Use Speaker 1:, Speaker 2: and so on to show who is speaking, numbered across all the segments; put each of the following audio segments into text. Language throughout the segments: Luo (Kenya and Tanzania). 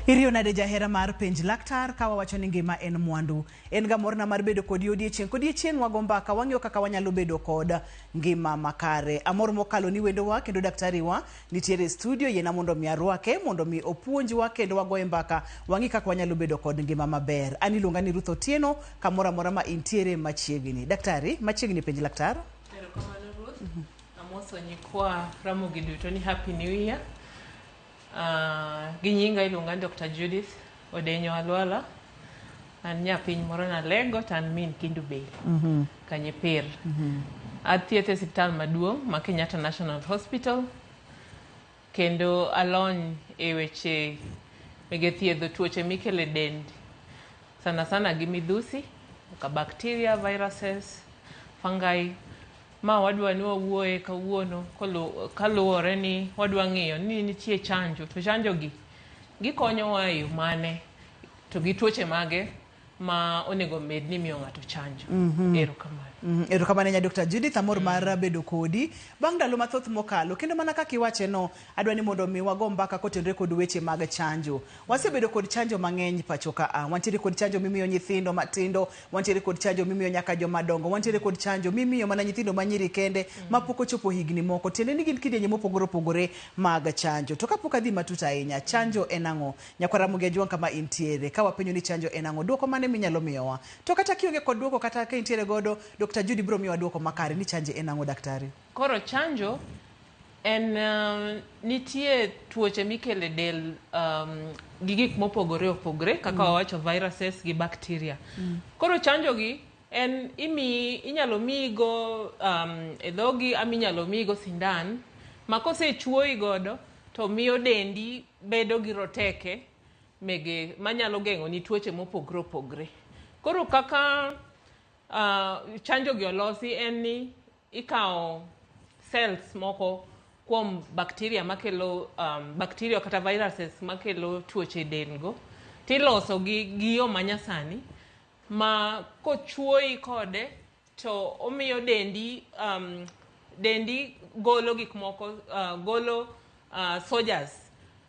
Speaker 1: Iriyo nade jahera mar penj laktar ka wawacho ni ngima en mwandu. En ga morna mar bedo kodi odiechieng' kodiechieng' wago mbaka wang'iyo kaka wanyalo bedo kod ngima makare. Amor mokalo ni wendowa kendo daktari wa nitiere e studio yiena mondo mi arwake mondo mi opuonjwa kendo wagoye mbaka wang'i kaka wanyalo bedo kod ngima maber. An iluonga ni Ruth Otieno kamoro amora ma intiere machiegni. Daktari, machiegni penj laktar.
Speaker 2: Erokamano Ruth. Amoso nyikwa Ramogi duto ni Happy New Year. Gi nyinga iluonga ni Dr. Judith Odenyo Alwala. An nyapiny moro Nalego to an min Kendu Bay. Kanyipir. Athieth e siptal maduong' ma Kenyatta National Hospital kendo alony e weche mege thiedho tuoche mikelo e dend sana sana gi midhusi kaka bacteria, viruses, fungi. Ma wadwa ni wawuoye kawuono kaluwore ni wadwa ng'iyo ni nitie chanjo to chanjo gi gikonyowa e yo mane to gi tuoche mage ma onego bed ni imiyo ng'ato chanjo. Erokamano.
Speaker 1: Erokamano ahinya Dr. Judith, amor mar bedo kodi bang' ndalo mathoth mokalo. Kendo mana kaka iwache no, adwa ni mondo mi wago mbaka kotenore kod weche mag chanjo. Wasebedo kod chanjo mang'eny pacho ka a. Wantiere kod chanjo mimiyo nyithindo matindo, wantiere kod chanjo mimiyo nyaka joma dongo, wantiere kod chanjo mimiyo mana nyithindo manyiri kende mapok ochopo higni moko. Tiende ni gin kidienje mopogore opogore mag chanjo. To kapok adhi matut ahinya, chanjo en ang'o? Nyakwar Ramogi Ajwang' kama intiere, ka wapenjo ni chanjo en ang'o, duoko mane minyalo miyowa? To kata kionge kod duoko kata ka intiere godo, Dr. Judy biro miyowa duoko makare ni chanjo en ang'o daktari?
Speaker 2: Koro chanjo en nitie tuoche mikelo e del gi gik mopogore opogore kaka wawacho viruses gi bacteria. Koro chanjo gi en imiyi inyalo miyi go e dhogi ama inyalo miyi go sindan ma kosechuoyi godo to miyo dendi bedo gi roteke mege manyalo geng'o ni tuoche mopogore opogore. Koro kaka chanjo gi olosi en ni ikawo cells moko kuom bacteria makelo bacteria kata viruses makelo tuoche e del go tiloso gi gi yo manyasani ma kochuoyi kode to omiyo dendi dendi golo gik moko golo soldiers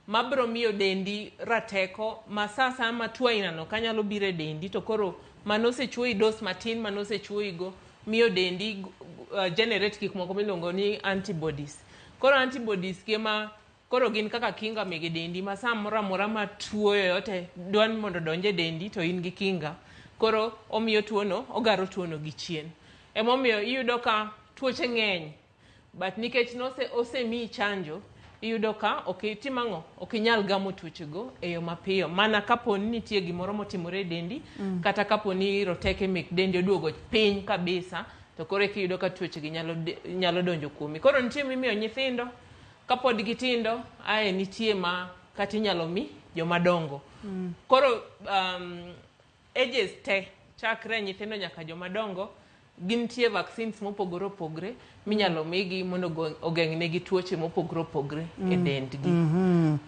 Speaker 2: mabiro miyo dendi rateko ma sa asaya ma tuo aina no kanyalo biro e dendi to koro manosechuoyi dose matin manosechuoyi go miyo dendi generate gik moko miluongo ni antibodies. Koro antibodies gi ema koro gin kaka kinga mege dendi ma sa moro amora ma tuo yoyote dwa ni mondo odonj e dendi to in gi kinga. Koro omiyo tuo no ogaro tuo no gi chien. Emomiyo iyudo ka tuoche ng'eny but nikech nose osemiyi chanjo iyudo ka ok itim ang'o ok inyal gamo tuoche go e yo mapiyo mana kapo ni nitie gimoro motimore e dendi kata kapo ni roteke mek dendi oduogo piny kabisa to koro eka iyudo ka tuoche gi nyalo, nyalo donjo kuomi. Koro nitie mimiyo nyithindo kapod gitindo ae nitie ma kata inyalo mi joma dongo. Koro ages te chakre nyithindo nyaka joma dongo gintie vaccines mopogore opogore minyalo migi mondo ogeng'negi tuoche mopogore opogore e dendgi.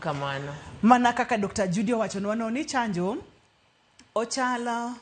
Speaker 2: Kamano.
Speaker 1: Mana kaka Dr. Judy owachonwa no ni chanjo ochal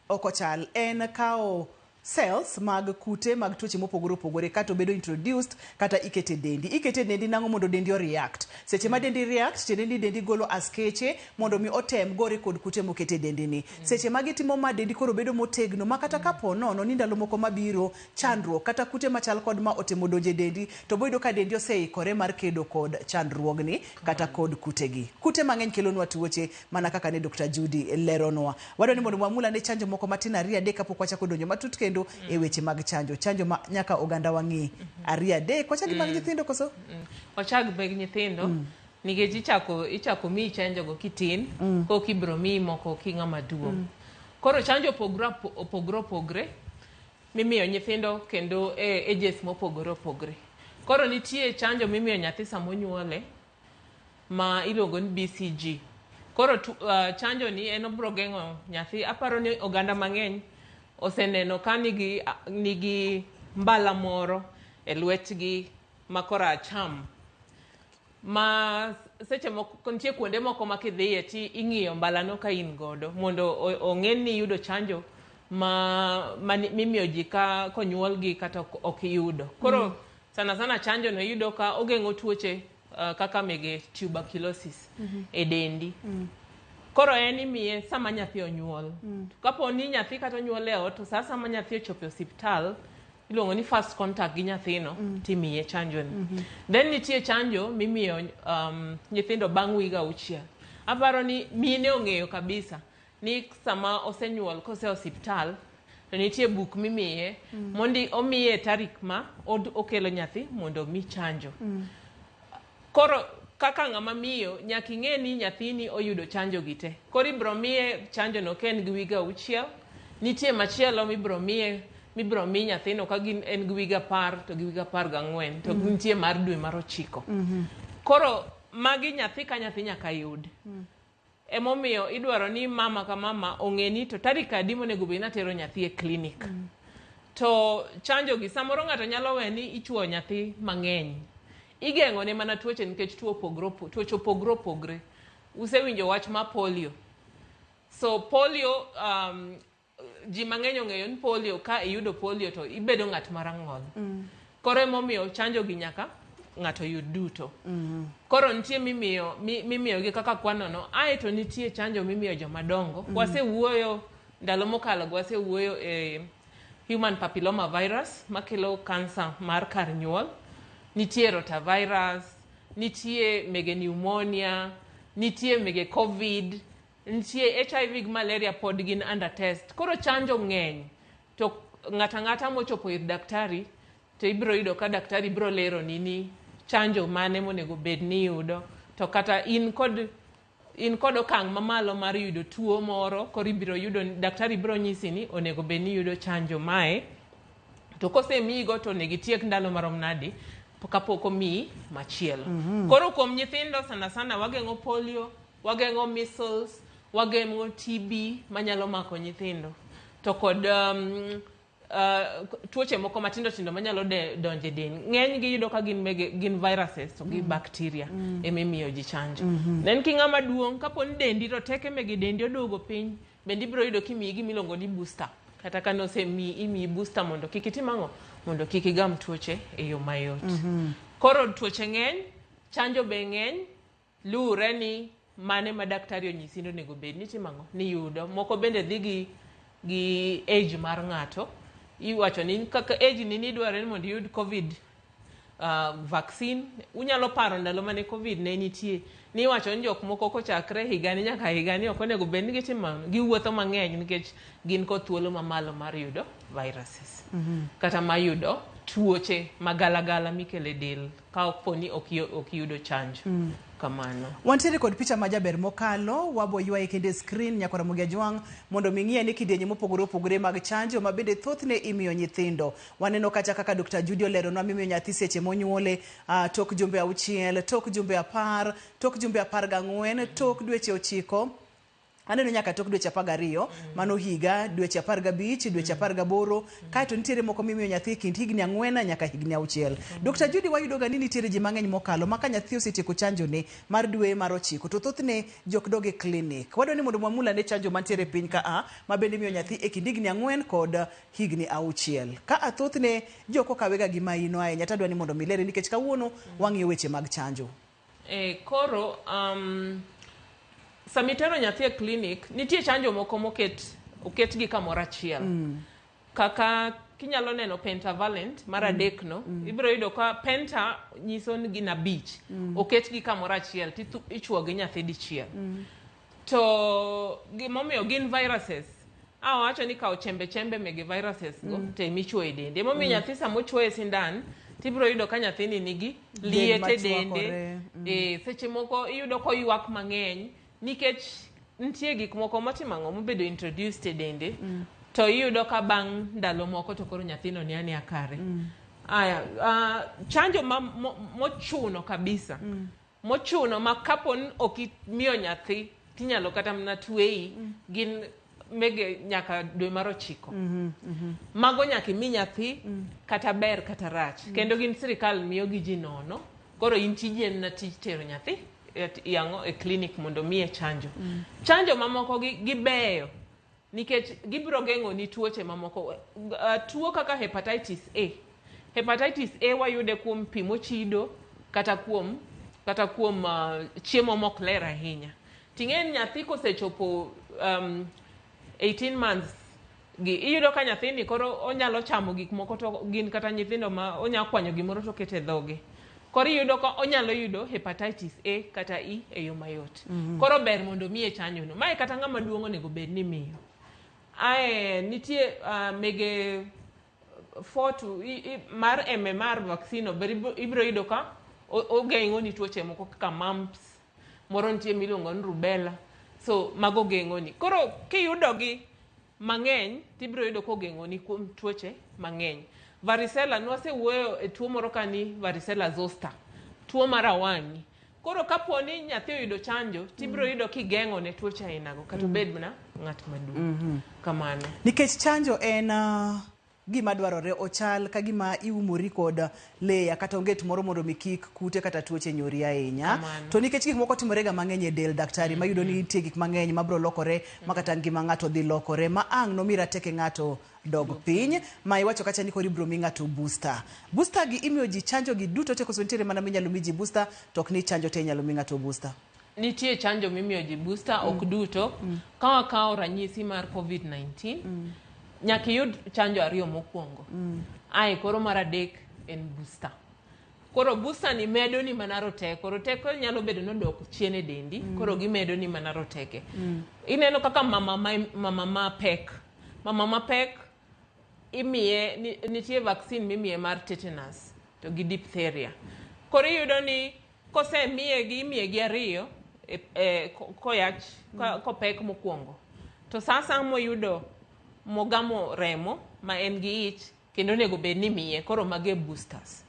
Speaker 1: ok ochal en kawo cells mag kute mag tuoche mopogore opogore kata obedo introduced kata ikete dendi. Ikete dendi nang'o mondo dendi o react. Seche ma dendi react, tiende ni dendi golo askeche mondo mi otem gore kod kute mokete dendi ni. Seche ma gitimo ma dendi koro bedo motegno ma kata kapo nono ni ndalo moko mabiro chandruok kata kute machal kod ma otemo donjo e dendi to boyudo ka dendi oseikore mar kedo kod chandruogni kata kod kutegi. Kute mang'eny kelonwa tuoche mana kaka ne Dr. Judy leronwa. Wadwa ni mondo wamul ane chanjo moko matin ariyo adek kapok wachako donjo matut kendo e weche mag chanjo. Chanjo ma nyaka oganda wang'i ariyo adek. Wachak gi mag nyithindo koso?
Speaker 2: Wachak mag nyithindo nikech ichako ichako miyi chanjo go kitin koka ibiro miyi moko king'ama duong'. Koro chanjo opogore opogore opogre mimiyo nyithindo kendo e ages mopogore opogore. Koro nitie chanjo mimiyo nyathi sama onyuole ma iluongo ni BCG. Koro chanjo ni en obiro geng'o nyathi aparo ni oganda mang'eny oseneno ka nigi, nigi mbala moro e lwetgi ma koracham ma seche moko nitie kuonde moko ma kidhiye ti ing'iyo mbalano ka in godo mondo ong'e ni iyudo chanjo ma, ma mimiyo ji ka konyuolgi kata ok iyudo. Koro sana sana chanjo no iyudo ka ogeng'o tuoche kaka mege tuberculosis e dendi. Koro en imiye sama nyathi onyuol. Kapo ni nyathi kata onyuol e ot, to sa sama nyathi ochopo e osiptal, iluongo ni first contact gi nyathino, timiye chanjo ni. Then nitie chanjo mimiyo nyithindo bang' wige 6. Aparo ni mine ong'eyo kabisa ni sama osenyuol kose osiptal, to nitie buk mimiye mondi omiye tarik ma okelo nyathi mondo omi chanjo. Koro kaka ng'ama miyo nyaka ing'e ni nyathini oyudo chanjo gi te. Koro ibiro miye chanjo no ka en gi wige 6, nitie machielo mibiro miye mibiro mi nyathino ka gin en gi wige 10 to gi wige 14 to nitie mar dwe mar 9. Koro magi nyathi ka nyathi nyaka yud. Emomiyo idwaro ni mama ka mama ong'e ni to tarik adi monego bed ni atero nyathi e klinik. To chanjo gi samoro ng'ato nyalo we ni ichuoyo nyathi mang'eny. Igeng'o ne mana tuoche nikech tuoche opogore opogre. Usewinjo wach ma polio. So polio ji mang'eny ong'eyo ni polio ka iyudo polio to ibedo ng'at marang'ol. Koro emomiyo chanjo gi nyaka ng'ato yud duto. Koro nitie mimiyo mimiyo gi kaka kwanono, aeto nitie chanjo mimiyo joma dongo. Wasewuoyo ndalo mokalo go wasewuoyo e human papilloma virus makelo kansa mar kar nyuol. Nitie rotavirus, nitie mege pneumonia, nitie mege COVID, nitie HIV gi malaria pod gin under test. Koro chanjo ng'eny to ng'ata ng'ata mochopo ir daktari to ibiro yudo ka daktari biro leroni ni chanjo mane monego bed ni iyudo to kata in kod okang' mamalo mar yudo tuo moro koro ibiro yudo daktari biro nyisi ni onego bed ni iyudo chanjo mae to kosemiyigo to onego itiek ndalo marom nadi kapok omiyi machielo. Koro kuom nyithindo sana sana wageng'o polio, wageng'o measles, wageng'o TB manyalo mako nyithindo to kod tuoche moko matindo tindo manyalo donjo e del. Ng'eny gi yudo ka gin mege, gin viruses to gi bacteria emimiyo ji chanjo. Then ki ng'ama duong' kapo ni dendi roteke mege dendi oduogo piny bende ibiro yudo kimiyi gimiluongo ni booster kata ka nosemiyi imiyi booster mondo kik itim ang'o mondo kik igam tuoche e yo mayot. Koro tuoche ng'eny, chanjo be ng'eny, luwre ni mane ma daktari onyisi ni onego bed ni itimo ang'o ni yudo. Moko bende dhi gi age mar ng'ato. Iwacho ni kaka age ni nidwaro ni mondo iyud COVID vaccine. Unyalo paro ndalo mane COVID ne nitie niwacho ni jok moko kochakre higani nyaka higani ok onego bed ni gitimo ang'o giwuotho mang'eny nikech gin kod thuolo mamalo mar yudo viruses kata mar yudo tuoche magalagala mikelo e del ka opo ni ok iyudo chanjo kamano.
Speaker 1: Wantiere kod picha ma jaber mokalo, wabo ywaye kendo e screen nyaka Ramogi Ajwang' mondo mi ng'iye ni kidienje mopogore opogore mag chanjo ma bende thothne imiyo nyithindo. Waneno kacha kaka Dr. Judy oleronwa mimiyo nyathi seche monyuole, tok jumbe 6, tok jumbe 10, tok jumbe 14, tok dweche 9, aneno nyaka tok dweche 12, mano higa, dweche 15, dweche 18, kaeto nitiere moko mimiyo nyathi kind higni 4 nyaka higni 6. Dr. Judy wayudo ga ni nitiere ji mang'eny mokalo ma ka nyathi osetieko chanjo ne mar dwe mar 9 to thothne jok dog e klinik. Wadwa ni mondo wamul ane chanjo mantiere piny ka a ma bende imiyo nyathi e kind higni 4 kod higni 6. Ka a thothne jok okawega gi maino ahinya to adwa ni mondo milere nikech kawuono wang'iyo weche mag chanjo.
Speaker 2: Koro sama itero nyathi e klinik nitie chanjo moko moket oketgi kamoro achiel. Kaka kinyalo neno pentavalent mar adek no, ibiro yudo ka penta nyiso ni gin 5. Oketgi kamoro achiel to ichuo gi nyathi dichiel. To gimomiyo gin viruses awacho ni kawo chembe chembe mege viruses go to emichuoyo e dende. Emomiyo nyathi sama ochuoye sindan tibiro yudo ka nyathini nigi liet e dende. Seche moko iyudo koywak mang'eny nikech nitie gik moko motimo ang'o mobedo introduced e dende to iyudo ka bang' ndalo moko to koro nyathino ni ania kare. Aya, chanjo ma mochuno kabisa mochuno ma kapo ni ok imiyo nyathi tinyalo kata mana tweyi gin mege nyaka dwe mar 9. Mago nyaka imi nyathi kata ber kata rach. Kendo gin sirikal miyo gi ji nono. Koro in tiji en na tij tero nyathi yang'o e klinik mondo miye chanjo. Chanjo mamoko gi gibeyo nikech gibiro geng'o ni tuoche mamoko. Tuo kaka hepatitis A. Hepatitis A wayude kuom pi mochido kata kuom kata kuom chiemo mok ler ahinya. Ting'e ni nyathi kosechopo 18 months gi iyudo ka nyathini koro onyalo chamo gik moko to gin kata nyithindo ma onyalo kwanyo gimoro to oketo e dhoge. Koro iyudo ka onyalo yudo hepatitis A kata E e yo mayot. Koro ber mondo miye chanjo no. Mae kata ng'ama duong' onego bed ni imiyo. Ae nitie mege 4 to mar MMR vaccine no ibiro yudo ka ogeng'o ni tuoche moko kaka mumps, moro nitie miluongo ni rubella. So mago geng'o ni. Koro kiyudo gi mang'eny tibiro yudo kogeng'o ni kuom tuoche mang'eny. Varicella nwasewuoyo e tuo moro ka ni varicella zoster, tuo mar awang'i. Koro kapo ni nyathi oyudo chanjo tibiro yudo kigeng'o ne tuoche ainago kata obed mana ng'at maduong'. Kamano.
Speaker 1: Nikech chanjo en gima dwarore ochal ka gima iumori kod layer kata onget moro mondo mi kik kute kata tuoche nyori ahinya. To nikech gik moko timore ga mang'eny e del daktari mayudo ni nitie gik mang'eny mabiro lokore ma kata ngima ng'ato dhi lokore ma ang' nomi rateke ng'ato dog piny ma iwacho kacha ni koro ibiro mi ng'ato booster. Booster gi imiyo ji chanjo gi duto te koso nitiere mana minyalo mi ji booster to ok ni chanjo te inyalo mi ng'ato booster?
Speaker 2: Nitie chanjo mimiyo ji booster ok duto. Ka wakawo ranyisi mar COVID-19, nyaka iyud chanjo ariyo mokwongo. Ae koro mar adek en booster. Koro booster ni medo ni mana roteko. Roteko nyalo bedo nodok chien e dendi, koro gimedo ni mana roteke. Ineno kaka mama ma pek. Mama ma pek imiye nitie vaccine mimiye mar tetanus to gi diphtheria. Koro iyudo ni kosemiye gi imiye gi ariyo koyach kopek mokwongo. To sasa moyudo mogamo remo ma en gi ich kendo onego bed ni imiye koro mage boosters.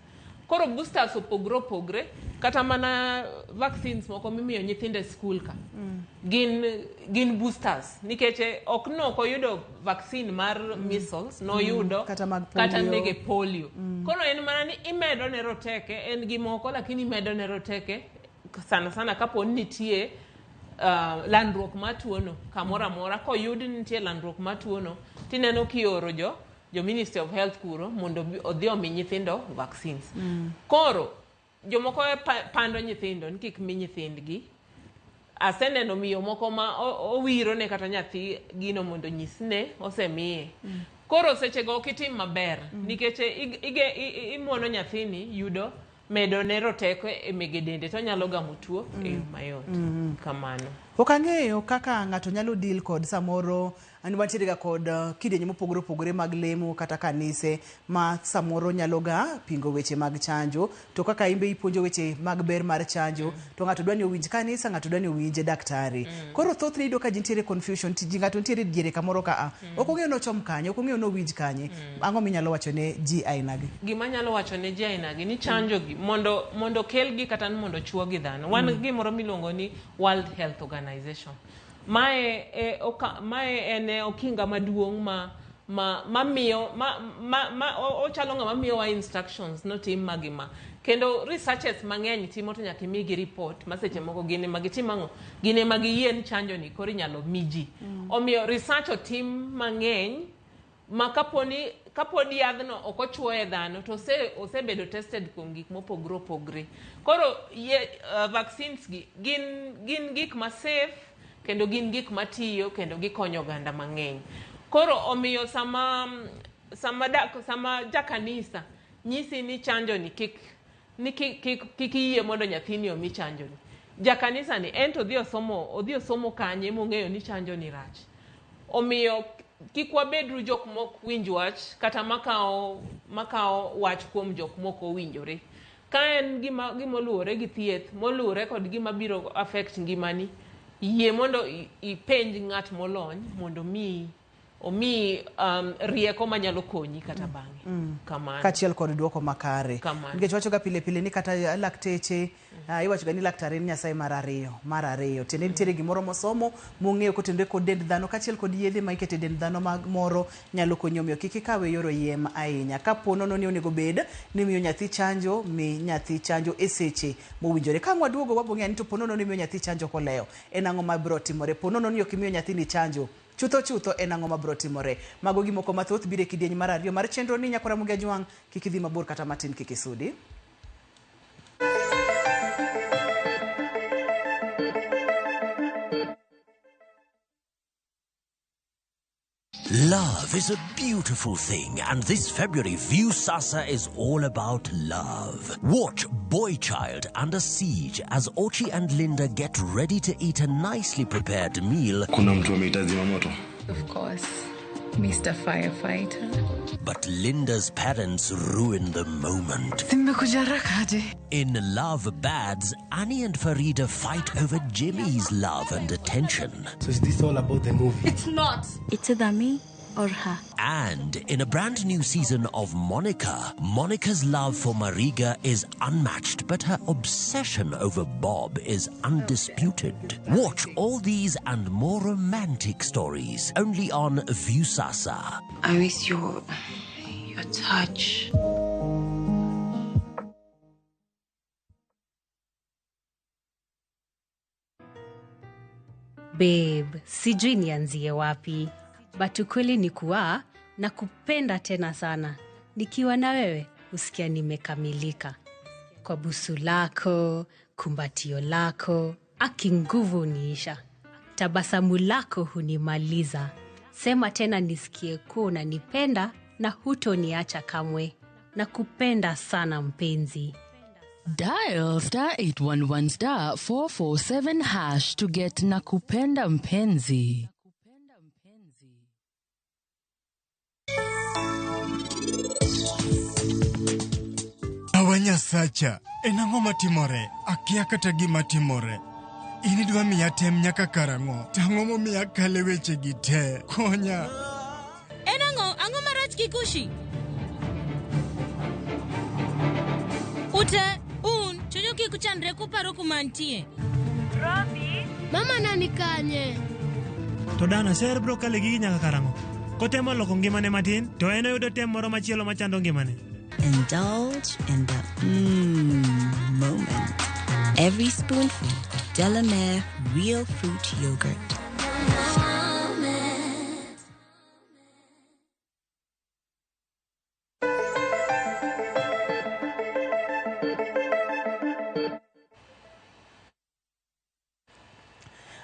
Speaker 2: Koro boosters opogore opogre kata mana vaccines moko mimiyo nyithindo e skul ka gin boosters nikech ok nok oyudo vaccine mar measles noyudo
Speaker 1: kata mag
Speaker 2: kata
Speaker 1: polio.
Speaker 2: Mege polio. Koro en mana ni imedo ne roteke en gi moko lakini imedo ne roteke sana sana kapo ni nitie landruok mar tuono kamoro amora koyud ni nitie landruok mar tuono tineno kioro jo Ministry of Health kuro mondo odhi omi nyithindo vaccines. Koro jomoko pando nyithindo ni kik mi nyithindgi. Aseneno miyo moko ma owiro ne kata nyathi gino mondo nyisne osemiye. Koro sechego ok itim maber nikech imono nyathini yudo medo ne roteko e mege dende to onyalo gamo tuo e yo mayot. Kamano.
Speaker 1: Ok ang'eyo kaka ng'ato nyalo deal kod samoro an wantiere ga kod kidienje mopogore opogore mag lemo kata kanise ma samoro nyalo ga pingo weche mag chanjo to kaka imbe ipuonjo weche mag ber mar chanjo to ng'ato dwa ni owinj kanisa ng'ato dwa ni owinj daktari. Koro thothne iyudo ka ji nitiere confusion ji ng'ato nitiere diere kamoro ka ok ong'eyo nochom kanye ok ong'eyo nowinj kanye. Ang'o minyalo wacho ne ji ainagi?
Speaker 2: Gima anyalo wacho ne ji ainagi ni chanjo gi mondo kelgi kata ni mondo chuogi dhano. Wan gimoro miluongo ni World Health Organization. Mae en okinga maduong' ma miyo ma ochalo ng'ama miyowa instructions notim magima. Kendo researchers mang'eny timo to nyaka imigi report ma seche moko gin ema gitim ang'o? Gin ema giyie ni chanjo ni koro inyalo mi ji. Omiyo research otim mang'eny ma kaponi yadhno ok ochuoye dhano to osebedo tested kuom gik mopogore opogore. Koro vaccines gi gin gik ma safe kendo gin gik matiyo kendo gikonyo oganda mang'eny. Koro omiyo sama jakanisa nyisi ni chanjo ni kik iyie mondo nyathini omi chanjo ni. Jakanisa ni en to odhi osomo kanye mong'eyo ni chanjo ni rach. Omiyo kik wabedru jok mok winj wach kata makawo wach kuom jok mok owinjore. Ka en gima oluwore gi thieth, moluwore kod gima biro affect ngimani, yie mondo ipenj ng'at molony mondo omi rieko manyalo konyi kata bang'e. Kamano.
Speaker 1: Kaachiel kod duoko makare. Nikech wacho ga pile pile ni kata lakteche iwacho ga ni laktar en Nyasaye mar ariyo. Tiende nitiere gimoro mosomo mong'eyo kotenore kod dend dhano kaachiel kod yedhe ma ikete dend dhano mag moro nyalo konyi omiyo kik ikawe yor oyiem ahinya. Kapo nono ni onego bed ni miyo nyathi chanjo, mi nyathi chanjo e seche mowinjore. Ka ang' waduogo wabo ng'eyo ni to po nono ni miyo nyathi chanjo kolewo en ang'o mabiro timore. Po nono ni ok imiyo nyathini chanjo chutho chutho en ang'o mabiro timore. Mago gimoko mathoth biro e kidieny mar ariyo mar chenro ni Nyakwara Ramogi Ajwang', kik idhi mabor kata matin kik isudi.
Speaker 3: Love is a beautiful thing, and this February, Viusasa is all about love. Watch Boy Child Under Siege as Ochi and Linda get ready to eat a nicely prepared meal.
Speaker 4: Kuna mtu ameita zimamoto.
Speaker 5: Of course, Mr. Firefighter.
Speaker 3: But Linda's parents ruin the moment.
Speaker 5: Nimekuja haraka aje?
Speaker 3: In Love Bads, Annie and Farida fight over Jimmy's love and attention.
Speaker 6: So is this all about the movie?
Speaker 5: It's not.
Speaker 7: It's either me or her.
Speaker 3: And in a brand new season of Monica, Monica's love for Mariga is unmatched, but her obsession over Bob is undisputed. Watch all these and more romantic stories only on Viusasa.
Speaker 8: I miss your touch.
Speaker 9: Babe, sijui nianzie wapi, but ukweli ni kuwa nakupenda tena sana. Nikiwa na wewe usikia nimekamilika. Kwa busu lako, kumbatio lako, aki nguvu uniisha. Tabasamu lako hunimaliza. Sema tena nisikie kuwa unanipenda na hutoniacha kamwe. Nakupenda sana mpenzi.
Speaker 10: Dial star 811 star 447 hash to get Nakupenda Mpenzi.
Speaker 6: Awa Nyasacha, en ang'o matimore? Akia kata gima timore. In idwa miya tem nyaka karang'o? To ang'o momiyo akale wechegi te? Konya.
Speaker 11: En ang'o? Ang'o marach Kikushi? Ute, un, chunyu kik uchandre kuparo kuma antie.
Speaker 12: Robi? Mama nani kanye?
Speaker 13: To dana ser bro kale gigi nyaka karang'o? Kotemo loko ngimane matin, to en oyudo tem moro machielo machando ngimane.
Speaker 14: Indulge in the moment. Every spoonful of Delamere Real Fruit Yogurt.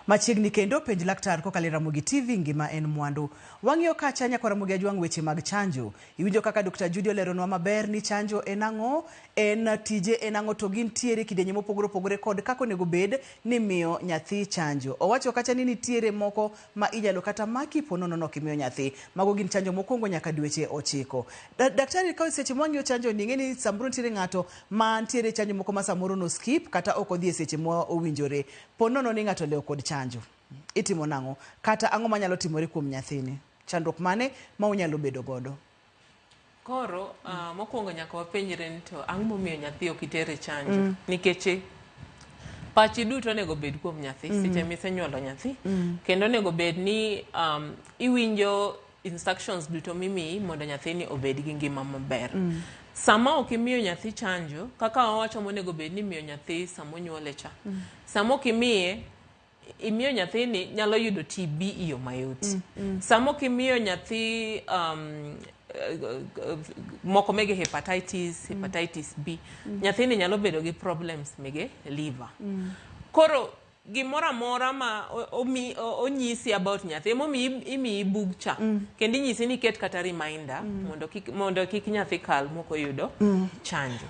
Speaker 1: Machiegni kendo penj laktar kokalo e Ramogi TV ngima en mwandu. Wang'iyo kacha nyakwa Ramogi Ajwang' weche mag chanjo. Iwinjo kaka Dr. Judy oleronwa maber ni chanjo en ang'o, en tije en ang'o, to gintiere kidienje mopogore opogore kod kaka onego bed ni miyo nyathi chanjo. Owacho kacha ni nitiere moko ma inyalo kata maki po nono ok imiyo nyathi. Mago gin chanjo mokwongo nyaka dweche 9. Daktari, ka seche mwang'iyo chanjo ni, ing'e ni samoro nitiere ng'ato ma nitiere chanjo moko ma samoro no skip kata ok odhi e seche ma owinjore. Po nono ni ng'ato olewo kod chanjo, itimo nang'o? Kata ang'o manyalo timore kuom nyathini? Chandruok mane ma unyalo bedo godo?
Speaker 2: Koro, mokwongo nyaka wapenjre ni to ang'o momiyo nyathi ok itere chanjo? Nikech pachi duto onego bed kuom nyathi seche misenyuolo nyathi. Kendo onego bed ni iwinjo instructions duto mimiyi mondo nyathini obed gi ngima maber. Sama ok imiyo nyathi chanjo, kaka wawacho monego bed ni imiyo nyathi sama onyuole cha. Sama ok imiye, imiyo nyathini nyalo yudo TB e yo mayot. Sama ok imiyo nyathi moko mege hepatitis, hepatitis B, nyathini nyalo bedo gi problems mege liver. Koro gimoro amora ma onyisi about nyathi, emomiyo imiyi bug cha. Kendo inyisi ni iket kata reminder mondo kik nyathi kal mok oyudo chanjo.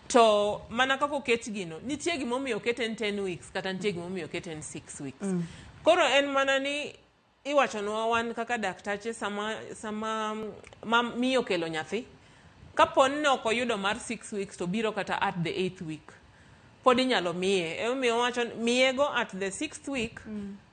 Speaker 2: To mana kaka oket gino, nitie gimomiyo oket en 10 weeks kata nitie gimomiyo oket en 6 weeks. Koro en mana ni iwachonwa wan kaka daktache sama ma miyo kelo nyathi, kapo ni ok oyudo mar 6 weeks to biro kata at the 8th week, pod inyalo miye. Emomiyo wacho miyego at the 6th week,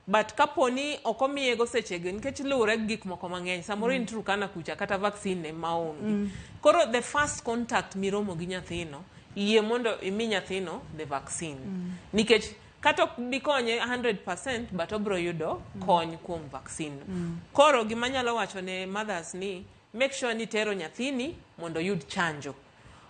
Speaker 2: but kapo ni ok omiyego sechego, nikech luwore gi gik moko mang'eny, samoro in Turkana kucha kata vaccine ne maonge. Koro the first contact miromo gi nyathino, yie mondo imi nyathino the vaccine. Nikech kata ok bi konye 100%, but obro yudo kony kuom vaccine. Koro gima anyalo wacho ne mothers ni make sure ni tero nyathini mondo oyud chanjo.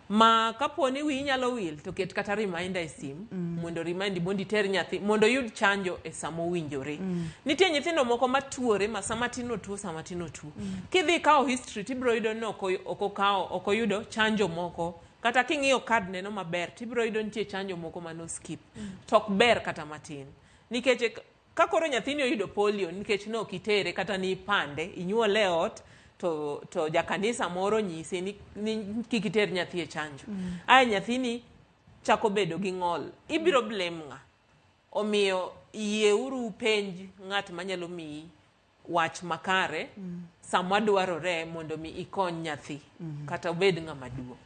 Speaker 2: Ma kapo ni wiyi nyalo wil to ket kata reminder e sim mondo remind mondo iter nyathi mondo oyud chanjo e sama owinjore. Nitie nyithindo moko matuore ma sama tin otuo, sama tin otuo. Kidhi ikawo history tibiro yudo ni ok oyudo chanjo moko. Kata king'iyo card neno maber tibiro yudo nitie chanjo moko mano skip. To ok ber kata matin. Nikech Ka koro nyathini oyudo polio nikech ne ok itere kata ni ipande, inyuole e ot to, to jakanisa moro onyisi ni, ni kik iter nyathi e chanjo. Ae nyathini chako bedo gi ng'ol. Ibiro blame ng'a? Omiyo yieuru upenj ng'at manyalo miyi wach makare sama dwarore mondo mi ikony nyathi kata obed ng'ama duong'.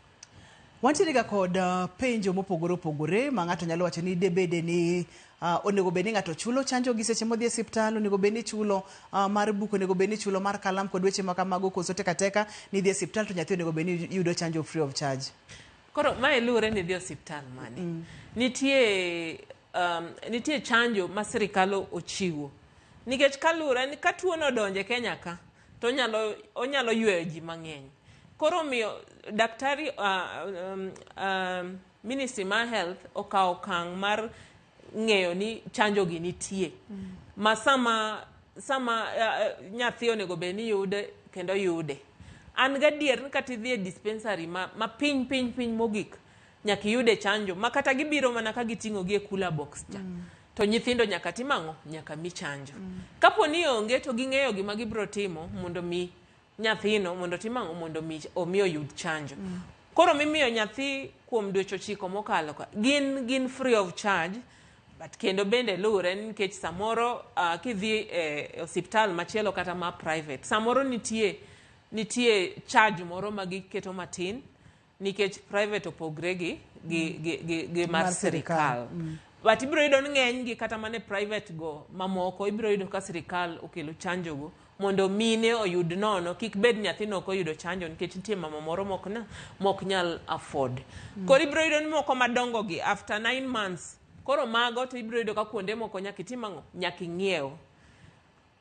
Speaker 1: Wantiere ga kod penjo mopogore opogore ma ng'ato nyalo wacho ni debede ni onego bed ni ng'ato chulo chanjo gi seche modhi e osiptal, onego bed ni ichulo mar buk, onego bed ni ichulo mar kalam kod weche ma kamago, koso tek ateka ni idhi e osiptal to nyathi onego bed ni yudo chanjo free of charge.
Speaker 2: Koro mae luwore ni idhi e osiptal mane. Nitie nitie chanjo ma sirikal ochiwo. Nikech kaluwore ni ka tuono odonjo e Kenya ka, to onyalo, onyalo yweyo ji mang'eny. Koro omiyo daktari Ministry mar Health okawo okang' mar ng'eyo ni chanjo gi nitie. Ma sama sama nyathi onego bed ni yude kendo yude. An gadier ni kata idhi e dispensary ma, ma piny piny piny mogik, nyaka iyude chanjo ma kata gibiro mana ka giting'o gi e cooler box cha. To nyithindo nyaka tim ang'o? Nyaka mi chanjo. Kapo ni onge to ging'eyo gima gibiro timo mondo mi nyathino mondo otim ang'o? Mondo mi omi oyud chanjo. Koro mimiyo nyathi kuom dweche 9 mokalo ka, gin gin free of charge but kendo bende luwre nikech samoro kidhi e osiptal machielo kata ma private, samoro nitie nitie charge moro ma giketo matin nikech private opogre gi gi gi, gi, gi mar
Speaker 1: Mar sirikal.
Speaker 2: sirikal. But ibiro yudo ni ng'eny gi kata mana e private go mamoko ibiro yudo ka sirikal okelo chanjo go mondo mine oyud nono kik bed nyathino ok oyudo chanjo nikech nitie mama moro mok na mok nyal afford. Koro ibiro yudo ni moko madongo gi after 9 months koro mago to ibiro yudo ka kuonde moko nyaka itim ang'o? Nyaka ing'iew.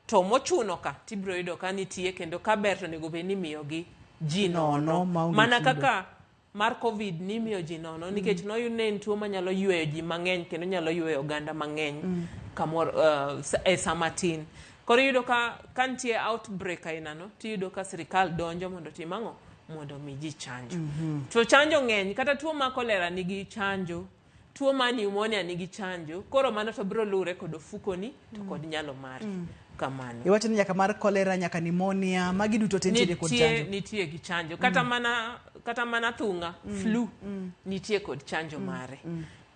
Speaker 2: To mochuno ka tibiro yudo ka nitie kendo ka ber to onego bed ni imiyo gi ji
Speaker 1: Nono,
Speaker 2: nono.
Speaker 1: maonge
Speaker 2: Mana
Speaker 1: chudo.
Speaker 2: kaka mar Covid nimiyo ji nono nikech noyud ni en tuo manyalo yweyo ji mang'eny kendo nyalo yweyo oganda mang'eny kamoro e sama tin. Koro iyudo ka ka nitie outbreak aina no tiyudo ka sirikal donjo mondo otim ang'o? Mondo omi ji chanjo. To chanjo ng'eny kata tuo mar cholera nigi chanjo, tuo mar pneumonia nigi chanjo. Koro mano to biro luwre kod ofukoni to kod nyalo mari. Kamano.
Speaker 1: Iwacho ni nyaka mar cholera, nyaka pneumonia, magi duto te nitiere kod
Speaker 2: Nitie
Speaker 1: chanjo.
Speaker 2: nitie gi chanjo. Kata mana kata mana thung'a, flu nitie kod chanjo mare.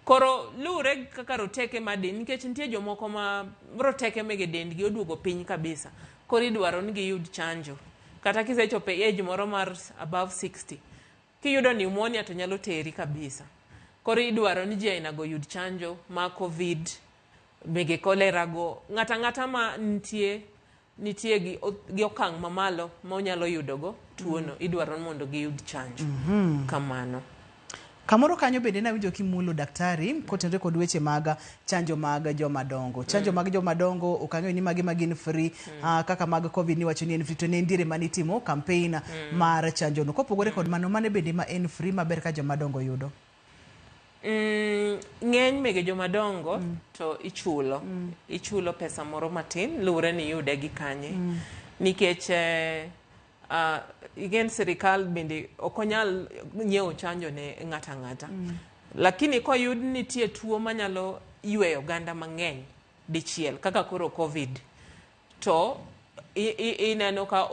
Speaker 2: Koro luwre gi kaka roteke mar del nikech nitie jomoko ma roteke mege dendgi oduogo piny kabisa. Koro idwaro ni giyud chanjo. Kata kisechopo e age moro mar above 60, kiyudo pneumonia to nyalo teri kabisa. Koro idwaro ni ji aina go oyud chanjo ma Covid, mege cholera go. Ng'ata ang'ata ma nitie nitie gi, gi okang' mamalo ma onyalo yudo go tuono, idwaro ni mondo giyud chanjo. Kamano.
Speaker 1: Kamoro kanyo bende nawinjo kimulo daktari kotenore kod weche mag chanjo mag joma dongo. Chanjo mag joma dongo ok ang'eyo ni mage ma gin free kaka mag Covid niwacho ni en free to ne nitiere manitimo campaign mar chanjo no. Kopogore kod mano mane bende ma en free maber ka joma dongo yudo?
Speaker 2: Ng'eny mege joma dongo to ichulo. Ichulo pesa moro matin luwore ni iyude gi kanye. Nikech igen sirikal bende ok onyal nyiewo chanjo ne ng'ato ang'ata. Lakini koyud nitie tuo manyalo yweyo oganda mang'eny dichiel kaka koro Covid to ineno ka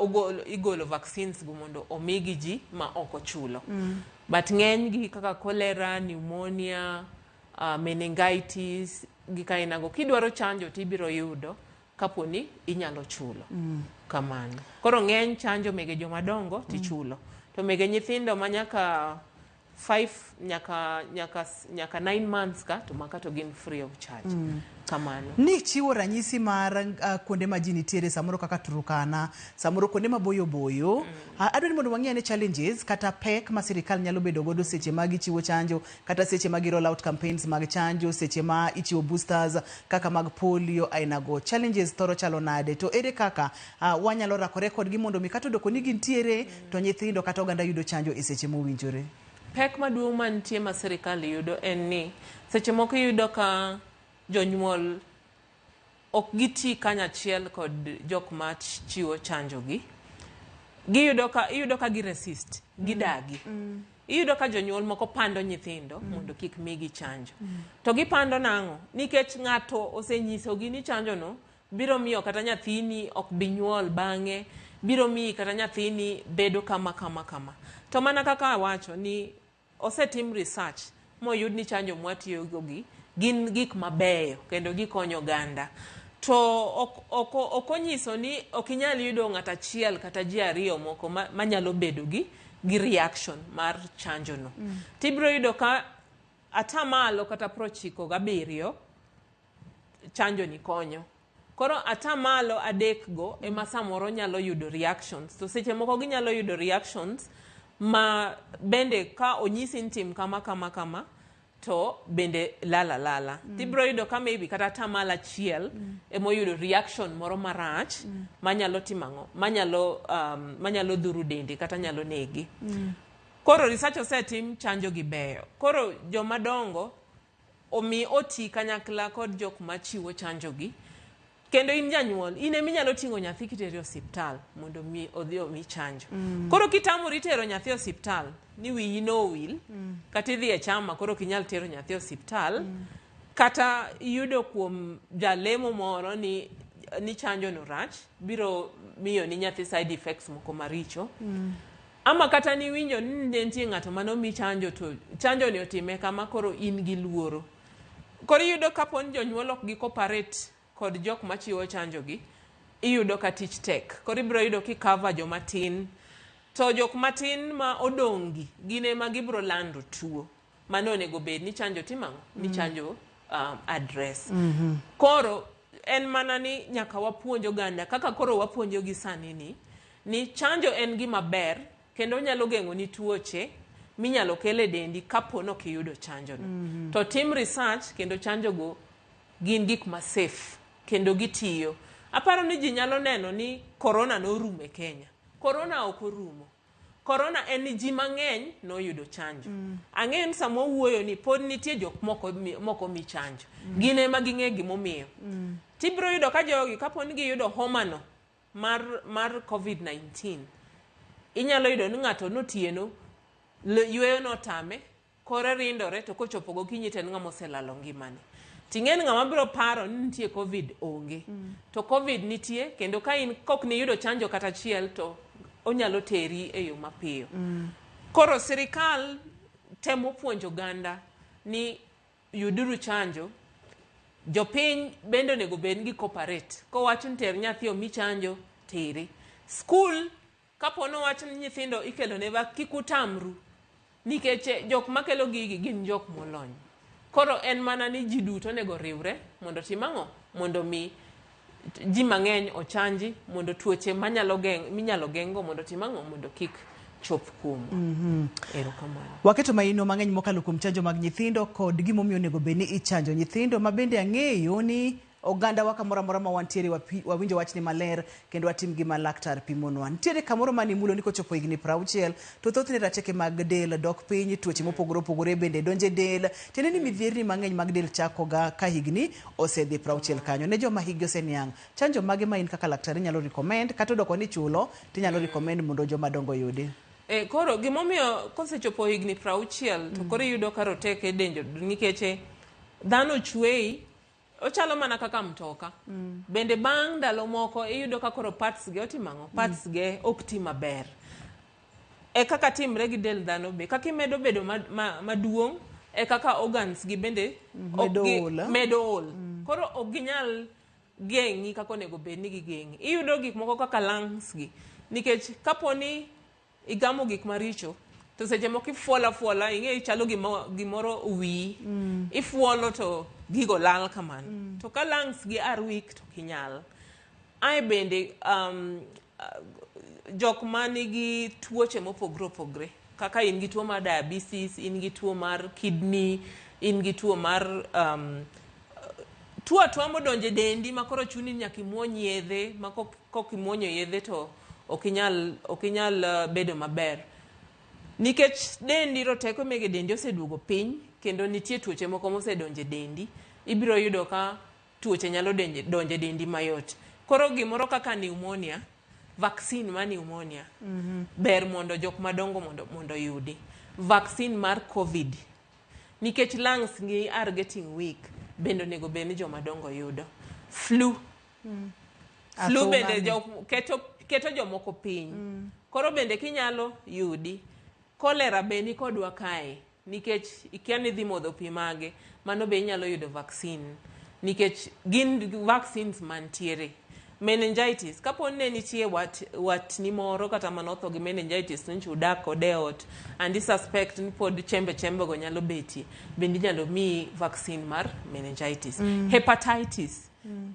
Speaker 2: igolo vaccines go mondo omigi ji ma ok ochulo. But ng'eny gi kaka cholera, pneumonia, meningitis gi kainago kidwaro chanjo tibiro yudo kapo ni inyalo chulo. Kamano. Koro ng'eny chanjo mege joma dongo tichulo. To mege nyithindo ma nyaka 5 nyaka nyaka nyaka 9 months ka to maka to gin free of charge. Kamano.
Speaker 1: Ni chiwo ranyisi mar kuonde ma ji nitiere samoro kaka Turkana, samoro kuonde maboyo boyo. Adwa ni mondo wang'i ane challenges kata pek ma sirikal nyalo bedo godo seche ma gichiwo chanjo kata seche ma gi roll out campaigns mag chanjo, seche ma ichiwo boosters kaka mag polio aina go. Challenges thoro chalo nade? To ere kaka wanyalo rakore kodgi mondo mi kata odoko ni gintiere to nyithindo kata oganda yudo chanjo e seche mowinjore?
Speaker 2: Pek maduong' mantie ma sirikal yudo en ni seche moko iyudo ka jonyuol ok giti kanyachiel kod jok ma chiwo chanjo gi. Giyudo ka iyudo ka gi resist, gidagi. Iyudo ka jonyuol moko pando nyithindo mondo kik migi chanjo. To gipando nang'o? Nikech ng'ato osenyisogi ni chanjo no biro miyo kata nyathini ok bi nyuol bang'e, biro miyi kata nyathini bedo kama kama kama. To mana kaka awacho ni osetim research moyud ni chanjo mwatiyogo gi gin gik mabeyo kendo gikonyo oganda. To ok onyiso ni ok inyal yudo ng'at achiel kata ji ariyo moko manyalo bedo gi reaction mar chanjo no. Tibiro yudo ka 97 kata 97 chanjo ni konyo. Koro 3% go ema samoro nyalo yudo reactions. To seche moko ginyalo yudo reactions ma bende ka onyisi ni tim kama kama kama to bende lala lala. Tibiro yudo ka maybe kata 1% emoyudo reaction moro marach manyalo timo ang'o? Manyalo dhuru dendi kata nyalo negi. Koro research osetim, chanjo gi beyo. Koro joma dongo omi oti kanyakla kod jok machiwo chanjo gi. Kendo in janyuol, in ema inyalo ting'o nyathi kitero e osiptal mondo mi odhi omi chanjo. Koro kitamori tero nyathi e osiptal ni wiyi nowil, kata idhi e chama koro ok inyal tero nyathi e osiptal, kata iyudo kuom jalemo moro ni chanjo no rach, biro miyo ni nyathi side effects moko maricho. Ama kata niwinjo ni ne nitie ng'ato manomi chanjo to chanjo ni otime kama, koro in gi luoro. Koro iyudo kapo ni jonyuol ok gi cooperate kod jok machiwo chanjo gi, iyudo ka tich tek. Koro ibiro yudo ki cover joma tin. To jok matin ma odong' gi, gin ema gibiro lando tuo. Mano onego bed ni chanjo timo ang'o? Ni chanjo address. Koro en mana ni nyaka wapuonj oganda kaka koro wapuonjo gi sani ni chanjo en gima ber kendo onyalo geng'o ni tuoche minyalo kel e dendi kapo ni ok iyudo chanjo no. To tim research kendo chanjo go gin gik ma safe kendo gitiyo. Aparo ni ji nyalo neno ni corona norumo e Kenya. Corona ok orumo. Corona en ni ji mang'eny noyudo chanjo. Ang'eyo ni sama wawuoyo ni pod nitie jok moko mi chanjo. Gin ema ging'e gimomiyo. Tibiro yudo ka jogi kapo ni giyudo homa no mar COVID-19, inyalo yudo ni ng'ato notieno, yweyo notame, kore rindore, to kochopo gokinyi to en ng'ama oselalo ngimane. Ting'e ni ng'ama biro paro ni nitie COVID onge. To COVID nitie kendo ka in kok niyudo chanjo kata achiel to onyalo teri e yo mapiyo. Koro sirikal temo puonjo oganda ni yuduru chanjo. Jopiny bende onego bed ni cooperate. Kowach ni ter nyathi omi chanjo, tere. Skul, kapo nowach ni nyithindo ikelo ne kik utamru. Nikech jok makelo gigi gin jok molony. Koro en mana ni ji duto onego riwre mondo tim ang'o? Mondo mi ji mang'eny ochanji, mondo tuoche manyalo geng' minyalo geng'go mondo tim ang'o? Mondo kik chop kuomwa. Erokamano.
Speaker 1: Waketo maino mang'eny mokalo kuom chanjo mag nyithindo kod gimomiyo onego bed ni ichanjo nyithindo, ma bende ang'eyo ni oganda wa kamoro amora ma wantiere wawinjo wachni maler kendo watim gima laktar pimonwa. Nitiere kamoro mane imulo ni kochopo higni 60 to thothne rateke mag del dok piny, tuoche mopogore opogore bende donjo e del, tiende ni midhierni mang'eny mag del chako ga ka higni osedhi 60 kanyo. Ne joma hikgi oseniang', chanjo mage ma in kaka laktar inyalo recommend kata odoko ni chulo tinyalo recommend mondo joma dongo oyudi?
Speaker 2: Koro gimomiyo kosechopo higni 60 to koro iyudo ka roteke denjo nikech dhano chweyi, ochalo mana kaka mtoka. Bende bang' ndalo moko iyudo ka koro parts ge otimo ang'o? Parts ge ok ti maber. E kaka timre gi del dhano be. Kaka imedo bedo maduong', e kaka organs gi bende
Speaker 1: medo ol.
Speaker 2: Medo ol. Koro ok ginyal geng'i kaka onego bed ni gigeng'i. Iyudo gik moko kaka lungs gi. Nikech kapo ni igamo gik maricho, to seche moko ifuolo afuola, ing'e ichalo gimoro wiyi. Ifuolo to gigo lal kamano. To ka lungs gi are weak to ok inyal. Ae bende jok manigi tuoche mopogore opogore, kaka in gi tuo mar diabetes, in gi tuo mar kidney, in gi tuo mar tuo atuo modonjo e dendi ma koro chuni ni nyaka imuony yedhe, ma kok imuonyo yedhe to ok inyal bedo maber. Nikech dendi roteko mege dendi oseduogo piny, kendo nitie tuoche moko mosedonjo e dendi, ibiro yudo ka tuoche nyalo donjo e dendi mayot. Koro gimoro kaka pneumonia, vaccine mar pneumonia, ber mondo jok madongo mondo oyudi. Vaccine mar COVID, nikech lungs gi are getting weak, bende onego bed ni joma dongo yudo. Flu. Flu
Speaker 1: Athung'a
Speaker 2: bende
Speaker 1: ni.
Speaker 2: jo, keto jomoko piny. Koro bende kinyalo yudi. Cholera be ni kodwa kae, nikech ikia ni dhi modho pi mage, mano be inyalo yudo vaccine. Nikech gin vaccines mantiere. Meningitis, kapo ni ne nitie watni moro kata manotho gi meningitis nyocha udak kode e ot and i suspect ni pod chembe chembe go nyalo betie, bende inyalo miyi vaccine mar meningitis. Hepatitis.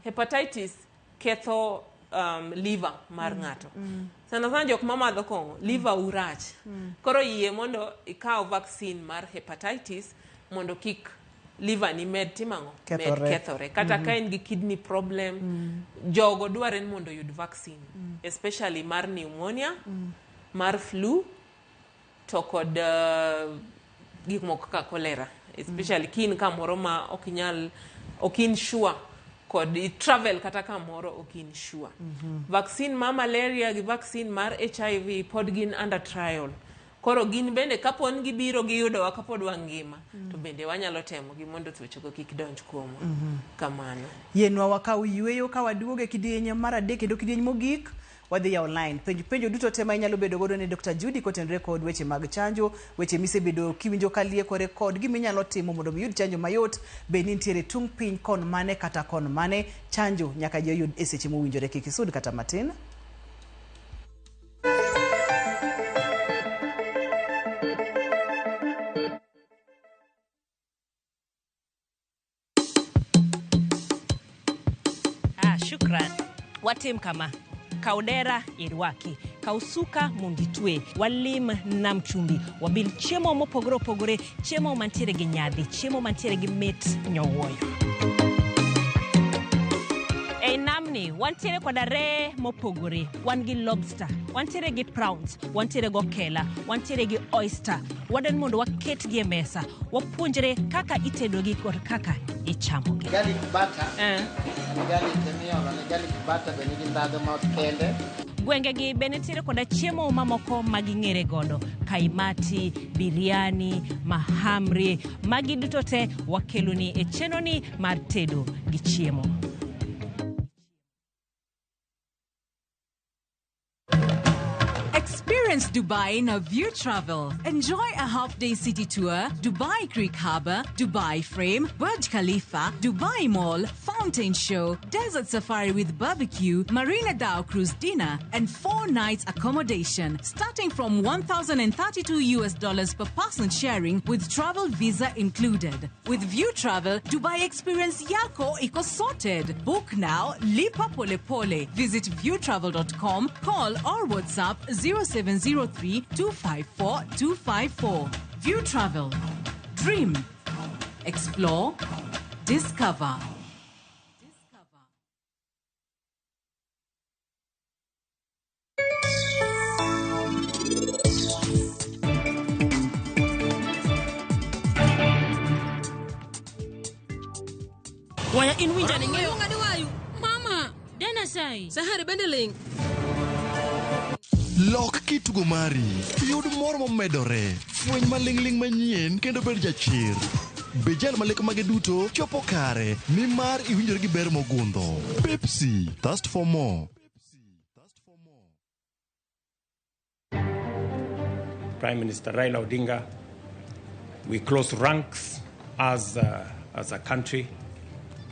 Speaker 2: Hepatitis ketho liver mar ng'ato. Sana sana jok mamadho kong'o, liver u rach. Koro yie mondo ikaw vaccine mar hepatitis mondo kik liver ni med timo ang'o? Med
Speaker 1: Kethore.
Speaker 2: kethore. Kata ka in gi kidney problem, jogo dware ni mondo oyud vaccine. Especially mar pneumonia, mar flu, to kod gik moko kaka cholera. Especially ka in kamoro ma ok inyal, ok in sure kod i travel kata kamoro ok in sure. Vaccine mar malaria gi vaccine mar HIV pod gin under trial. Koro gin bende kapo ni gibiro giyudowa kapod wangima, to bende wanyalo temogi mondo tuochego kik donj kuomwa. Kamano.
Speaker 1: Yienwa wakaw yueyo ka waduogo e kidieny mar adek kendo kidieny mogik wadhi yawo line. Penj penjo duto te ma inyalo bedo godo ne Dr. Judy kotenore kod weche mag chanjo, weche misebedo kiwinjo ka liekore kod gima inyalo timo mondo mi iyud chanjo mayot, bed ni nitiere tung' piny kon mane kata kon mane, chanjo nyaka ji oyud e seche mowinjore, kik isud kata matin.
Speaker 4: Shukran. Watim kama. Kaw dera irwaki, kaw suka mondo itwe, walim nam chumbi, wabil chiemo mopogore opogore, chiemo mantiere gi nyadhi, chiemo mantiere gi mit nyowuoyo. Ei namni wantiere koda reye mopogore, wan gi lobster, wantiere gi prawns, wantiere gi okela, wantiere gi oyster. Wadwaro mondo waketgi e mesa, wapuonjre kaka itedogi kod kaka ichamogi.
Speaker 15: Garlic butter. Garlic emiolo ne garlic butter be nigi ndhadhu ma kende.
Speaker 4: Gwengegi be nitiere koda chiemo mamoko ma ging'ere godo, kaimati, biryani, mahamri, magi duto te wakeloni e chenroni mar tedo gi chiemo.
Speaker 16: Experience Dubai in a View Travel. Enjoy a half-day city tour, Dubai Creek Harbour, Dubai Frame, Burj Khalifa, Dubai Mall, Fountain Show, Desert Safari with barbecue, Marina Dhow Cruise dinner, and 4 nights accommodation, starting from $1,032 US dollars per person sharing with travel visa included. With View Travel, Dubai experience yako iko sorted. Book now, lipa pole pole. Visit viewtravel.com, call or WhatsApp 0703 254 254. View Travel. Dream. Explore. Discover.
Speaker 4: Waya in winja ni ng'eyo.
Speaker 11: Ng'ado wayu. Mama, dana sai.
Speaker 17: Sahari bende ling.
Speaker 18: Lok kitugo mari, yud mor momedore, fweny maling'ling' manyien kendo bed jachir. Be jal ma lek mage duto chopo kare, nimar iwinjori gi ber mogundho. Pepsi, thirst for more.
Speaker 19: Prime Minister Raila Odinga, we close ranks as a country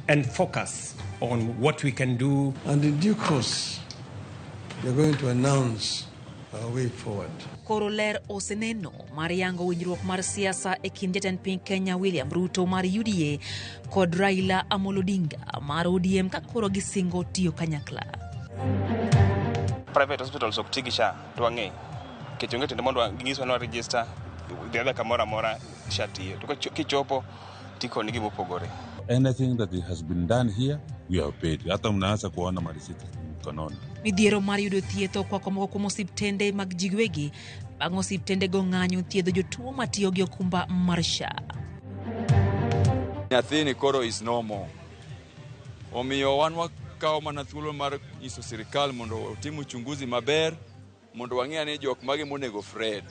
Speaker 19: and focus on what we can do.
Speaker 20: And in due course, we are going to announce our way forward.
Speaker 21: Koro ler oseneno mar yango winjruok mar siasa e kind jatend piny Kenya William Ruto mar UDA kod Raila Amolo Odinga mar ODM ka koro gisingo tiyo kanyakla.
Speaker 22: Private hospitals ok ti gi SHA to wang'eyo. Nikech onge tiende mondo ginyiswa ni wa register dhi adhiya kamoro amora SHA tiyo. To kichopo tikoni gima opogore.
Speaker 23: Anything that has been done here, we have paid. Hata mnaanza kuona marisiti mkononi.
Speaker 21: Midhiero mar yudo thieth okwako moko kuom osiptende mag ji giwegi bang' osiptendego ng'anyo thiedho jotuo matiyo gi okumba mar SHA.
Speaker 24: Nyathini koro is normal. Omiyo wan wakawo mana thuolo mar nyiso sirikal mondo otim uchunguzi maber mondo wang'e ane jok mage monego Fred.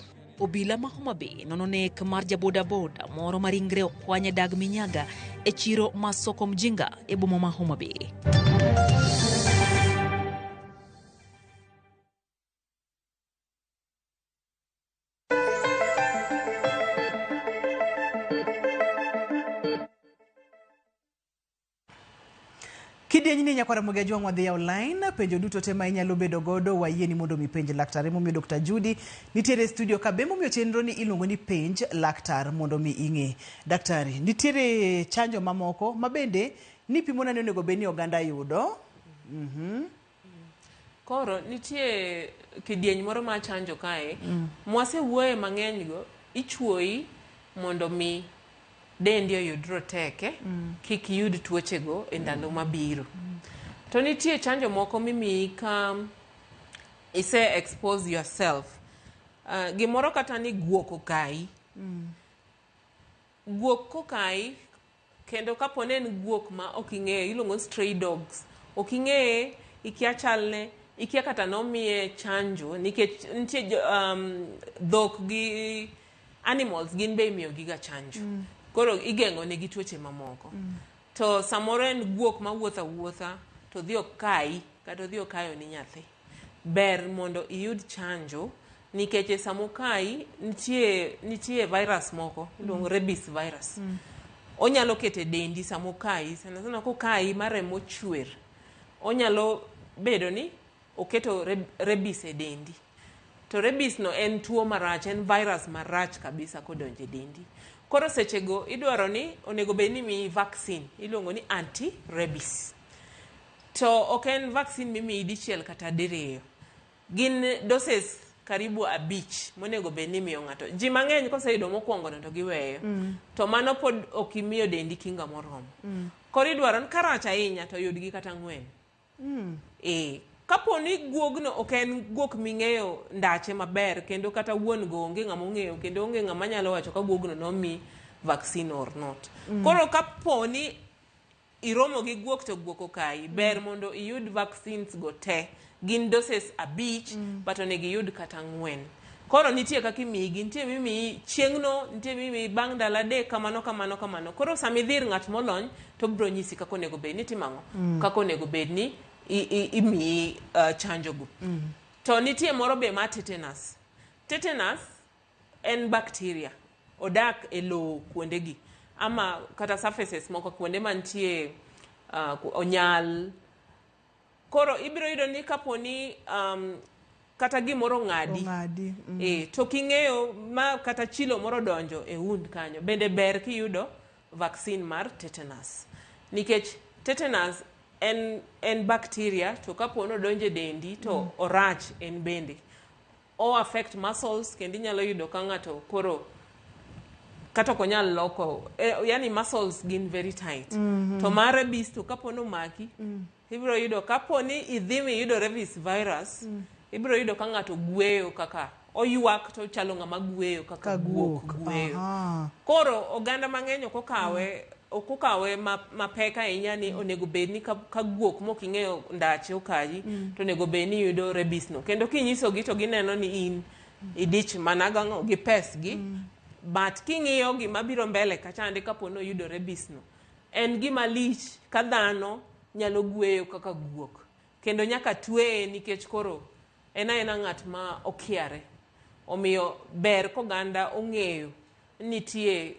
Speaker 21: Obila ma Homa Bay nono nek mar jabodaboda moro ma ringre okwany e dag Minyaga e chiro ma Soko Mjinga e boma ma Homa Bay.
Speaker 1: Kidieny ni nyakwara Ramogi Ajwang' wadhi yawo line penjo duto te ma inyalo bedo godo wayie ni mondo mi penj laktar emomiyo Dr. Judy nitiere e studio ka be emomiyo chenro ni iluongo ni penj laktar mondo mi ing'e. Daktari, nitiere chanjo mamoko ma bende nipimona ni onego bed ni oganda yudo.
Speaker 2: Koro nitie kidieny moro mar chanjo kae mwasewuoye mang'eny go ichuoyi mondo mi dendi oyud roteke kik yud tuochego e ndalo mabiro. To nitie chanjo moko mimiyi ka ise expose yourself. Gimoro kata ni guok okayi. Guok kokayi kendo kapo ni en guok ma ok ing'eyo iluongo ni stray dogs. Ok ing'eye, ikia chalne, ikia kata nomiye chanjo nikech nitie dhok gi animals gin be imiyo giga chanjo. Koro igeng'o negi tuoche mamoko. To samoro en guok mawuotho awuotha to dhi okayi kata odhi okayo ni nyathi. Ber mondo iyud chanjo nikech e samokayi nitie virus moko iluongo rabies virus. Onyalo keto e dendi samokayi sana sana kokayi ma remo chwer. Onyalo bedo ni oketo rabies e dendi. To rabies no en tuo marach, en virus marach kabisa kodonjo e dendi. Koro sechego idwaro ni onego bed ni imiyi vaccine iluongo ni anti rabies. To ok en vaccine mimiyi dichiel kata diriyo. Gin doses karibu 5 monego bed ni imiyo ng'ato. Ji mang'eny koseyudo mokwongo no to giweyo. To mano pod ok imiyo dendi kinga moromo. Koro idwaro ni karach ahinya to yudgi kata 4. Kapo ni guogno ok en guok ming'eyo ndache maber kendo kata wuon go onge ng'ama ong'eyo kendo onge ng'ama nyalo wacho ka guogno nomi vaccine or not. Koro kapo ni iromo gi guok to guok okayi, ber mondo iyud vaccines go te. Gin doses 5 but onego iyud kata 4. Koro nitie kaka imiyigi, nitie mimiyi chieng'no, nitie mimiyi bang' ndalo 3 kamano kamano kamano. Koro sama idhi ir ng'at molony to obiro nyisi kaka onego bed ni itimo ang'o, kaka onego bed ni imiyi chanjo go. To nitie moro be mar tetanus. Tetanus en bacteria, odak e lowo kuondegi ama kata surfaces moko kuonde mantie onyal. Koro ibiro yudo ni kapo ni kata gimoro ong'adi, to king'eyo ma kata chilo moro donjo e wound kanyo, bende ber kiyudo vaccine mar tetanus. Nikech tetanus en bacteria to kapo ni odonjo e dendi to orach en bende. O affect muscles kendo inyalo yudo ka ng'ato koro kata ok onyal loko, yani muscles gin very tight. To mar rabies to kapo ni omaki, ibiro yudo kapo ni idhi miyudo rabies virus, ibiro yudo ka ng'ato gweyo kaka oywak to chalo ng'ama gweyo kaka guok gweyo. Koro oganda mang'eny ok okawe mapek ahinya ni onego bed ni ka guok mok ing'eyo ndache okayi, to onego bed ni iyudo rabies no. Kendo kinyisogi to gineno ni in idich mana gang'o gi pesgi. But king'iyo gima biro mbele kachande kapo ni oyudo rabies no, en gima lich ka dhano nyalo gweyo kaka guok. Kendo nyaka tweye nikech koro en aena ng'at ma okiare. Omiyo ber koganda ong'eyo nitie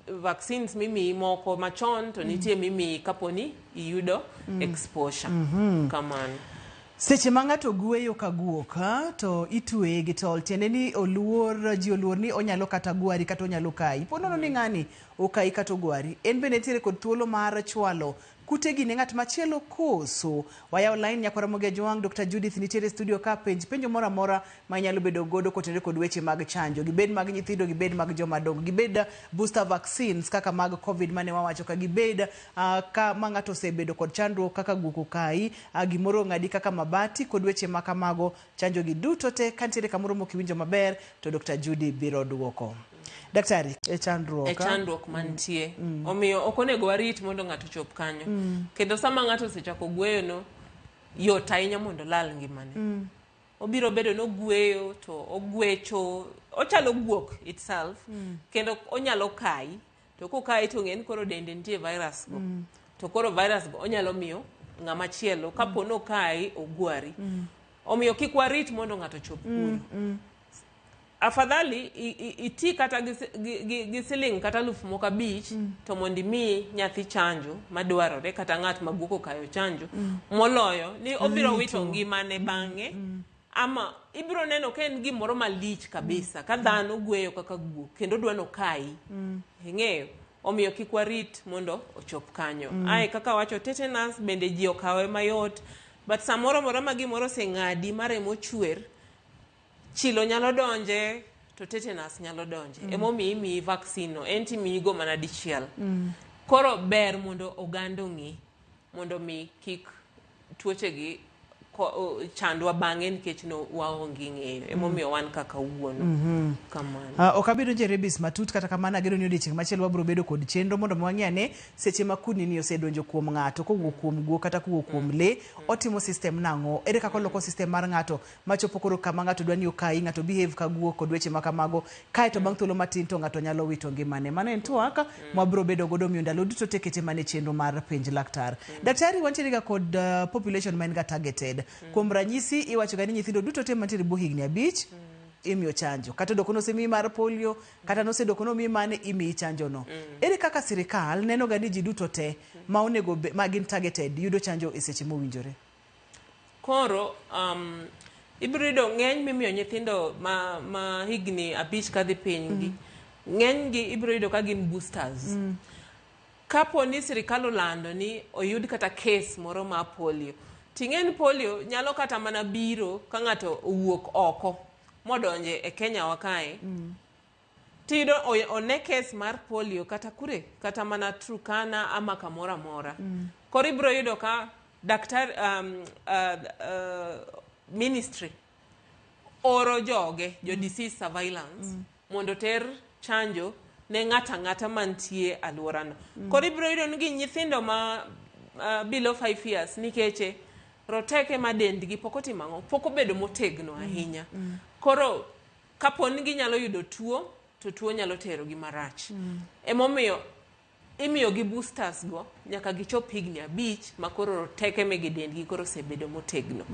Speaker 2: vaccines mimiyi moko machon to nitie mimiyi kapo ni iyudo exposure. Kamano.
Speaker 1: Seche ma ng'ato gweyo ka guok to itweye gi tol, tiende ni oluor, ji oluor ni onyalo kata gwari kata onyalo kayi. Po nono ni ng'ani okayi kata ogwari, en bende nitiere kod thuolo mar chwalo kutegi ne ng'at machielo koso. Wayawo line nyakwara Ramogi Ajwang', Dr. Judith nitiere studio ka, penj penjo moro amora ma inyalo bedo godo kotenore kod weche mag chanjo, gibed mag nyithindo, gibed mag joma dongo, gibed booster vaccines kaka mag COVID mane wawacho ka, gibed ka ma ng'ato osebedo kod chandruok kaka guok okayi, gimoro ong'adi kaka mabati kod weche ma kamago. Chanjo gi duto te ka nitiere kamoro mok iwinjo maber to Dr. Judy biro duoko. Daktari, e chandruok
Speaker 2: e chandruok mantie. Omiyo ok onego warit mondo ng'ato ochop kanyo. Kendo sama ng'ato osechako gweyo no, yot ahinya mondo olal ngimane. Obiro bedo nogweyo to ogwecho, ochalo guok itself. Kendo onyalo kayi, to kokayi to ng'e ni koro dende nitie virus go. To koro virus go onyalo miyo ng'ama chielo kapo ni okayi ogwari. Omiyo kik warit mondo ng'ato ochop kuro. Afadhali iti kata gi, gi, gi, gi siling kata 5000 to mondo imi nyathi chanjo madwarore kata ng'at ma guok okayo chanjo moloyo ni obiro wito
Speaker 1: Rito.
Speaker 2: ngimane bang'e ama ibiro neno ka en gimoro malich kabisa ka dhano gweyo kaka guok kendo dwa nokayi. Ing'eyo omiyo kik warit mondo ochop kanyo. Ae kaka wacho tetanus bende ji okawe mayot, but samoro amora ma gimoro oseng'adi ma remo chwer, chilo nyalo donje to tetanus nyalo donje. Emomiyo imiyi vaccine no en timiyi go mana dichiel. Koro ber mondo oganda ong'e mondo mi kik tuoche gi chandwa bang'e nikech no waonge ng'eyo. Emomiyo wan kaka wuono. Kamano.
Speaker 1: Ok abi donjo e rabies matut, kata kamano ageno ni odiechieng' machielo wabiro bedo kod chenro mondo mi wang'e ane seche ma kudni ni osedonjo kuom ng'ato kowuok kuom guok kata kowuok kuom lee, otimo system nang'o, ere kaka oloko system mar ng'ato machopo koro kama ng'ato dwa ni okayi, ng'ato behave ka guok kod weche ma kamago, kaeto bang' thuolo matin to ng'ato nyalo wito ngimane. Mano en twak mwabiro bedo godo, omiyo ndalo duto te kete mana e chenro mar penj laktar. Daktari, wantiere ga kod population ma en ga targeted. Kuom ranyisi, iwacho ga ni nyithindo duto te mantiere bwo higni 5 imiyo chanjo, kata odoko nosemiyi mar polio, kata nosedoko nomiyi mane, imiyi chanjo no. Ere kaka sirikal neno ga ni ji duto te ma onego ma gin targeted yudo chanjo e seche mowinjore?
Speaker 2: Koro ibiro yudo ng'eny mimiyo nyithindo ma higni 5 kadhi piny gi. Ng'eny gi ibiro yudo ka gin boosters. Kapo ni sirikal olando ni oyud kata case moro mar polio, ting'e ni polio nyalo kata mana biro ka ng'ato owuok oko modonje e Kenya wa kae. Tiyudo one case mar polio kata kure, kata mana Turkana ama kamoro amora. Koro ibiro yudo ka daktar ministry oro joge jo disease surveillance mondo ter chanjo ne ng'ato ang'ata mantie alworano. Koro ibiro yudo ni gin nyithindo ma below 5 years nikech roteke ma dendgi pok otimo ang'o, pok obedo motegno ahinya. Koro kapo ni ginyalo yudo tuo, to tuo nyalo terogi marach. Emomiyo imiyogi boosters go nyaka gichop higni 5 ma koro roteke mege dendgi koro osebedo motegno.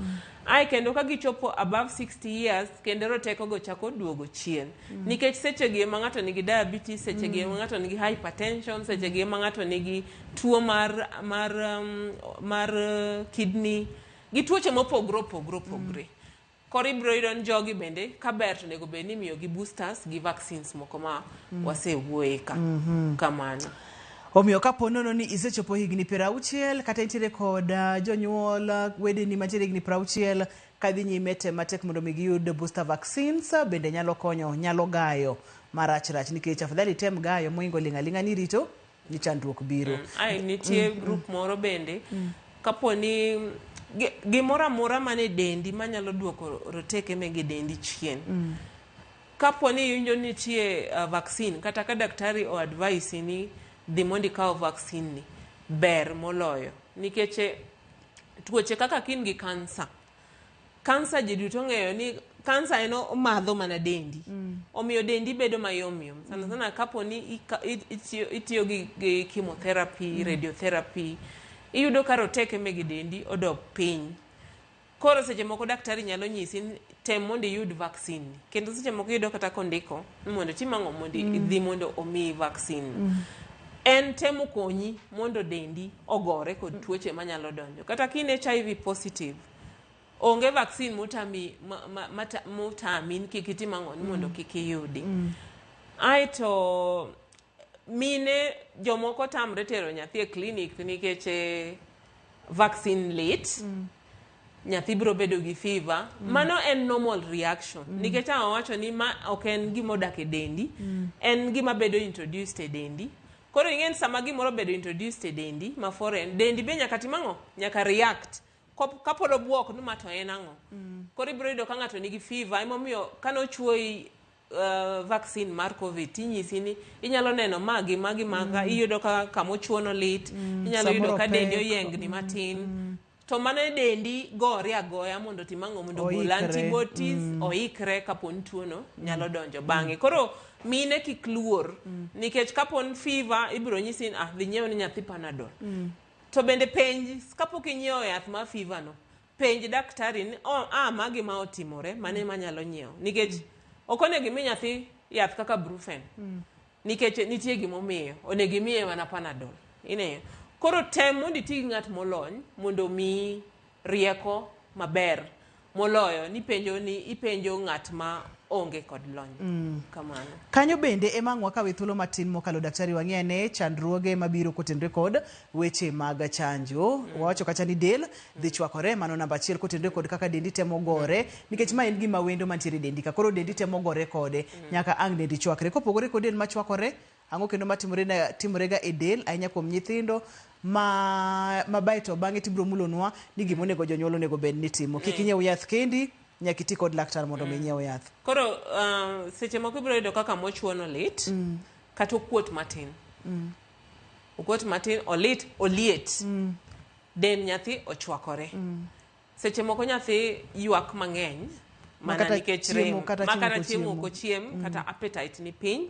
Speaker 2: Ae kendo ka gichopo above 60 years, kendo roteko go chako duogo chien. Nikech seche gi ema ng'ato nigi diabetes, seche gi ema ng'ato nigi hypertension, seche gi ema ng'ato nigi tuo mar kidney, gi tuoche mopogore opogore opogore. Koro ibiro yudo ni jogi bende kaber to onego bed ni imiyogi boosters gi vaccines moko ma wasewuoye ka. Kamano.
Speaker 1: Omiyo kapo nono ni isechopo higni 60 kata intiere kod jonyuol wedeni mantiere higni 60 kadhi nyime tem matek mondo mi giyud booster vaccines, bende nyalo konyo, nyalo gayo marach rach, nikech afadhali tem gayo mohingo ling' aling'a ni rito ni chandruok biro.
Speaker 2: Ai nitie group moro bende kapo ni gimoro amora mane dendi manyalo duoko roteke mege dendi chien. Kapo ni iwinjo ni nitie vaccine kata ka daktari o advise ni dhi mondo ikaw vaccine ni, ber moloyo nikech tuoche kaka kin gi kansa. Kansa ji duto ong'eyo ni kansa en omadho mana dendi. Omiyo dendi bedo mayom yom. Sana sana kapo ni itiyo gi chemotherapy, radiotherapy, iyudo ka roteke mege dendi odok piny. Koro seche moko daktari nyalo nyisi ni tem mondo iyud vaccine ni. Kendo seche moko iyudo kata kondiko ni mondo itim ang'o, mondo idhi mondo omiyi vaccine. En temo konyi mondo dendi ogore kod tuoche manyalo donjo. Kata ka in HIV positive, onge vaccine motami ni kik itim ang'o, ni mondo kik iyudi. Aeto mine jomoko tamre tero nyathi e clinic nikech vaccine lit. Nyathi biro bedo gi fever. Mano en normal reaction. Nikech ang' wacho ni ma ok en gima odak e dendi. En gima bedo introduced e dendi. Koro ing'e ni sama gimoro obedo introduced e dendi ma foreign, dendi be nyaka tim ang'o? Nyaka react. Kapod obuok ni ma to en ang'o. Koro ibiro yudo ka ng'ato nigi fever, emomiyo kanochuoyi vaccine mar COVID tinyisi ni inyalo neno ma gi ma gi ma ka iyudo ka kamochuo no lit, inyalo yudo
Speaker 1: Samoro
Speaker 2: ka dendi
Speaker 1: pek.
Speaker 2: oyiengni matin. To mano e dendi gore agoya mondo otim ang'o mondo ogol
Speaker 1: Oikre.
Speaker 2: antibodies oikre kapo ni tuono nyalo donjo bang'e. Koro mine kik luor nikech kapo ni fever ibiro nyisi ni ah dhi nyiew ne nyathi panadol. To bende penj kapok inyiewo yath mar fever no, penj daktari ni oh, ah magi ma otimore mane manyalo nyiewo nikech ok onego imi nyathi yath kaka brufen nikech nitie gimomiyo onego imiye mana panadol ineno koro tem mondo iti gi ng'at molony mondo omiyi rieko maber moloyo ni penjo ni ipenjo ng'at ma onge kod lony kamano
Speaker 1: Kanyo bende ema ang' wakawe thuolo matin mokalo daktari wang'i ane chandruoge mabiro kotenore kod weche mag chanjo. Wawacho kacha ni del dhi chwakore, mano namba achiel kotenore kod kaka dendi temo gore, nikech ma en gima wendo mantiere e dendi ka. Koro dendi temo gore kode nyaka ang' dendi chwakre. Kopogore kod del machwakore, ang'o kendo matimore na, timorega e del ahinya kuom nyithindo ma, ma bae to bang'e tibiro mulonwa ni gima onego jonyuol onego bed ni timo. Kik inyiew yath kendi, nyaka iti kod laktar mondo mi inyiew yath.
Speaker 2: Koro seche moko ibiro yudo kaka mochuono lit kata okuot matin. Okuot matin, olit, oliet. Dend nyathi ochwakore. Seche moko nyathi ywak mang'eny
Speaker 1: Ma
Speaker 2: mana
Speaker 1: kata
Speaker 2: nikech
Speaker 1: chiemo,
Speaker 2: rem,
Speaker 1: kata
Speaker 2: ma
Speaker 1: chiemo
Speaker 2: kata
Speaker 1: ok
Speaker 2: chiemo
Speaker 1: ochiemo.
Speaker 2: ok ochiem, kata appetite ni piny.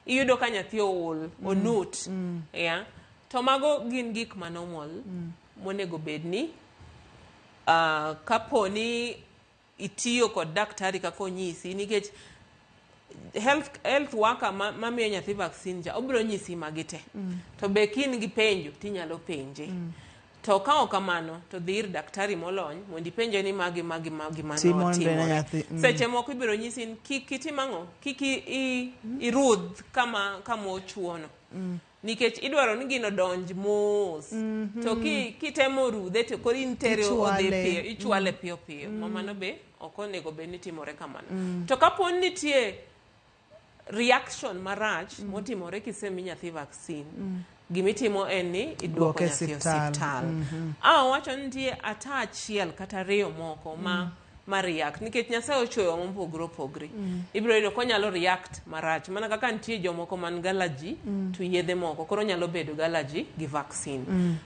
Speaker 2: Iyudo ka nyathi ool, onut. Yeah. To mago gin gik ma normal monego bed ni kapo ni itiyo kod daktari kaka onyisi nikech health worker mamiyo nyathi vaccine cha obiro nyisi magi te. To be ka in gi penjo tinyalo penje. To ka ok kamano to dhi ir daktari molony mondo ipenje ni magi magi magi mano
Speaker 1: Timore ne
Speaker 2: otimore.
Speaker 1: nyathi,
Speaker 2: Seche moko ibiro nyisi ni kik itim ang'o, kik irudh kama ochuono. Nikech idwaro ni gino donj mos. To kitemo rudhe to koro in tere odhi
Speaker 1: Ichwale.
Speaker 2: piyo, ichwale piyo piyo. Ma mano be ok onego bed ni timore kamano. To kapo ni nitie reaction marach motimore kisemi nyathi vaccine, gimitimo en ni iduoko
Speaker 1: Duoke
Speaker 2: nyathi
Speaker 1: osiptal.
Speaker 2: osiptal. Ah, owacho ni nitie ata achiel kata ariyo moko ma react nikech Nyasaye ochweyo mopogore opogore. Ibiro yudo konyalo react marach mana kaka nitie jomoko man gi allergy to yedhe moko koro nyalo bedo gi allergy gi vaccine.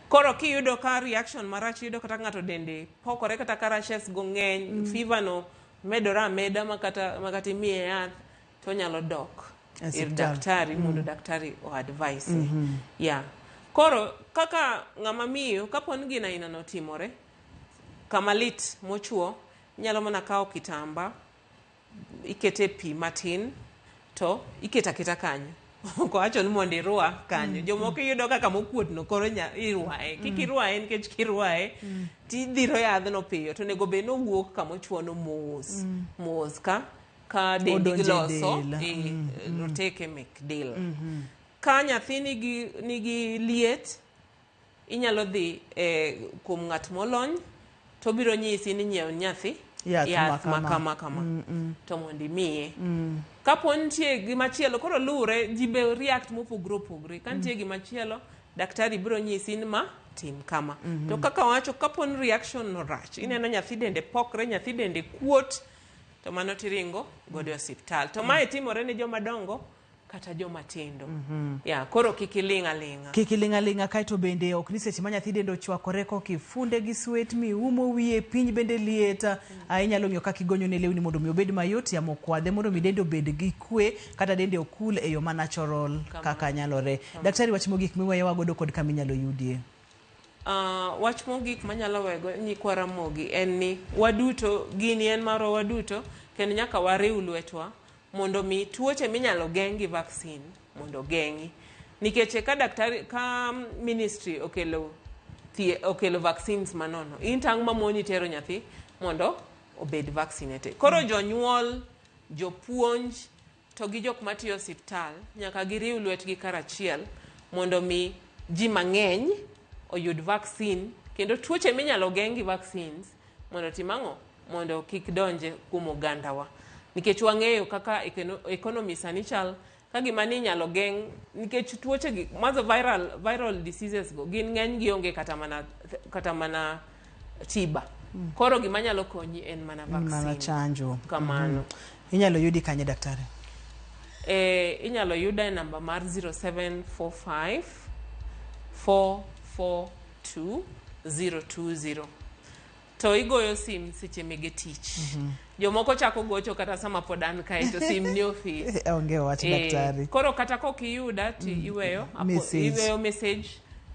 Speaker 2: Koro kiyudo ka reaction marach iyudo kata ng'ato dende pokore kata ka rashes go ng'eny, fever no medore ameda makata imiye yath to onyalo dok
Speaker 1: E
Speaker 2: ir
Speaker 1: osiptal.
Speaker 2: daktari mondo daktari o advise. Yeah. Koro kaka ng'ama miyo kapo ni gina aina no otimore kama lit mochuo inyalo mana kawo kitamba ikete pi matin to iketo aketa kanyo. Ok owacho ni mondo irwa kanyo. Jomoko iyudo kaka mokuot no koro irwaye. Kik irwaye nikech kirwaye tidhiro yadhno piyo to onego bed ni owuok kama ochuo no mos. Mos ka dendi
Speaker 1: Odonjo e
Speaker 2: giloso
Speaker 1: del.
Speaker 2: roteke mek del. Ka nyathi nigi liet inyalo dhi kuom ng'at molony to obiro nyisi ni nyiew nyathi
Speaker 1: Yath
Speaker 2: ma
Speaker 1: ma
Speaker 2: kama
Speaker 1: kama.
Speaker 2: kama to mondo imiye. Kapo nitie gimachielo koro luwre ji be react mopogore opogore. Ka nitie gimachielo daktari biro nyisi ni ma tim kama. To kaka wacho kapo ni reaction no rach ineno nyathi dende pokre nyathi dende kuot to mano tiringo godo e osiptal. To mae timore ne joma dongo kata joma tindo. Yeah, koro kik iling' aling'a.
Speaker 1: Kik iling' aling'a kaeto bende ok ni seche ma nyathi dende ochwakore kokifunde gi swet miumo wiye piny bende liet inyalo ng'iyo kaka igonyo ne lewni mondo mi obed mayot yamo okwadhe mondo mi dende obed gi kwe kata dende okul e yo ma natural kaka nyalore. Daktari wach mogik miweyowa godo kod kama inyalo yudie.
Speaker 2: Wach mogik manyalo wego nyikwa Ramogi en ni waduto gini en marwa waduto kendo nyaka wariw lwetwa mondo mi tuoche minyalo geng' gi vaccine mondo geng'i. Nikech ka daktari ka ministry okelo vaccines manono in tang' mamoni tero nyathi mondo obed vaccinated. Koro jonyuol, jopuonj to gi jok matiyo osiptal nyaka giriw lwetgi karachiel mondo mi ji mang'eny oyud vaccine kendo tuoche minyalo geng' gi vaccines mondo tim ang'o mondo kik donje kuom ogandawa. Nikech wang'eyo kaka economy sani chal ka gima ni inyalo geng' nikech tuoche gi mago viral diseases go gin ng'eny gi onge kata mana tiba. Koro gima nyalo konyi en mana
Speaker 1: Mana
Speaker 2: vaccine.
Speaker 1: chanjo.
Speaker 2: Kamano.
Speaker 1: Inyalo yudi kanye daktari?
Speaker 2: Inyalo yuda e namba mar 0745 442 020. To igoyo sim seche mege tich. Jomoko chako gocho kata sama pod an kae to sim ni ofis.
Speaker 1: Onge wach daktari.
Speaker 2: Koro kata kok iyuda to iweyo
Speaker 1: Message.
Speaker 2: iweyo message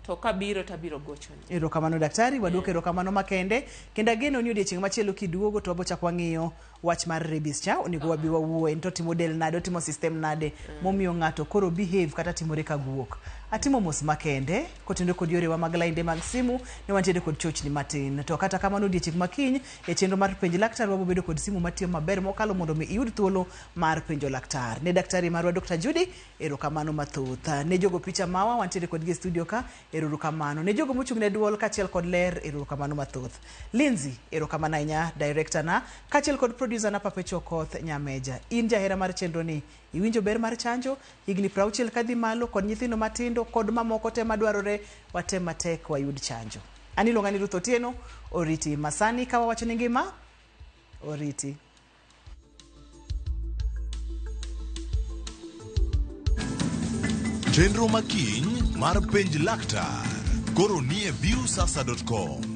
Speaker 2: to kabiro tabiro gochoni.
Speaker 1: Erokamano daktari, waduoko erokamano makende. Kendo ageno ni odiechieng' machielo kiduogo to wabo chak wang'iyo wach mar rabies cha, onego wabi wawuoye, en to otimo del nade, otimo system nade, momiyo ng'ato koro behave kata timore ka guok. Atimo mos makende, kotenore kod yorewa mag lainde mag simu, ne wantiere kod chochni matin. To kata kamano odiechieng' makiny, e chenro mar penj laktar wabo bedo kod simu matiyo maber mokalo mondo mi iyud thuolo mar penjo laktar. Ne daktari marwa Dr. Judy, erokamano mathoth. Ne jogo picha mawa, wantiere kodgi e studio ka, erokamano. Ne jogo mochung' ne duol kaachiel kod ler, erokamano mathoth. Lindsay, erokamano ahinya director na, kaachiel kod producer na Papecho Okoth Nyameja. In jahera mar chenro ni, iwinjo ber mar chanjo, higni 60 kadhi malo kod nyithindo matindo kod mamoko te madwarore, watem matek wayud chanjo. An iluonga ni Ruth Otieno, oriti masani ka wawacho ni ngima, oriti.
Speaker 18: Chenro makiny mar penj laktar koro nie viewsasa.com.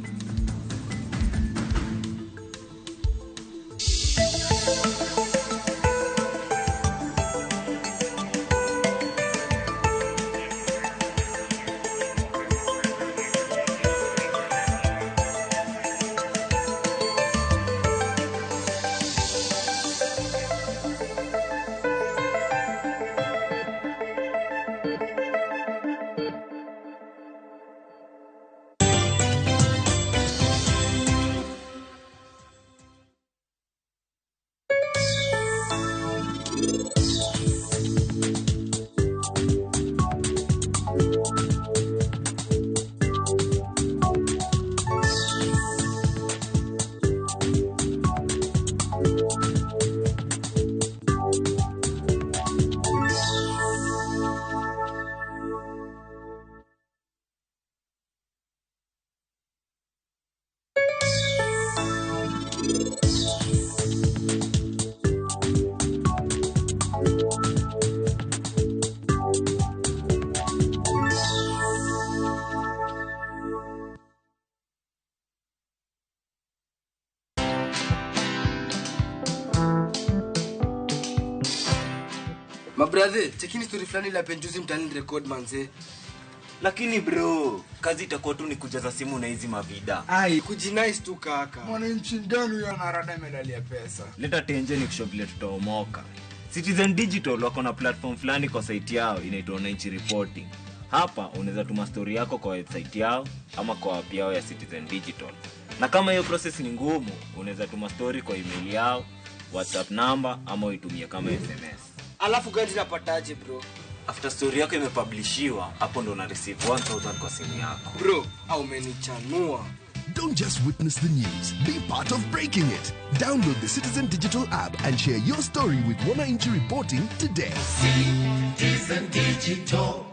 Speaker 3: Mabrathe, chekini story fulani la penjuzi mtaani record manze.
Speaker 5: Lakini bro, kazi itakuwa tu ni kujaza simu na hizi mavida.
Speaker 3: Ai, kujinice tu kaka.
Speaker 7: Mwananchi gani huyo anarada medali ya pesa?
Speaker 5: Leta tenje ni kushow vile tutaomoka. Citizen Digital wako na platform fulani kwa site yao inaitwa Wananchi Reporting. Hapa unaweza tuma story yako kwa website yao ama kwa app yao ya Citizen Digital. Na kama hiyo process ni ngumu, unaweza tuma story kwa email yao, WhatsApp number ama uitumie kama SMS.
Speaker 3: Alafu gani napataje bro?
Speaker 5: After story yako imepublishiwa, hapo ndo una receive 1000 kwa simu yako.
Speaker 3: Bro, au umenichanua.
Speaker 18: Don't just witness the news, be part of breaking it. Download the Citizen Digital app and share your story with Wananchi Reporting today.
Speaker 17: Citizen Digital.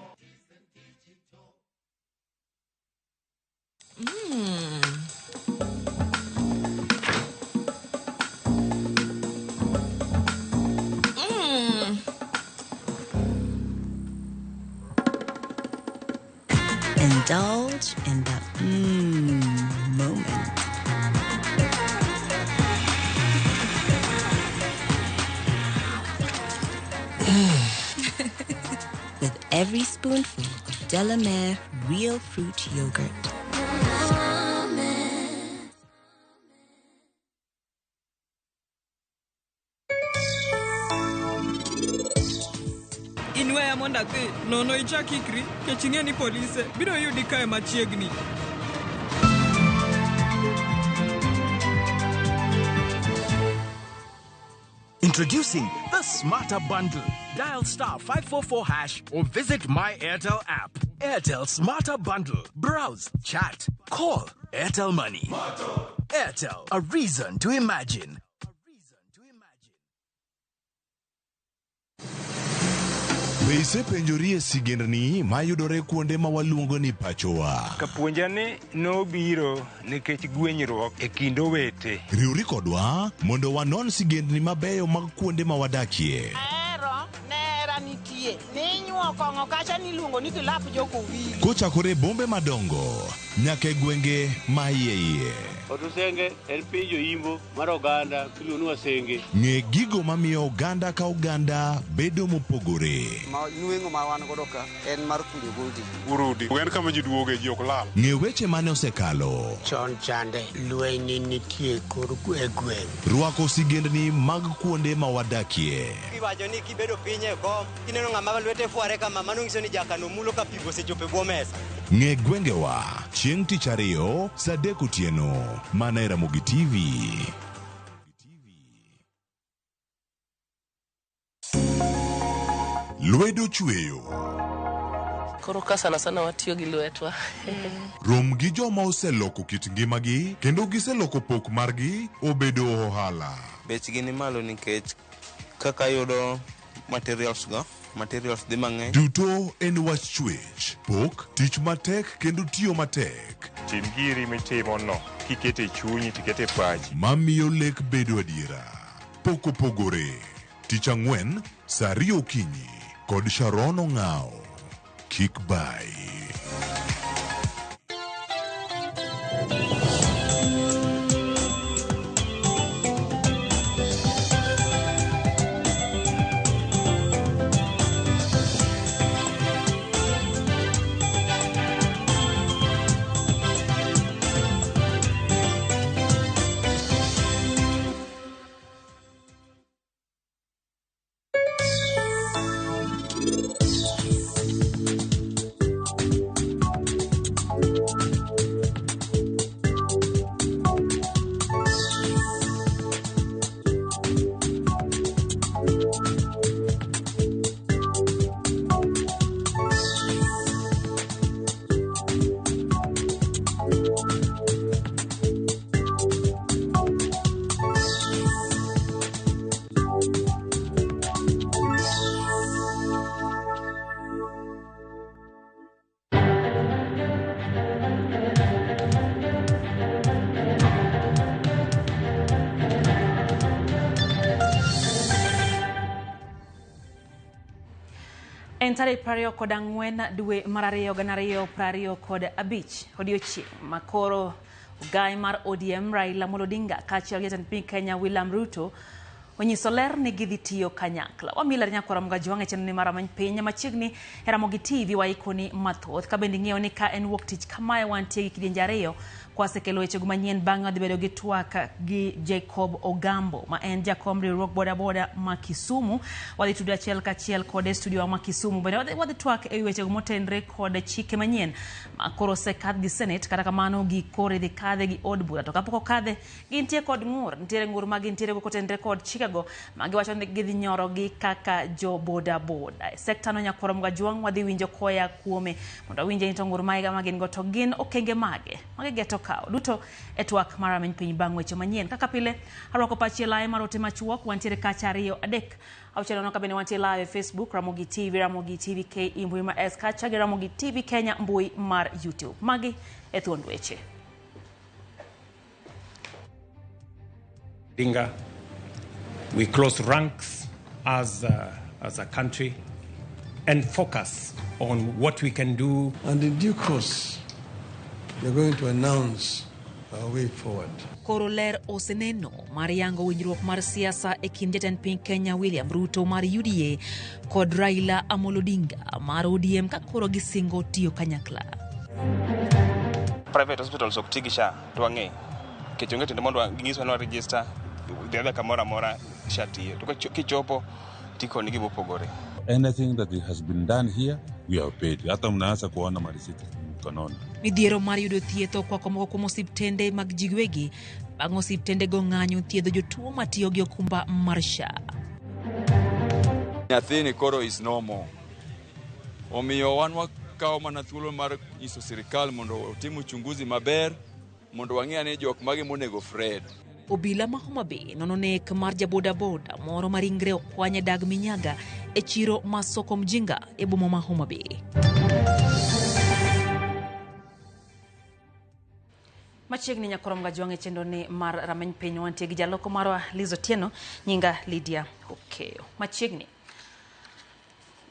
Speaker 14: Indulge in the moment. With every spoonful of Delamere Real Fruit Yogurt.
Speaker 25: Inweya mondo adhi, nono ichak ikri, kech ing'e ni polise biro yudi kae machiegni.
Speaker 26: Introducing the Smarter Bundle. Dial star 544 hash or visit My Airtel app. Airtel Smarter Bundle. Browse, chat, call. Airtel Money. Airtel, a reason to imagine.
Speaker 18: Be isepenjori e sigendni mayudore kuonde ma waluongo ni pachowa?
Speaker 27: Kapuonja ni nobiro nikech gwenyruok e kind owete.
Speaker 18: Riwri kodwa mondo wanon sigendni mabeyo mag kuonde ma wadakie.
Speaker 28: Ahero nera nitie ninyuo kong'o kacha niluongo ni kilap jokowili.
Speaker 18: Kochakore e bombe madongo nyaka e gwenge ma iye iye.
Speaker 6: Otusenge en piny joimbo mar oganda miluongo ni Wasenge.
Speaker 8: Ng'e gigo mamiyo oganda ka oganda bedo mopogore.
Speaker 9: Ma nweng'o ma wan godo ka en mar kunyo goldi.
Speaker 10: Urudi. En kama ji duoge ji ok lal.
Speaker 8: Ng'e weche mane osekalo.
Speaker 12: Chon chande lweny ne nitie kor e gweng'.
Speaker 8: Rwako sigendni mag kuonde ma wadakie.
Speaker 13: Iwacho ni kibedo piny e kom, kineno ng'ama lwete fware kama, mano nyiso ni jakano mulo ka pi osechopo e bwo mesa.
Speaker 8: Ng'e gwengewa chieng' tich ariyo saa 3 otieno mana e Ramogi TV. Lwedo chweyo.
Speaker 15: Koro ka sana sana watiyo gi lwetwa.
Speaker 8: Rom gi joma oseloko kit ngimagi kendo giseloko pok margi obedo ohala.
Speaker 16: Bechgi ni malo nikech kaka yudo materials go, materials dhi mang'eny.
Speaker 8: Duto en wach chwech, pok, tich matek kendo tiyo matek.
Speaker 10: Tim giri mitimo no kikete chunyi tikete pachi.
Speaker 8: Mamiyo lek bedo adiera. Pok opogore. Tich ang'wen, saa 2 okinyi kod Sharon Ong'ao. Kik bai.
Speaker 21: En tarik 24 dwe mar 2 2025 odiochieng' makoro ogai mar ODM Raila Amolo Odinga kaachiel gi jatend piny Kenya William Ruto onyiso ler ni gidhi tiyo kanyakla. Wamiyi ler nyakwara Mgajwang' e chenro ni mar Rameny Piny machiegni e Ramogi TV waikoni mathoth. Ka bende ing'eyo ni ka en wuok tich kamae wantie gi kidienje ariyo kwasekelo wechego manyien bang'e wadhi bedo gi twak gi Jacob Ogambo ma en jakom riwruog bodaboda ma Kisumu. Wadhi tudo achiel kachiel kode e studio ma Kisumu. Bende wadhi twak e wechego motenre kod chike manyien ma koro osekadh gi Senate, kata kamano gikore dhi kadhe gi od bura. To kapok okadhe gintie kod ng'ur, nitiere ng'ur ma gintiere go kotenre kod chikego ma giwacho ni gidhi nyorogi kaka jo bodaboda. E sekta no nyakwara Mgajwang' wadhi winjo koya kuome mondo wawinje ni to ng'ur ma gin go to gin okenge mage ma gigeto kawo duto e twak mar Rameny Piny bang' weche manyien. Kaka pile arwako pachi e lae mar ote machuok, wantiere kacha 2 3 6 nono ka bende wantie live e Facebook Ramogi TV, Ramogi TV KE mbui mar S kacha gi Ramogi TV Kenya mbui mar YouTube. Magi e thuond weche.
Speaker 19: Odinga, we close ranks as a country and focus on what we can do.
Speaker 20: And in due course, we are going to announce our way forward.
Speaker 21: Koro ler oseneno mar yango winjruok mar siasa e kind jatend piny Kenya William Ruto mar UDA kod Raila Amolo Odinga mar ODM ka koro gisingo tiyo kanyakla.
Speaker 22: Private hospitals ok ti gi SHA to wang'e nikech onge tiende mondo ginyiswa ni wa register dhi adhiya kamoro amora SHA tiyo to kichopo tikoni gima opogore.
Speaker 23: Anything that has been done here we have paid. Hata mnaanza kuona marisiti mkononi.
Speaker 21: Midhiero mar yudo thieth okwako moko kuom osiptende mag ji giwegi bang' osiptendego ng'anyo thiedho jotuo matiyo gi okumba mar SHA.
Speaker 24: Nyathini koro is no more. Omiyo wan wakawo mana thuolo mar nyiso sirikal mondo otim uchunguzi maber mondo wang'e ane jok mage monego Fred.
Speaker 21: Obila ma Homa Bay nono nek mar jabodaboda moro ma ringre okwany e dag Minyaga e chiro ma Soko Mjinga e boma ma Homa Bay. Machiegni nyakwara Mgajwang' e chenro ni mar Rameny Piny wantie gi jaloko marwa Liz Otieno, nyinga Lydia Okeyo. Machiegni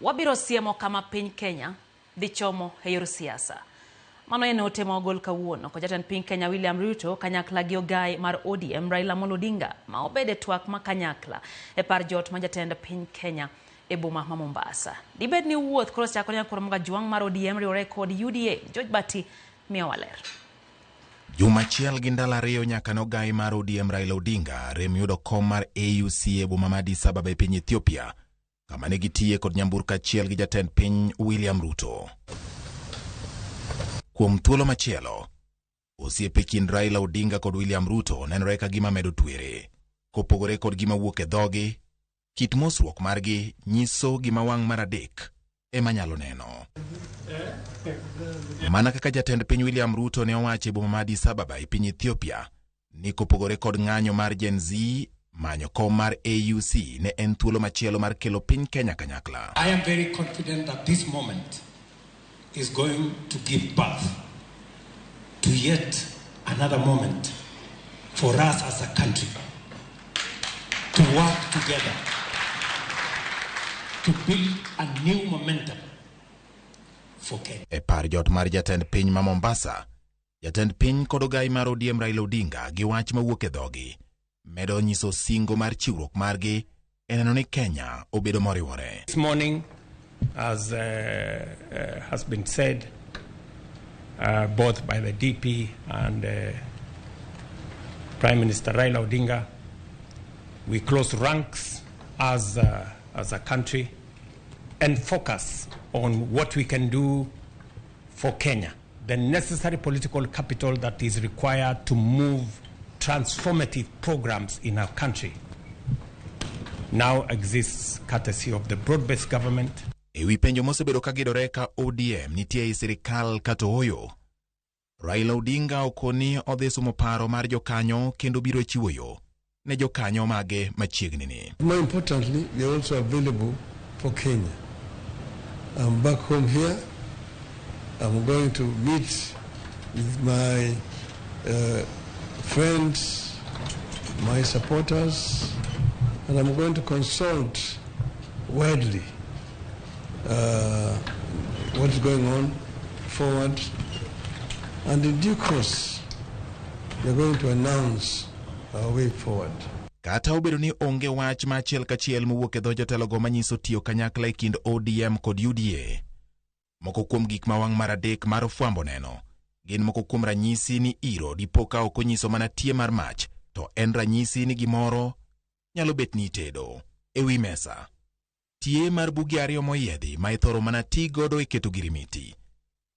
Speaker 21: wabiro siemo kama piny Kenya dhi chomo e yor siasa. Mano en ote ma ogol kawuono kod jatend piny Kenya William Ruto kanyakla gi ogai mar ODM Raila Amolo Odinga ma obede twak ma kanyakla e par jot ma jatend piny Kenya e boma ma Mombasa. Dibed ni wuoth koro osechakore nyaka Ramogi Ajwang' mar ODM riwore kod UDA. George Bati miyowa ler.
Speaker 1: Juma achiel gi ndalo ariyo nyaka nogai mar ODM Raila Odinga rem yudo kom mar AUC e boma ma Addis Ababa e piny Ethiopia, kama ne gitiye kod nyamburko achiel gi jatend piny William Ruto. Kuom thuolo machielo, osiepe kind Raila Odinga kod William Ruto nenore ka gima medo twere. Kopogore kod gima wuok e dhogi, kit mosruok margi nyiso gima wang' mar adek ema nyalo neno. Mana kaka jatend piny William Ruto ne owacho e boma ma Addis Ababa e piny Ethiopia, ni kopogore kod ng'anyo mar Gen Z, manyo kom mar AUC ne en thuolo machielo mar kelo piny Kenya kanyakla.
Speaker 19: I am very confident that this moment is going to give birth to yet another moment for us as a country to work together to build a new momentum for Kenya.
Speaker 1: E par jot mar jatend piny ma Mombasa, jatend piny kod ogai mar ODM Raila Odinga gi wach mawuok e dhogi medo nyiso singo mar chiwruok margi e neno ni Kenya obedo moriwore.
Speaker 19: This morning, as has been said both by the DP and Prime Minister Raila Odinga, we close ranks as a country and focus on what we can do for Kenya, the necessary political capital that is required to move transformative programs in our country now exists courtesy of the broad-based government.
Speaker 1: E wi penjo mosebedo ka gidore ka ODM nitie ei sirikal kata ooyo, Raila Odinga okoni odhi sumo paro mar jokanyo kendo biro chiwo yo ne jokanyo mage machiegni ni.
Speaker 20: More importantly, we are also available for Kenya. I'm back home here. I'm going to meet with my friends, my supporters, and I'm going to consult widely what's going on forward. And in due course, we are going to announce our way forward.
Speaker 1: Kata obedo ni onge wach ma achiel kachiel mowuok e dho jotelogo manyiso tiyo kanyakla e kind ODM kod UDA, moko kuom gik ma wang' mar adek mar fwambo neno gin moko kuom ranyisi ni iro dipo ka ok onyiso mana tie mar mach, to en ranyisi ni gimoro nyalo bet ni itedo e wi mesa. Tie mar buge ariyo moyiedhi ma ithoro mana ti godo e keto girimiti.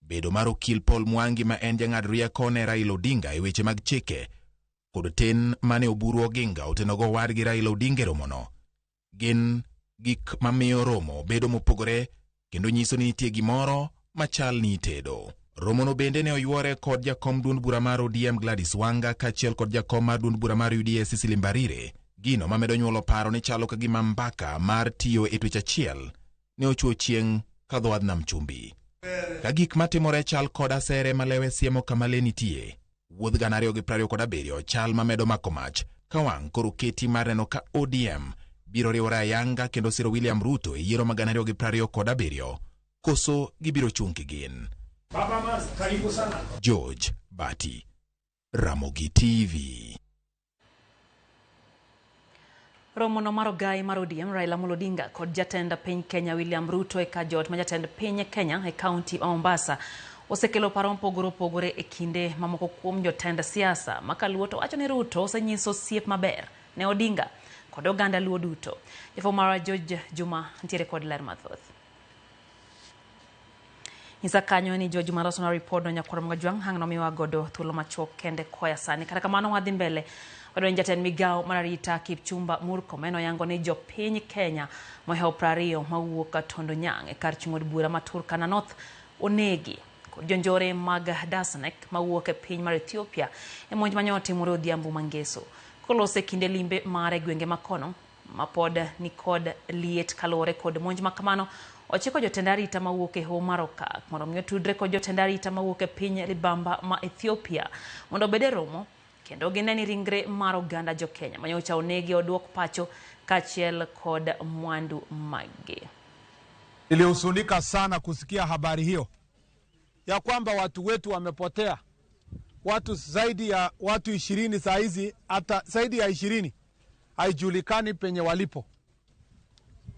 Speaker 1: Bedo mar okil Paul Mwangi ma en jang'ad rieko ne Raila Odinga e weche mag chike kod ten mane Oburu Oginga otenogo wadgi Raila Odinga e romono gin gik mamiyo romo bedo mopogore kendo nyiso ni nitie gimoro machal ni itedo. Romono bende ne oyuore kod jakom duond bura mar ODM Gladys Wanga kaachiel kod jakom mar duond bura mar UDA Cecily Mbarire, gino mamedo nyuolo paro ni chalo ka gima mbaka mar tiyo e twech achiel ne ochuo chieng' ka dho wadh nam chumbi. Ka gik matimore chal kod asere malewe siemo kama le nitie, wuodh 2027 chal mamedo mako mach ka wang' koro keti mar neno ka ODM biro riwore ayanga kendo siro William Ruto e yiero mag 2027 koso gibiro chung' kigin.
Speaker 19: Baba Mas, karibu sana.
Speaker 1: George Bati, Ramogi TV.
Speaker 21: Romono mar ogai mar ODM Raila Amolo Odinga kod jatend piny Kenya William Ruto e kajot ma jatend piny Kenya e kaunti ma Mombasa osekelo paro mopogore opogore e kinde mamoko kuom jotend siasa ma kaluo to wacho ni Ruto osenyiso osiep maber ne Odinga kod oganda Luo duto. Jafwambo marwa George Juma nitiere kod ler mathoth. Nyisa kanyo ni George Juma loso ripod no nyakwar Mogajwang' hang' nomiwa godo thuolo machuok kende koya sani. Kata kamano wadhi mbele. Wadwa ni jatend migawo mar arita Kipchumba Murkomen oyango ni jopiny Kenya mohewo 20 mawuok Tondo Nyang' e kar chung' od bura ma Turkana North onegi kod jonjore mag Dasnek mawuok e piny mar Ethiopia e monj mane otimore odhiambo mangeso. Kolose kinde limbe mare gwenge makono mapod nikod liet kaluwore kod monj makamano, ochiko jotend arita mawuok e hoho mar Okak mondo mi otudre kod jotend arita mawuok e piny libamba ma Ethiopia mondo obed e romo kendo gine ni ringre mar oganda jo Kenya manyocha onegi oduok pacho kaachiel kod mwandu maggi.
Speaker 2: Nilihuzunika sana kusikia habari hiyo ya kwamba watu wetu wamepotea, watu zaidi ya watu 20 saa hizi, hata zaidi ya 20 haijulikani penye walipo.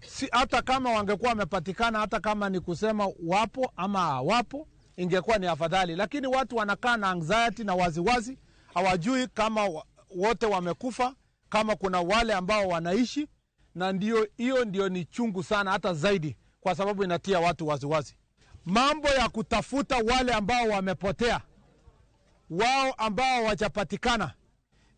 Speaker 2: Si hata kama wangekuwa wamepatikana, hata kama ni kusema wapo ama hawapo, ingekuwa ni afadhali, lakini watu wanakaa na anxiety na waziwazi, hawajui kama wote wamekufa, kama kuna wale ambao wanaishi, na ndio hiyo ndio ni chungu sana hata zaidi, kwa sababu inatia watu waziwazi. Mambo ya kutafuta wale ambao wamepotea, wao ambao hawajapatikana,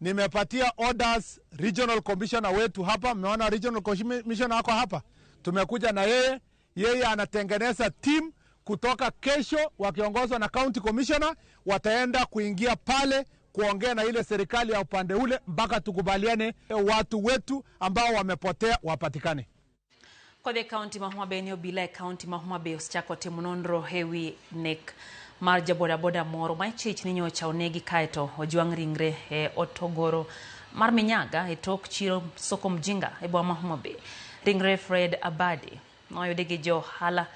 Speaker 2: nimepatia orders regional commissioner wetu hapa. Mmeona regional commissioner wako hapa, tumekuja na yeye. Yeye anatengeneza team kutoka kesho, wakiongozwa na county commissioner, wataenda kuingia pale kuongea na ile serikali ya upande ule mpaka tukubaliane watu wetu ambao wamepotea wapatikane.
Speaker 21: Kodhi e kaunti ma Homa Bay ni obila e kaunti ma Homa Bay osechako timo nonro ewi nek mar jabodaboda moro ma ichich ni nyocha onegi kaeto ojwang' ringre e otogoro mar Minyaga e tok chiro Soko Mjinga e boma ma Homa Bay. Ringre Fred Abadi noyudi gi jo ohala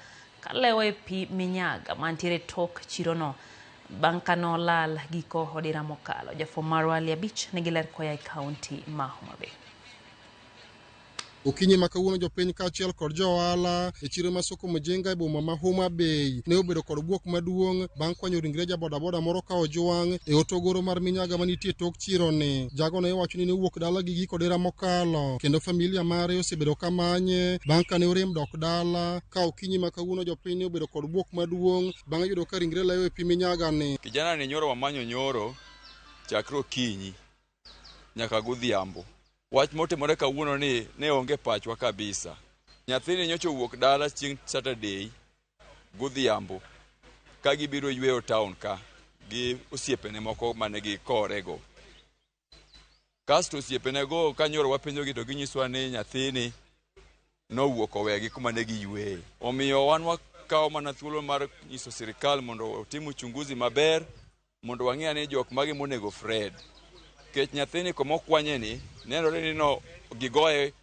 Speaker 21: kalewo e pi Minyaga mantiere tok chirono bang' kanolal giko odira mokalo. Jafwambo marwa Ali Abich nigi ler koa e kaunti ma Homa Bay.
Speaker 3: Okinyi ma kawuono jopiny kaachiel kod jo ohala e chiro ma Soko Mjinga e boma ma Homa Bay ne obedo kod bwok maduong' bang' kwanyo ringre jabodaboda moro ka ojwang' e otogoro mar Minyaga manitie tok chironi. Jago ne iwacho ni ne owuok dala gi giko dira mokalo kendo familia mare osebedo ka manye bang' kane orem dok dala. Ka okinyi ma kawuono jopiny ne obedo kod bwok maduong' bang' yudo ka ringre leyo e pi Minyaga ni.
Speaker 24: Kijana ni nyoro wamanyo nyoro chakre okinyi nyaka godhiambo. Wach motimore kawuono ni ne onge pachwa kabisa. Nyathini nyocha owuok dala chieng' Saturday godhiambo ka gibiro yweyo town ka gi osiepene moko mane gikorego. Kasto osiepenego ka nyoro wapenjogi to ginyiswa ni nyathini nowuok owegi kuma ne giyweye. Omiyo wan wakawo mana thuolo mar nyiso sirikal mondo otim uchunguzi maber mondo wang'e ane jok mage monego Fred. Nikech nyathini komokwanye ni nenore ni no gigoye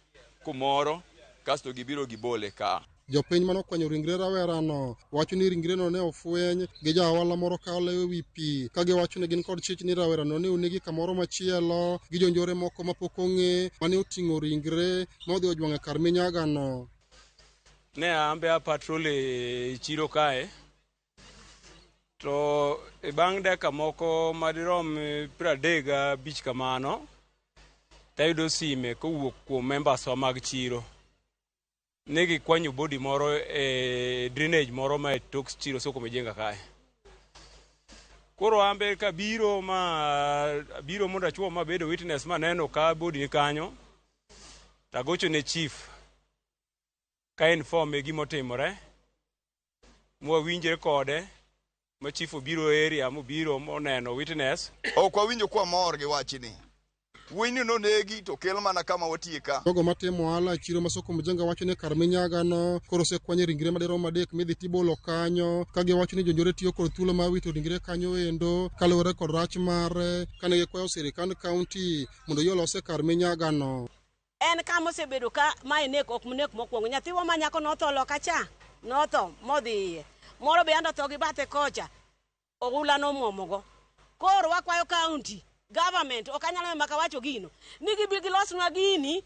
Speaker 24: kumoro kasto gibiro gibole ka.
Speaker 3: Jopiny manokwanyo ringre rawerano wacho ni ringreno ne ofweny gi ja ohala moro ka olewo ewi pi, ka giwacho ni gin kod chich ni rawerano ne onegi kamoro machielo gi jonjore moko mapok ong'e mane oting'o ringre modhi ojwang'e kar Minyagano.
Speaker 4: Ne ambe a patrol e chiro kae to e bang' dakika moko madirom 35 kamano tayudo sime kowuok kuom members wa mag chiro. Ne gikwanyo body moro e drainage moro ma e tok chiro Soko Mjinga kae. Koro ambe kabiro ma biro mondo achuo mabedo witness maneno ka body ni kanyo, tagocho ne chief ka informe gimotimore, mwawinjre kode ma chief obiro area mobiro moneno witness.
Speaker 5: Ok wawinjo kwa mor gi wachni. Wuoyini nonegi to kel mana kama watie ka.
Speaker 3: Jogo matimo ohala e chiro ma Soko Mjinga wacho ni kar Minyagano koro osekwany ringre madirom 3 midhi tibolo kanyo, ka giwacho ni jonjore tiyo kod thuolo mar wito ringre kanyo endo kaluwore kod rach mare kane gikwayo sirikand kaunti mondo oyie olose kar Minyagano.
Speaker 7: En kama osebedo ka mae nek ok nek mokwongo. Nyathiwa ma nyako notho loka cha, notho modhi iye. Moro be ando tho gi bathe kocha, oula nomwomogo. Koro wakwayo county government, ok anyalo maka wacho gino, ni gibi gilosnwa gini,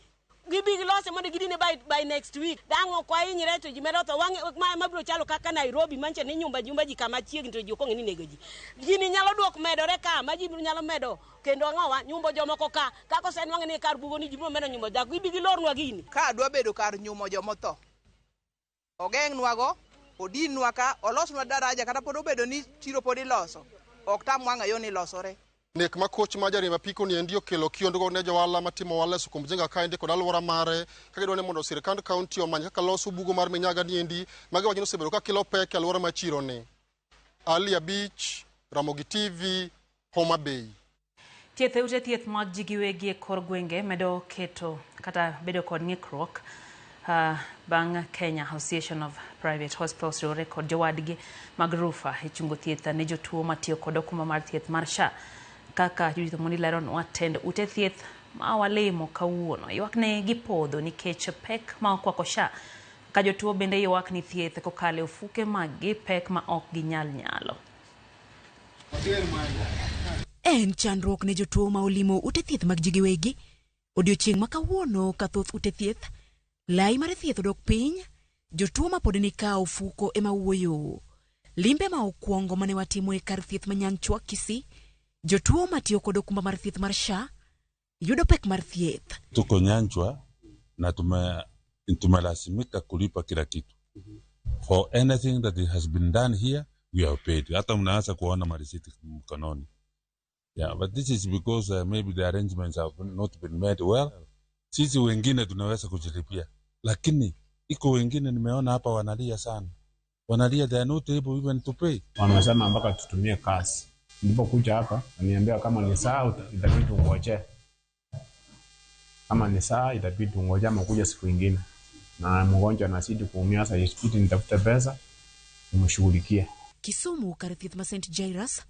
Speaker 7: gibi gilose mondo gidine by next week. Dang' ok wahinyre to ji medo tho. Wang' ma biro chalo kaka Nairobi manche ni nyumba jumba ji kama chiegni to ji ok ong'e ni nego ji. Gini nyalo duok medore ka ma ji biro nyalo medo kendo ang'owa nyumbo jomoko ka kaka osenwang'e ni kar bugo ni ji biro medo nyumbo dhako, gibi gilornwa gini.
Speaker 11: Ka dwa bedo kar nyumo jomotho, ogeng'nwago, odinnwa ka, olosnwa daraja kata pod obedo ni chiro pod iloso, ok tam wang'a yo ni losore.
Speaker 3: Nek ma koch ma jariemb apiko ni endi okelo kiondko ne johala matimo ohala e Soko Mjinga kaendi kod alwora mare, ka gidwa ni mondo sirikand kaunti omany kaka loso bugo mar Minyaga ni endi ma giwacho ni osebedo ka kelo pek e alwora ma chiro ni. Ali Abich, Ramogi TV, Homa Bay.
Speaker 21: Thieth e ute thieth mag ji giwegi e kor gwenge medo keto kata bedo kod ng'ikruok bang' Kenya Association of Private Hospitals riwore kod jowadgi mag RUPHA e chungo thieth ne jotuo matiyo kod okumba mar thieth mar SHA. Kaka Judith Omondi leronwa, tend ute thieth ma walimo kawuono ywak ne gipodho nikech pek ma okwako SHA, ka jotuo bende ywak ni thieth kokalo e ofuke mag gi pek ma ok ginyal nyalo.
Speaker 6: En chandruok ne jotuo ma olimo ute thieth mag ji giwegi. Odiochieng' ma kawuono ka thoth ute thieth, lai mar thieth odok piny, jotuo ma pod ni ka ofuko ema wuoyo. Limbe ma okwongo mane watimo e kar thieth ma Nyanchwa Kisii, jotuo matiyo kod okumba mar thieth mar SHA yudo pek mar thieth.
Speaker 23: Tuko Nyanchwa na tumelazimika kulipa kila kitu. For anything that has been done here, we have paid. Hata mnaanza kuona marisiti mkononi. Yeah, but this is because maybe the arrangements have not been made well. Sisi wengine tunaweza kujilipia, lakini iko wengine nimeona hapa wanalia sana, wanalia they are not able even to pay.
Speaker 14: Wamesema mpaka tutumie cash. Nilipokuja hapa waniambia kama ni saa itabidi ungoje, kama ni saa itabidi ungoje ama kuja siku ingine, na mgonjwa anazidi kuumia. Sasa itabidi nitafute pesa nimshughulikie.
Speaker 6: Kisumu kar thieth ma St Jairus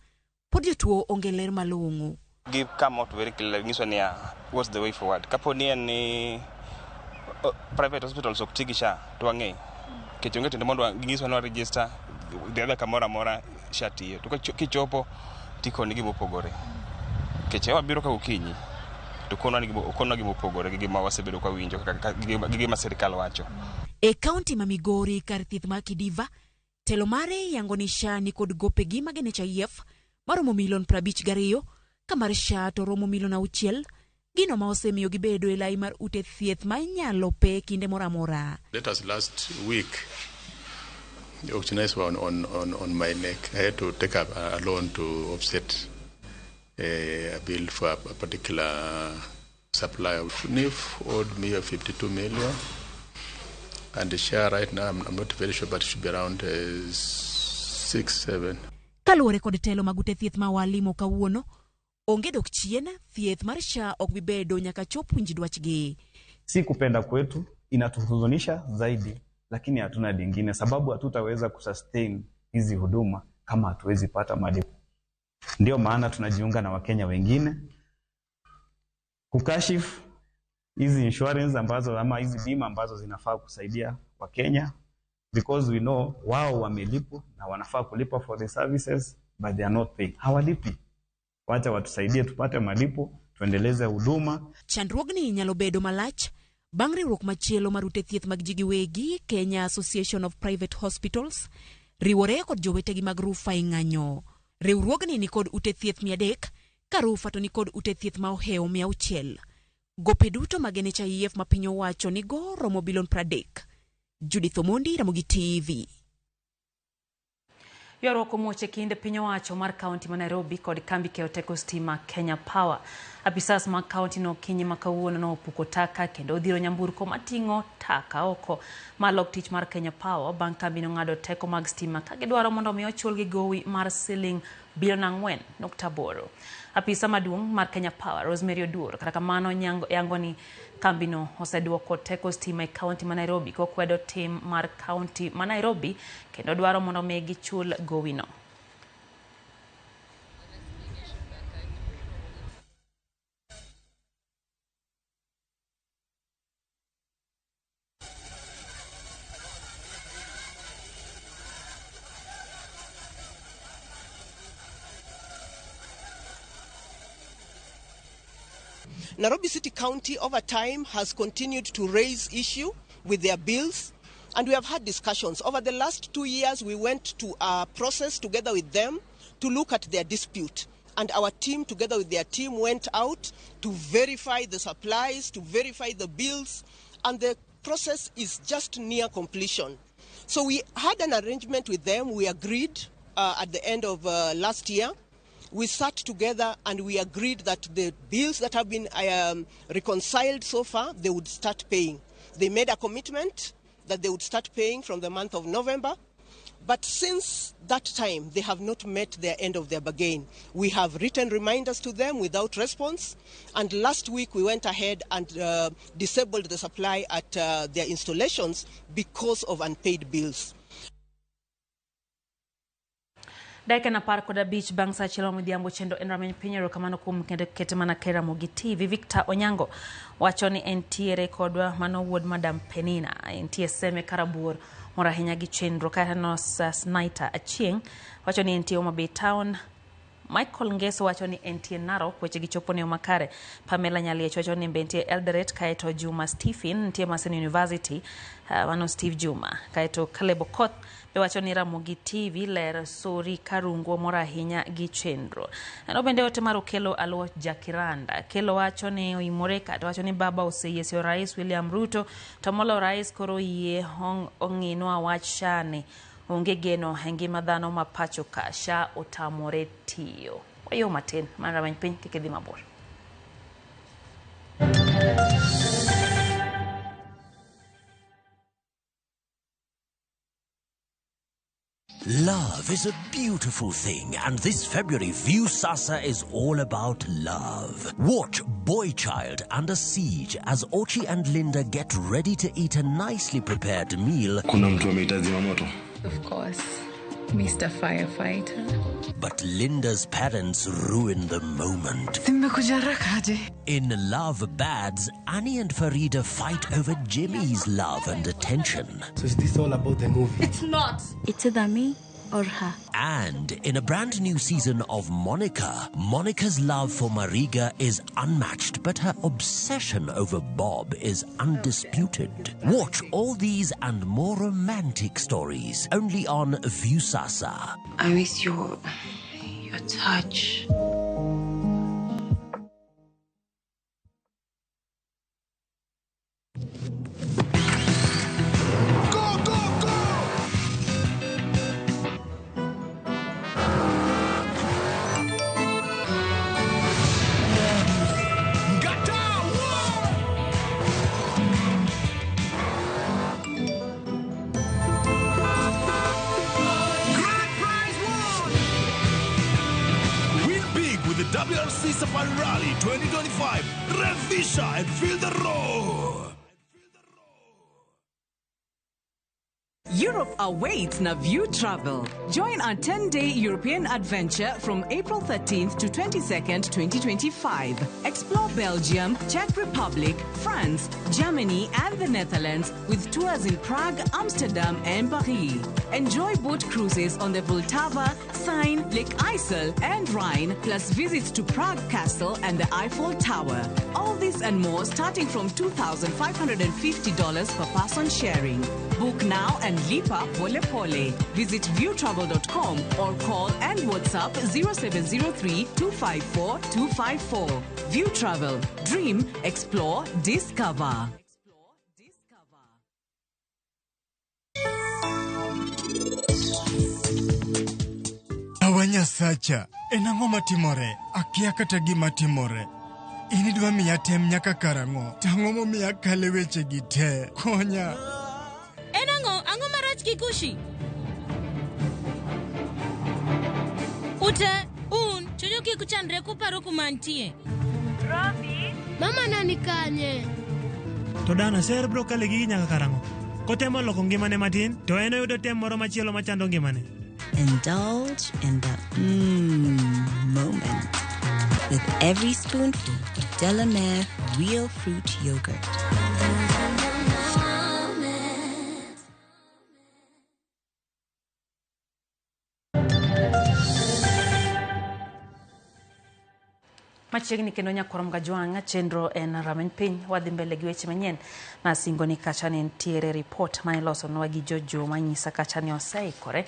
Speaker 6: pod jotuo onge ler malong'o.
Speaker 22: Give come out very clearly nyiso niya what's the way forward. Kapo ni en ni private hospitals ok ti gi SHA to wang'e nikech onge tiende mondo ginyiswa ni wa register dhi adhiya kamoro amora SHA tiyo to kichopo tikoni gima opogore nikech wabiro ka gokinyi to okonwa gima opogore gi gima wasebedo ka winjo gi gima sirikal wacho.
Speaker 6: E kaunti ma Migori kar thieth ma Kidiva, telo mare yango ni SHA ni kod gopegi mag NHIF maromo milion 52 ka mar SHA to romo milion 6, gino ma osemiyo gibedo e lai mar ute thieth ma inyalo pe kinde moro amora.
Speaker 17: Let us last week, the auctioneers were on my neck. I had to take up a loan to offset a bill for a particular supplier. NHIF owed me 52 million, and the share right now, I'm not very sure, but it should be around 6, 7.
Speaker 6: Kaluwore kod telo mag ute thieth ma walimo kawuono, onge dok chien, thieth mar SHA ok bi bedo nyaka chop winj dwachgi.
Speaker 18: Si kupenda kwetu, inatuhuzunisha zaidi, lakini hatuna lingine, sababu hatutaweza kusustain hizi huduma kama hatuwezi pata malipo. Ndio maana tunajiunga na Wakenya wengine kukashifu hizi insurance ambazo ama hizi bima ambazo zinafaa kusaidia Wakenya because we know wao wamelipwa na wanafaa kulipa for the services but they are not paying. Hawalipi. Wacha watusaidie tupate malipo, tuendeleze huduma.
Speaker 6: Chandruogni nyalo bedo malach bang' riwruok machielo mar ute thieth mag ji giwegi Kenya Association of Private Hospitals riwore kod jowetegi mag Rufa e ng'anyo. Riwruogni ni kod ute thieth 300 ka Rufa to ni kod ute thieth ma ohewo 600. Gope duto mag NHIF ma piny owacho nigo romo bilion 30. Judith Omondi, Ramogi TV.
Speaker 21: Ywaruok omuoch e kind piny owacho mar kaunti ma Nairobi kod kambi keyo teko stima Kenya Power. Apisas mag kaunti no okinyi ma kawuono nopuko taka kendo odhiro nyamburko mating'o taka oko mar lok tich mar Kenya Power bang' kambi no ng'ado teko mag stima ka gidwaro mondo mi ochulgi gowi mar siling bilion 4.8. Apisa maduong' mar Kenya Power Rosemary Oduor kata kamano yango ni kambino oseduoko teko stima e kaunti ma Nairobi kokwedo tim mar kaunti ma Nairobi kendo dwaro mondo mi gichul gowino.
Speaker 25: Nairobi City County over time has continued to raise issue with their bills, and we have had discussions. Over the last 2 years, we went to a process together with them to look at their dispute. And our team, together with their team, went out to verify the supplies, to verify the bills, and the process is just near completion. So we had an arrangement with them. We agreed at the end of last year. We sat together and we agreed that the bills that have been reconciled so far, they would start paying. They made a commitment that they would start paying from the month of November. But since that time, they have not met their end of their bargain. We have written reminders to them without response. And last week, we went ahead and disabled the supply at their installations because of unpaid bills.
Speaker 21: Dakika 15 bang' sa 1 midhiambo chenro en rameny piny. Erokamano kuom kendo kete mana e Ramogi TV. Victor Onyango wacho ni entiere kodwa, mano wuod Madam Penina, entie Seme Karabuor, mor ahinya gi chenro. Kata no Snaita Achieng' wacho ni entie Homa Bay Town. Michael Ngeso wacho ni entie Narok, weche gi chopo ne makare. Pamela Nyaliech wacho ni be entie Eldoret, kaeto Juma Stephen nitie Maseno University, mano Steve Juma. Kaeto Caleb Okoth be wacho ni Ramogi TV ler sori karungu mor ahinya gi chenro. Ano bende ote mar Okelo Aluoch Jakiranda. Kelo wacho ni oimore kata wacho ni baba oseyie sio Rais William Ruto to molo rais koro yie ong'inwa wach SHA ni. Onge geno e ngima dhano ma pacho ka SHA otamore tiyo. Wayo matin mar rameny piny kik idhi mabor.
Speaker 9: Love is a beautiful thing, and this February, Viusasa is all about love. Watch Boy Child Under Siege as Ochi and Linda get ready to eat a nicely prepared meal.
Speaker 12: Kuna mtu ameita zimamoto.
Speaker 13: Of course, Mr. Firefighter.
Speaker 9: But Linda's parents ruin the moment.
Speaker 13: Nimekuja haraka aje?
Speaker 9: In Love Bads, Annie and Farida fight over Jimmy's love and attention.
Speaker 15: So is this all about the movie?
Speaker 13: It's not. It's either me or her.
Speaker 9: And in a brand new season of Monica, Monica's love for Mariga is unmatched, but her obsession over Bob is undisputed. Watch all these and more romantic stories only on Viusasa.
Speaker 13: I miss your touch.
Speaker 8: Go, go, go!
Speaker 16: Grand prize won! Win big with the WRC Safari Rally 2025. Revisha and feel the roar.
Speaker 26: Europe awaits na View Travel. Join our 10-day European adventure from April 13th to 22nd, 2025. Explore Belgium, Czech Republic, France, Germany, and the Netherlands with tours in Prague, Amsterdam, and Paris. Enjoy boat cruises on the Vltava, Seine, Lake IJssel, and Rhine, plus visits to Prague Castle and the Eiffel Tower. All this and more starting from $2,550 per person sharing. Book now and lipa pole pole. Visit viewtravel.com or call and WhatsApp 0703 254 254. View Travel. Dream, explore, discover.
Speaker 27: Awa Nyasacha, en ang'o matimore? Akia kata gima timore. In idwa miya tem nyaka karang'o? To ang'o momiyo akale wechegi te? Konya.
Speaker 28: En ang'o? Ang'o marach Kikushi? Ute, un, chunyu kik chandre kuparo kuma antie.
Speaker 29: Robi? Mama na ni kanye?
Speaker 30: To dana ser bro kale gigi nyaka karang'o? Kotemo loko ngimane matin, to en oyudo tem moro machielo machando ngimane.
Speaker 31: Indulge in the moment with every spoonful of Delamere Real Fruit Yogurt.
Speaker 21: Machiegni kendo nyakwar Mgajwang' chenro en rameny piny wadhi mbele gi weche manyien nasingo ni kacha ne nitiere report ma ilosonwa gi Jojo manyisa kacha ni oseikore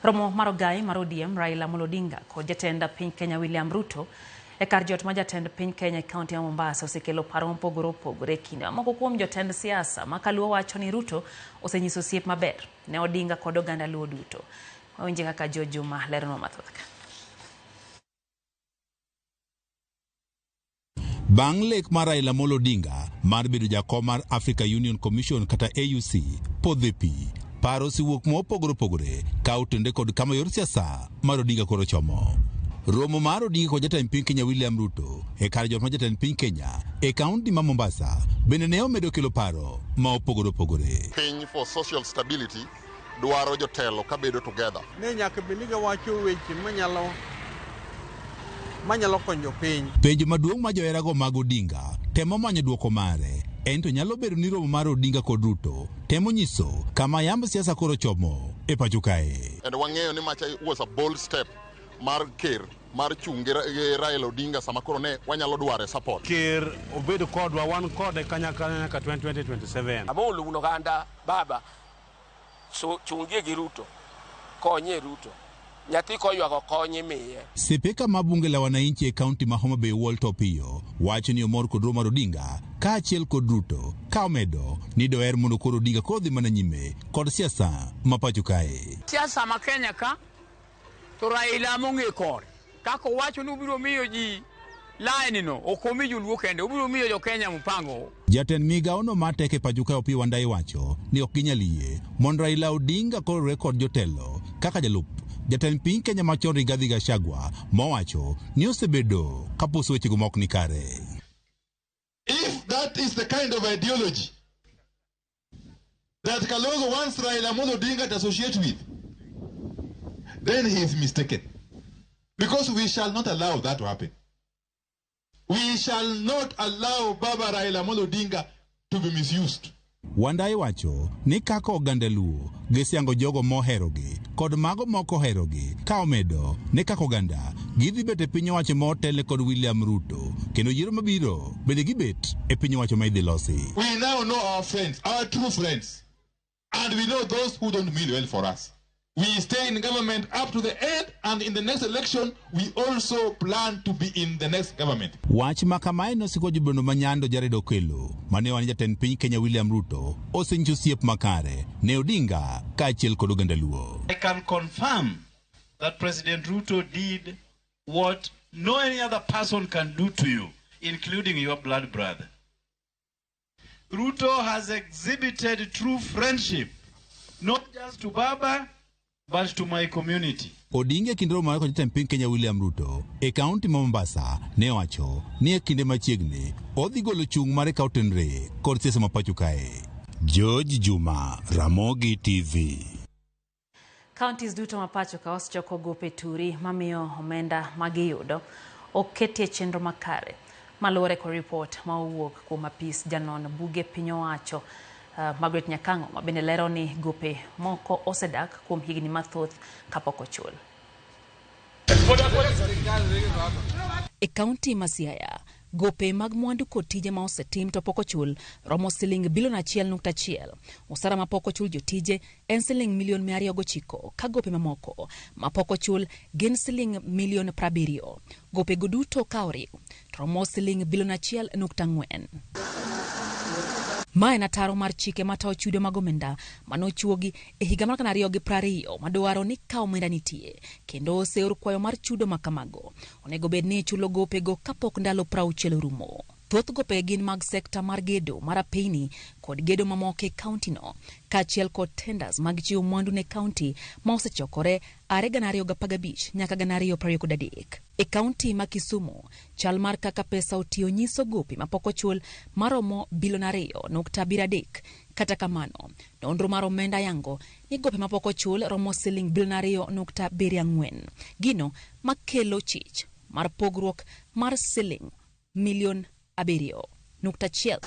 Speaker 21: romo mar ogai mar ODM Raila Amolo Odinga kod jatend piny Kenya William Ruto e kar jot ma jatend piny Kenya e kaunti ya Mombasa osekelo paro mopogore opogore e kinde moko kuom jotend siasa ma kaluo wacho ni Ruto osenyiso osiep maber ne Odinga kod oganda Luo duto. Wawinje kaka Jojo ma leronwa mathoth ka.
Speaker 1: Bang' lek mar Raila Amolo Odinga mar bedo jakom mar Africa Union Commission kata AUC podho e pi, paro osewuok mopogore opogore ka otende kod kama yor siasa mar Odinga koro chomo. Romo mar Odinga kod jatend piny Kenya William Ruto e kar jot mar jatend piny Kenya e kaunti ma Mombasa bende ne omedo kelo paro ma opogore opogore.
Speaker 5: Piny for social stability dwaro jotelo kabedo together.
Speaker 32: Ne nyaka bed ni giwacho weche manyalo konyo piny.
Speaker 1: Penjo maduong' ma joherago mag Odinga temo manyo duoko mare en to nyalo bedo ni romo mar Odinga kod Ruto temo nyiso kama yamb siasa koro chomo e pacho kae.
Speaker 5: And wang'eyo ni macha was a bold step mar ker
Speaker 2: mar chung' gi Raila Odinga sama koro ne wanyalo dware support.
Speaker 3: Ker obed kodwa, wan kode kanyakla nyaka 2027.
Speaker 4: Amolo wuon oganda baba so chungie gi Ruto konye Ruto nyathi koywago kony imiye.
Speaker 7: Sipika ma bunge la wananchi e kaunti ma Homa Bay Walter Opiyo wacho ni omor kod romo mar Odinga kaachiel kod Ruto ka omedo ni doher mondo koro Odinga koro dhi mana nyime kod siasa ma pacho kae.
Speaker 10: Siasa ma Kenya ka to Raila mong'e kore kaka owacho ni obiro miyo ji line no ok omi joluo kende obiro miyo jo Kenya mpango.
Speaker 7: Jatend migawono mar teko e pacho kae Opiyo Wandayi wacho ni ok ginyal yie mondo Raila Odinga koro riwre kod jotelo kaka jalup jatend piny Kenya machon Rigathi Gachagua mowacho ni osebedo kapuso wechego ma ok ni kare.
Speaker 11: If that is the kind of ideology that Kalonzo wants Raila Amolo Odinga to associate with, then he is mistaken. Because we shall not allow that to happen. We shall not allow Baba Raila Amolo Odinga to be misused.
Speaker 7: Wandayi wacho ni kaka oganda Luo gisiango jogo moherogi kod mago mok oherogi ka omedo ni kaka oganda gidhi bet e piny owacho ma otelne kod William Ruto kendo yiero mabiro bende gibet e piny owacho ma idhi losi.
Speaker 11: We now know our friends, our true friends, and we know those who don't mean well for us. We stay in government up to the end, and in the next election, we also plan to be in the next government.
Speaker 7: Wach ma kamae nosiko jobondo ma Nyando Jared Okello mane wan jatend piny Kenya William Ruto osenyiso osiep makare ne Odinga kaachiel kod oganda Luo.
Speaker 12: I can confirm that President Ruto did what no any other person can do to you, including your blood brother. Ruto has exhibited true friendship, not just to Baba, but to my community.
Speaker 7: Odinga e kind romo mare kod jatend piny Kenya William Ruto e kaunti ma Mombasa ne owacho ni e kinde machiegni odhi golo chung' mare ka otenre kod siasa ma pacho kae. George Juma, Ramogi TV.
Speaker 21: Counties duto ma pacho ka osechoko gope turi mamiyo omenda magiyudo ok ketie chenro makare. Maluwore kod ripot ma owuok kuom apis janon buge piny owacho Margaret Nyakang'o ma bende lero ni gope moko osedak kuom higni mathoth kapok ochul.
Speaker 6: E kaunti ma Siaya, gope mag mwandu kod tije ma osetim to pok ochul romo siling bilion 1.1. Osara ma pok ochul jotije en siling milion 209 ka gope mamoko ma pok ochul gin siling milion 70. Gope go duto ka oriw to romo siling bilion 1.4. Ma en ataro mar chike matayo chudo mag omenda manochuogi e higa mar 2020 madwaro ni ka omenda nitie kendo oseor kwayo mar chudo ma kamago onego bed ni ichulo gopego kapok ndalo 60 orumo. Thoth gope gin mag sekta mar gedo mar apeyni kod gedo mamoko e kauntino kaachiel kod tenders mag chiwo mwandu ne kaunti ma osechokore are 2015 nyaka 2023. E kaunti ma Kisumu, chal mar kaka pesa otiyo nyiso gope mapok ochul maromo bilion 2.3. Kata kamano, nonro mar omenda yango ni gope mapok ochul romo siling bilion 2.74. Gino makelo chich mar pogruok mar siling milion 7.1.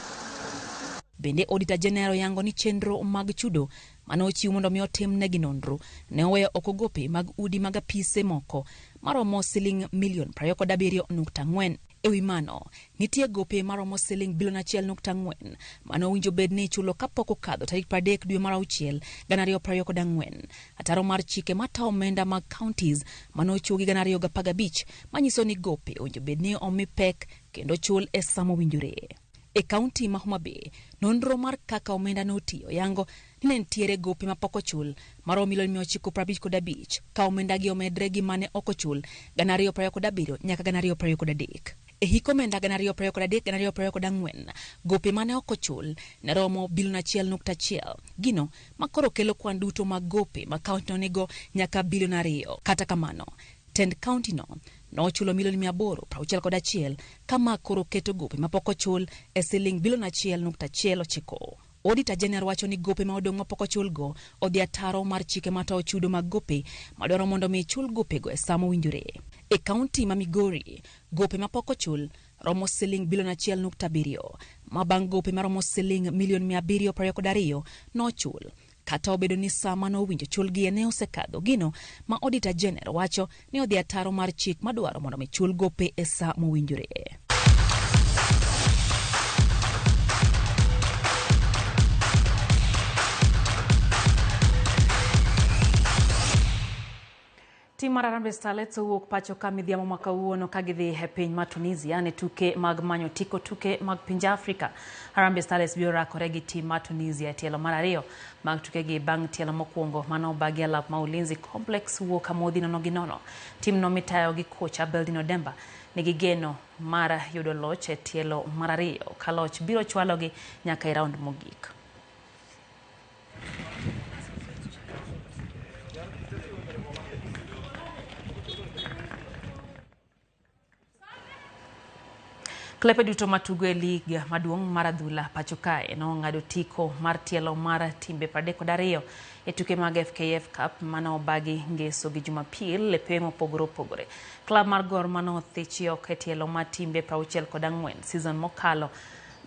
Speaker 6: Bende Auditor General yango ni chenro mag chudo mane ochiw mondo mi otimnegi nonro ne oweyo oko gope mag udi mag apise moko maromo siling milion 27.4. E wi mano, nitie gope maromo siling bilion 1.4 mane owinjo bed ni ichulo kapok okadho tarik 30 dwe mar auchiel 2024. Ataro mar chike matayo omenda mag counties mane ochuogi 2015 manyiso ni gope owinjo bed ni omi pek kendo chul e sama owinjore. E kaunti ma Homa Bay, nonro mar kaka omenda notiyo yango ni ne nitiere gope mapok ochul maromo milion 955 ka omenda gi omedre gi mane ok ochul 2027 nyaka 2023. E hik omenda 2023-2024, gope mane ok ochul ne romo bilion 1.1, gino makoro kelo kwan duto mag gope ma kauntino nigo nyaka bilion 2. Kata kamano, tend kauntino nochulo milion 861 kama koro keto gope mapok ochul e siling bilion 1.19. Auditor General wacho ni gope ma odong' mapok ochulgo odhi ataro mar chike matayo chudo mag gope madwaro mondo mi chul gopego e sa mowinjore. E kaunti ma Migori, gope mapok ochul romo siling bilion 1.7 ma bang' gope maromo siling milion 722 nochul. Kata obedo ni saa mane owinjo chulgie ne osekadho, gino ma Auditor General wacho ni odhi ataro mar chik madwaro mondo mi chul gope e saa mowinjore.
Speaker 21: Tim mar Harambee Starlets owuok pacho ka midhiambo ma kawuono ka gidhi e piny ma Tunisia ne tuke mag manyo tiko tuke mag pinje Afrika. Harambee Starlets biro rakore gi tim ma Tunisia e tielo mar ariyo mag tukegi bang' tielo mokwongo mano obagi e lap ma Ulinzi Complex wuok amodhi 0-0. Timno mitayo gi kocha Beldin Odemba nigi geno mar yudo loch e tielo mar ariyo ka loch biro chwalogi nyaka e raund mogik. Klepe duto matugo e lig maduong' mar adhula pacho kae nong'ado tiko mar tielo mar timbe 32 e tuke mag FKF Cup mane obagi ngeso gi Jumapil e pewe mopogore opogore. Klab mar Gor mane othichi oko e tielo mar timbe 64 season mokalo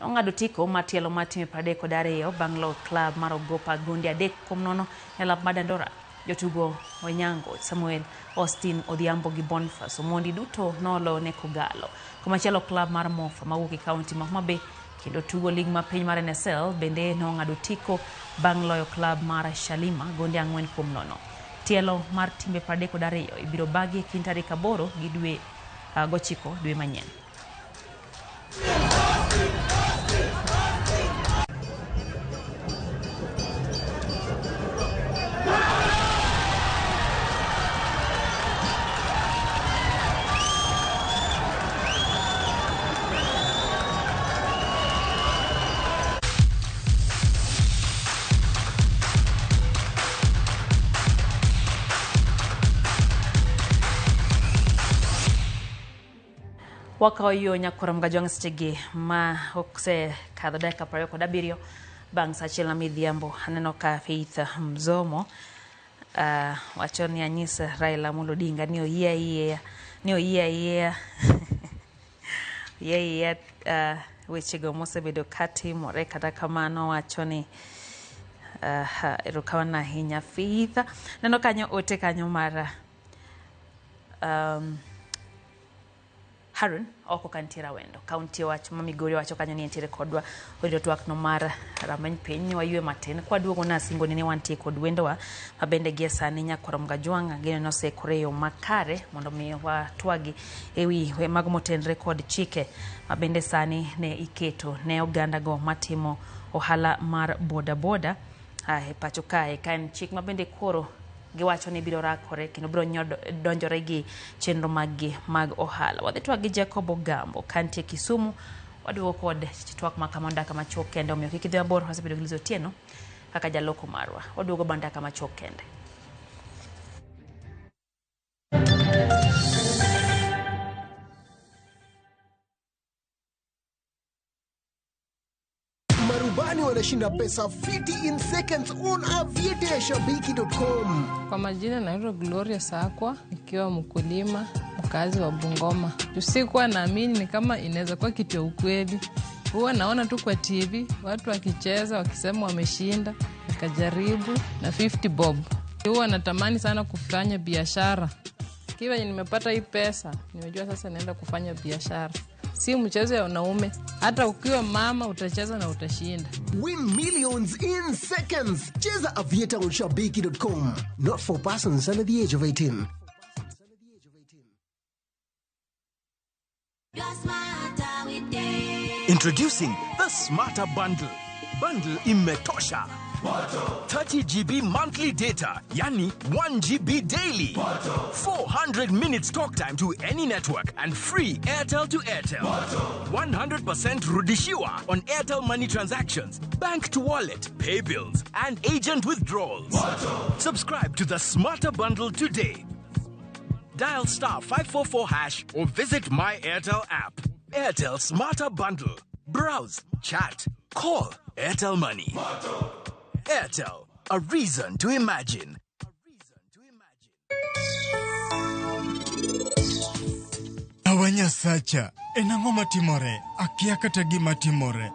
Speaker 21: nong'ado tiko mar tielo mar timbe 32 bang' loyo klab mar Ogopa gonde 3-0 e lap mar Dandora. Jotugo Onyango, Samuel, Austin Odhiambo gi Boniface Omondi duto noloyo ne Kogalo. Komachielo klab mar Mofa mawuok e kaunti ma Homa Bay kendo tugo lig ma piny mar NSL bende nong'ado tiko bang' loyo klab mar Shalima gonde 4-0. Tielo mar timbe 32 ibiro bagi e kind tarik 8 gi dwe 9 dwe manyien. Wakawo yo nyakwar Mgajwang' sechegi ma osekadho dakika 27 bang' sa achiel ma midhiambo. Aneno ka Faith Mzomo wacho ni anyis Raila Amolo Odinga ni oyie ayieya ni oyie ayieya oyie ayieya wechego mosebedo katimore. Kata kamano wacho ni erokamano ahinya Faith. Neno kanyo ote kanyo mar Harun oko ka nitiere Awendo kaunti wacho ma Migori wacho kanyo ni entiere kodwa orito twak no mar rameny piny waywe matin kwaduogo na singo ni wantie kod wendowa ma bende gie sani nyakwar Mgajwang' gino nosekore e yo makare mondo mi watwagi ewi mago motenre kod chike ma bende sani ne iketo ne oganda go matimo ohala mar boda boda e pacho kae ka en chik ma bende koro giwacho ni biro rakore kendo biro donjore gi chenro maggi mag ohala. Wadhi twak gi Jacob Ogambo kantie Kisumu, waduogo kod twak ma kamano dakika machuok kende, omiyo kik idhi mabor. Wasebedo gi Liz Otieno kaka jaloko marwa. Waduogo bang' dakika machuok kende.
Speaker 9: Marubani wanashinda pesa fiti in seconds on aviateashabiki.com.
Speaker 13: Kwa majina naitwa Gloria Sakwa, nikiwa mkulima mkazi wa Bungoma. Sikuwa naamini ni kama inaweza kuwa kitu ya ukweli. Huwa naona tu kwa TV watu wakicheza wakisema wameshinda, nikajaribu na 50 bob. Huwa natamani sana kufanya biashara. Kiwa nimepata hii pesa, nimejua sasa naenda kufanya biashara. Si mchezo ya wanaume, hata ukiwa mama utacheza na utashinda.
Speaker 9: Win millions in seconds. Cheza Aviator on shabiki.com. Not for persons under the age of 18.
Speaker 16: Introducing the Smarter Bundle. Bundle imetosha. 30 GB monthly data, yani 1 GB daily. 400 minutes talk time to any network and free Airtel to Airtel. 100% rudishiwa on Airtel money transactions, bank to wallet, pay bills, and agent withdrawals. Subscribe to the Smarter Bundle today. Dial star 544 hash or visit my Airtel app. Airtel Smarter Bundle. Browse, chat, call Airtel Money. Airtel, a reason to imagine.
Speaker 27: Awa Nyasacha, en ang'o matimore? Akia kata gima timore.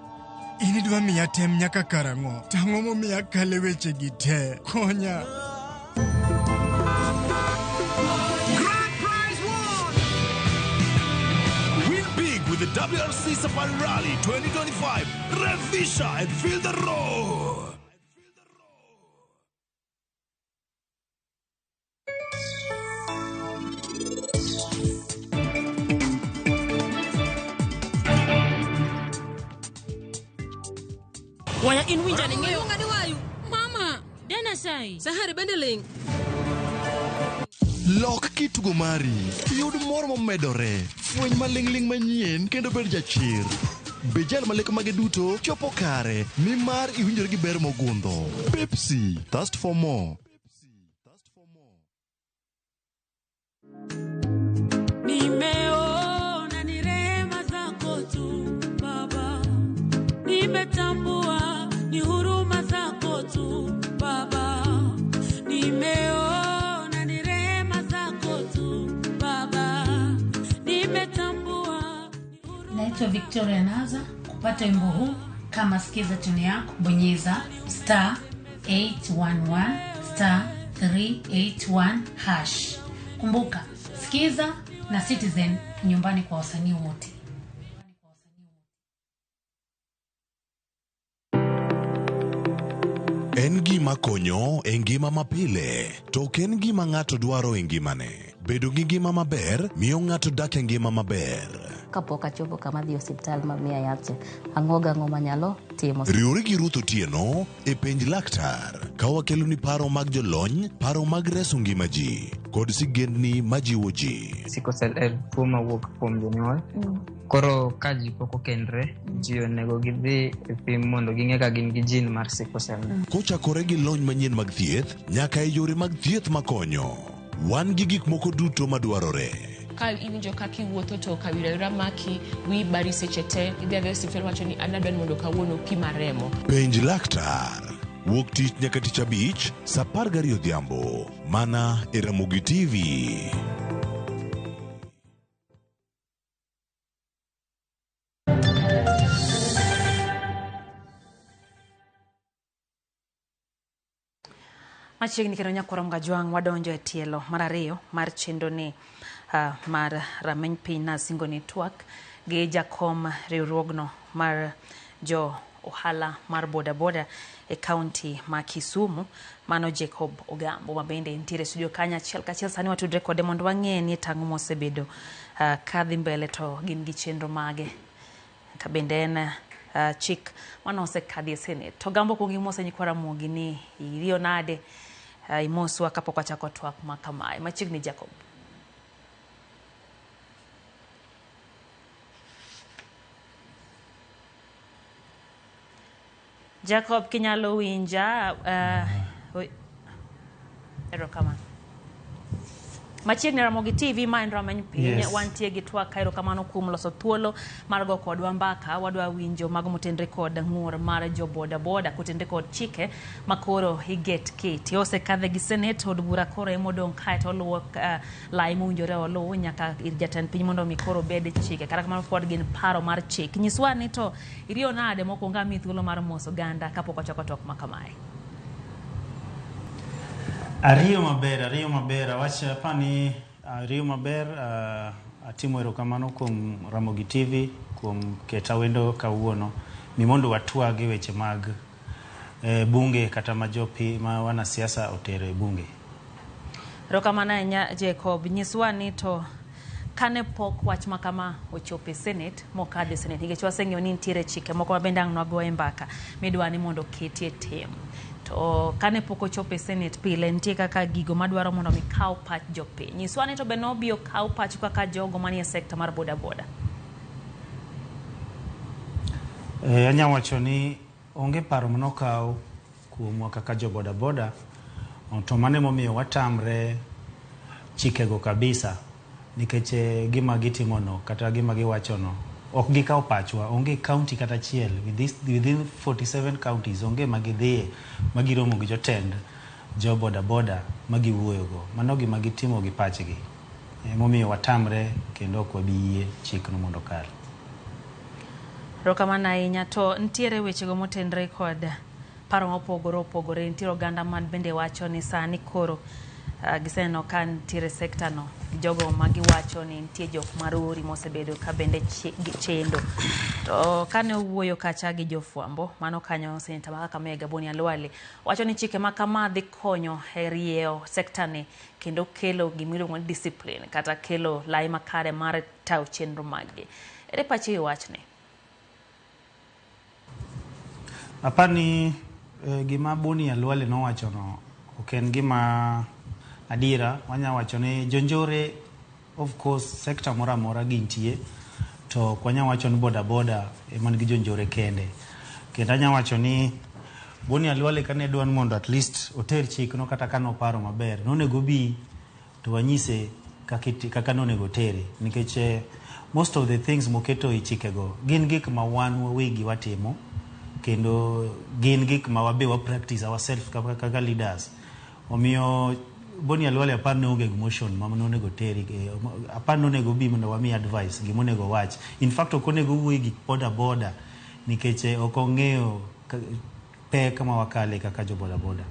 Speaker 27: In idwa miya tem nyaka karang'o? To ang'o momiyo akale wechegi te? Konya.
Speaker 16: Grand prize won! Win big with the WRC Safari Rally 2025. Revisha and feel the roar.
Speaker 8: Waya in winja ni ng'eyo.
Speaker 28: Ng'adi wayu. Mama, dana sai.
Speaker 8: Sahari bende ling.
Speaker 14: Lok kitugo mari, yud mor momedore, fweny maling'ling' manyien kendo bed jachir. Bed jal ma lek mage duto chopo kare, nimar iwinjori gi ber mogundho. Pepsi, thirst for more.
Speaker 15: Nimeona ni rehema zako tu Baba, nimetambua ni huruma zako tu Baba, nimeona ni rehema zako tu Baba, nimetambua.
Speaker 17: Naitwa Victoria Naza. Kupata wimbo huu kama sikiza tuni yako, bonyeza star 811 star 381 hash. Kumbuka, sikiza na Citizen nyumbani kwa wasanii wote.
Speaker 18: En gima konyo e ngima mapile, to ok en gima ng'ato dwaro e ngimane. Bedo gi ngima maber miyo ng'ato dak e ngima maber.
Speaker 19: Kapok achopo kama adhi e osiptal ma miya yath cha, ang'o gang'o manyalo timo.
Speaker 18: Riwri gi Ruth Otieno e Penj Laktar ka wakeloni paro mag jolony, paro mag reso ngima ji, kod sigendni majiwo ji.
Speaker 20: Sickle cell en tuo mawuok kuom jonyuol. Koro ka ji pok okendre, ji onego gidhi e pim mondo ging'e ka gin gi gene mar sickle cell.
Speaker 18: Kochakore gi lony manyien mag thieth nyaka e yore mag thieth makonyo. Wan gi gik moko duto madwarore.
Speaker 22: Ka iwinjo kaka iwuotho to kawira wira maki, wiyi bari seche te, idhi adhiya e osiptal wacho ni an adwa ni mondo kawuono pima remo.
Speaker 18: Penj laktar. Wuok tich nyaka tich abich, saa 12 odhiambo. Mana e Ramogi TV.
Speaker 21: Machiegni kendo nyakwar Mgajwang' wadonjo e tielo mar ariyo mar chenro ni mar rameny piny nasingo ni twak gi jakom riwruogno mar jo ohala mar bodaboda e kaunti ma Kisumu, mano Jacob Ogambo, ma bende nitiere e studio kanyo achiel kachiel. Sani watudre kode mondo wang'e ni tang'o mosebedo kadhi mbele to gin gi chenro mage ka bende en chik mano osekadhi e Senate. To Ogambo kuong imose nyikwa Ramogi ni iriyo nade, imoswa kapok wachako twak ma kamae. Machiegni Jacob. Jacob kinyalo winja, erokamano. Machiegni Ramogi TV, ma en Rameny Piny.
Speaker 23: Yes.
Speaker 21: Wantie gi twak ka, erokamano kuom loso thuolo mar go kodwa mbaka. Wadwa winjo mago motenre kod ng'ur mar jo boda boda kotenre kod chike makoro iget keti. Osekadhe gi Senate, od bura koro emodong' kae to oluwo lai mowinjore oluw nyaka ir jatend piny mondo mi koro obed chike. Kata kamano pod gin paro mar chik. Nyiswa ni to iriyo nade mokwongo amiyi thuolo mar moso oganda kapok wachako twak ma kamae.
Speaker 23: Ariyo maber, ariyo maber. Awach apani ariyo maber. Atimo erokamano kuom Ramogi TV kuom keta wendo kawuono ni mondo watwag e weche mag bunge kata ma jopi ma wanasiasa otero e bunge.
Speaker 21: Erokamano ahinya Jacob. Nyiswa ni to kane pok wach ma kama ochopo e Senate mokadho e Senate, nikech waseng'eyo ni nitiere chike moko ma bende ang' nwago e mbaka midwa ni mondo oketie tim. To kane pok ochopo e Senate pile nitie kaka gigo madwaro mondo mi kaw pach jopiny. Nyiswa ni to be nobi okaw pachu kaka jogo manie sekta mar bodaboda.
Speaker 23: Anya wacho ni onge paro manokaw kuomwa kaka jo bodaboda, to mano emomiyo watamre chikego kabisa, nikech gima gitimono kata gima giwachono ok gikaw pachwa. Onge county kata achiel within 47 counties onge ma gidhiye ma giromo gi jotend jo bodaboda ma giwuoyogo. Mano gima gitimo gi pachgi. Emomiyo watamre kendo ok wabi yie chikno mondo okal.
Speaker 21: Erokamano ahinya. To nitiere wechego motenre kod paro mopogore opogore. Nitiere oganda ma bende wacho ni sani koro giseneno ka nitiere sekta no jogo ma giwacho ni nitie jok marori mosebedo ka bende chendo. To kane owuoyo kacha gi jofwambo, mano kanyo Seneta ma Kakamega Boni Khalwale wacho ni chike ma kama dhi konyo e rieyo sekta ni kendo kelo gimiluongo ni discipline kata kelo lai makare mar tayo chenro maggi. Ere pachi e wachni?
Speaker 23: Apani gima Boni Khalwale nowachono ok en gima adiera. Wanya wacho ni jonjore of course sector moro amora gintie to ok wanya wacho ni boda boda ema nigi jonjore kende. Kendo anya wacho ni Boni Khalwale kane dwa ni mondo at least oter chikno kata ka noparo maber nonego obi to wanyise kaka nonego otere nikech most of the things moketo e chikego gin gik ma wan wawegi watimo kendo gin gik ma wabe wa practice ourselves kaka leaders. Omiyo Boni Khalwale apar ne onge gi motion ma nonego teri, apar nonego obi mondo wami advice gima onego owach. In fact ok onego owuo e gik boda boda nikech ok ong'eyo pek ma wakale kaka jo boda boda.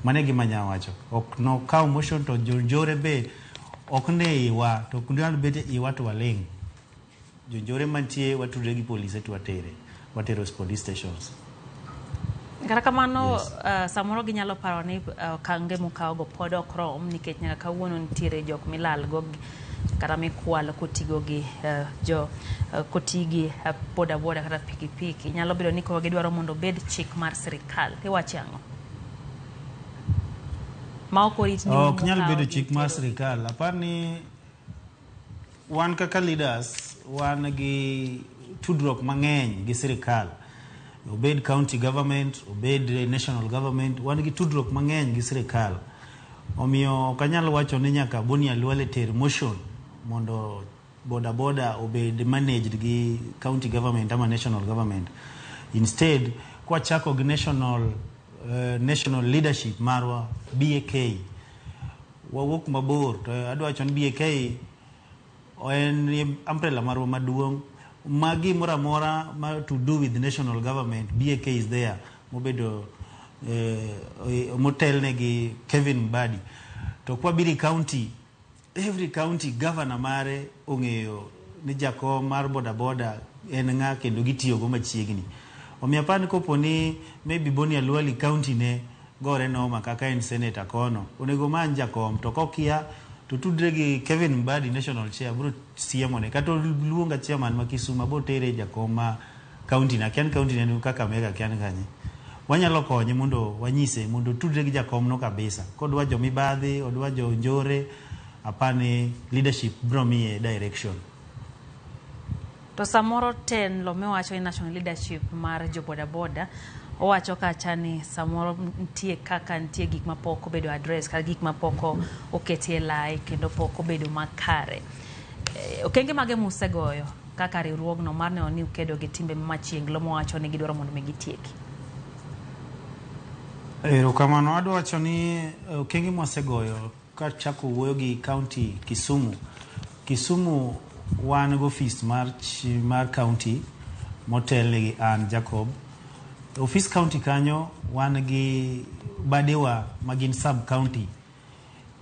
Speaker 23: Mano e gima anyalo wacho. Ok nokaw motion to jonjore be ok ne iwa to ok nyal bet e iwa to waling'. Jonjore mantie watudre gi polise to watere. Watero police stations.
Speaker 21: Kata kamano, yes. Samoro ginyalo paro ni okange mukawogo pod ok rom nikech nyaka kawuono nitiere jok milalgo kata mikwalo kotigo gi jo kotigi boda boda kata pikipiki. Nyalo bedo ni koro gidwaro mondo obed chik mar sirikal. Iwacho ang'o? Ma ok orit ni
Speaker 23: Ok nyal bedo chik mar sirikal. Apar ni wan kaka leaders wan gi tudruok mang'eny gi sirikal. Obed county government, obed national government, wan gi tudruok mang'eny gi sirikal. Omiyo ok anyal wacho ni nyaka Boni Khalwale ter motion mondo boda boda obed managed gi county government ama national government. Instead, kwachako gi national leadership marwa BAK, wawuok mabor to adwa wacho ni BAK en umbrella marwa maduong' ma gimoro amora ma to do with national government, BAK is there mobedo motelne gi Kevin Mbadi. To kwabiro county, every county governor mare ong'eyo ni jakom mar boda boda en ng'a kendo gitiyogo machiegni. Omiyo apar ni kopo ni maybe Boni Khalwale county ne gore noma kaka en senator kono, onego omany jakom to kokia to tudre gi Kevin Mbadi national chair biro siemone kata oluonga chairman ma Kisumu abo tere jakom ma county na akia ni county ne ni Kakamega akia ni kanye. Wanyalo konye mondo wanyise mondo otudre gi jakom no kabisa. Kodwa jo mibadhi, odwa jo njore, apani leadership biro miye direction.
Speaker 21: To samoro telo miwacho ni national leadership mar jo boda boda owacho kacha ni samoro nitie kaka nitie gik mapok obedo address kata gik mapok oketie lai kendo pok obedo makare. Okenge mage musegoyo kaka riwruogno mar neno ni ukedo gi timbe machienglo mowacho ni gidwaro mondo mi gitieki?
Speaker 23: Erokamano, adwa wacho ni okenge mwasegoyo kachako wuoyo gi county Kisumu. Kisumu wan gi ofis mar county motelne gi Ann Jacob. Ofis county kanyo wan gi badewa magin sub county.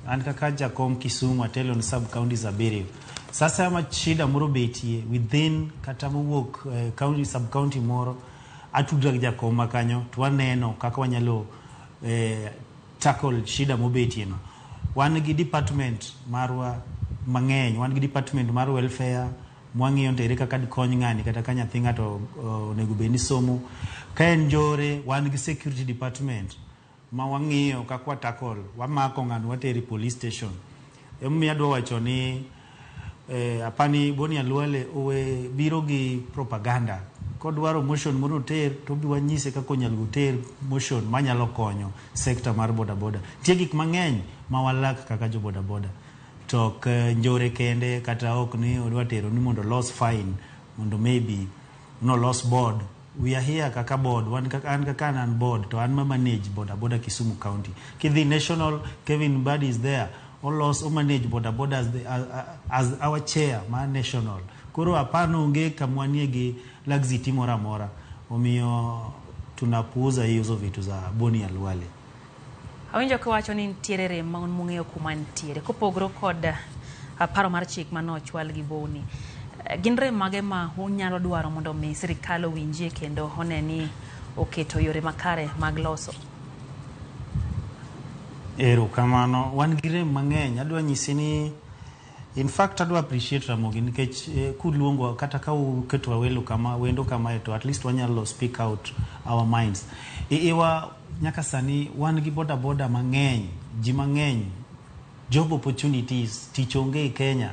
Speaker 23: An kaka jakom Kisumu atelo ne sub counties 7. Sasa ma shida moro betie within kata mowuok county sub county moro atudra gi jakom ma kanyo to waneno kaka wanyalo tackle shida mobetie no. Wan gi department marwa mang'eny, wan gi department mar welfare mwang'iyo to ere kaka dikony ng'ani kata ka nyathi ng'ato onego bed ni somo. Ka en njore, wan gi security department ma wang'iyo kaka wa tackle, wamako ng'ano watere police station. Emomiyo adwa wacho ni apani Boni Khalwale owe biro gi propaganda. Kodwaro motion moro oter to obi wanyise kaka onyalo oter motion manyalo konyo sector mar boda boda. Nitie gik mang'eny ma walak kaka jo boda boda. To ok njore kende kata ok ni odwa tero ni mondo los fine mondo maybe nolos board. We are here kaka board, wan kaka an kaka an board to an ma manage boda boda Kisumu County. Kidhi national, Kevin Mbadi is there. Olos o manage boda boda as our chair ma national. Koro apano onge kamwanie gi laxity moro amora. Omiyo tunapuuza hizo vitu za Boni Khalwale.
Speaker 21: Awinjo kiwacho ni nitiere rem ma un mung'eyo kuma nitiere. Kopogore kod paro mar chik mane ochwal gi Boni. Gin rem mage ma unyalo dwaro mondo mi sirikal owinjie kendo one ni oketo yore makare mag loso?
Speaker 23: Erokamano. Wan gi rem mang'eny. Adwa nyisi ni in fact adwa appreciate Ramogi nikech kuluongo kata ka uketo welo kama wendo kamae to at least wanyalo speak out our minds. Iwa nyaka sani wan gi boda boda mang'eny, ji mang'eny, job opportunities, tich onge e Kenya.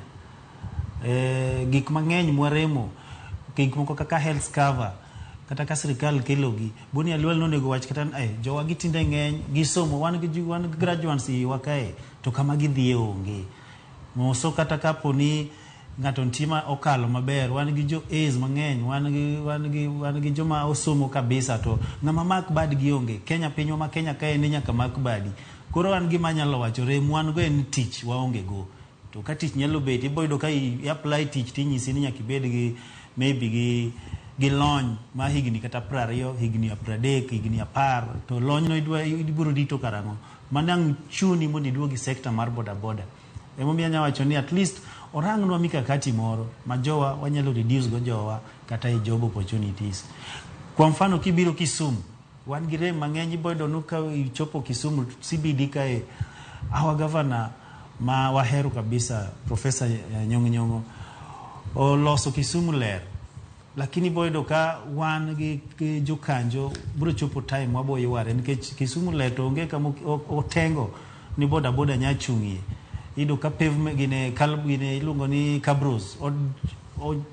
Speaker 23: Gik mang'eny mwaremo, gik moko kaka health cover, kata ka sirikal kelogi. Boni Khalwale nonego wach kata jowa gi tinde ng'eny, gisomo, wan gi graduates iwa kae, to kama gidhiye onge. Moso kata kapo ni ng'ato nitie ma okalo maber, wan gi jo A's mang'eny, wan gi joma osomo kabisa to ng'ama mak badgi onge. Kenya pinywa ma Kenya kae ni nyaka mak badi. Koro an gima anyalo wacho, rem wan go en tich waonge go. To ka tich nyalo bet, ibo yudo ka i apply tich tinyisi ni nyaka ibed gi maybe gi lony ma higni kata 20, higni 30, higni 10, to lony no ibiro rito karang'o? Mano ang' chuni mondo iduog e sector mar boda boda. Emomiyo anyalo wacho ni at least orangnwa mikakati moro ma jowa wanyalo reduce go jowa kata e job opportunities. Kwa mfano kibiro Kisumu, wan gi rem mang'eny, ibo yudo ni ka ichopo Kisumu CBD kae, our governor ma wahero kabisa, Professor Nyong'o Nyong'o, oloso Kisumu ler. Lakini ibo yudo ka wan gi jokanjo biro chopo time wabo yware nikech Kisumu ler to onge kama otengo ni boda boda nya chung'ie. Iyudo ka pavement gine gine iluongo ni cabros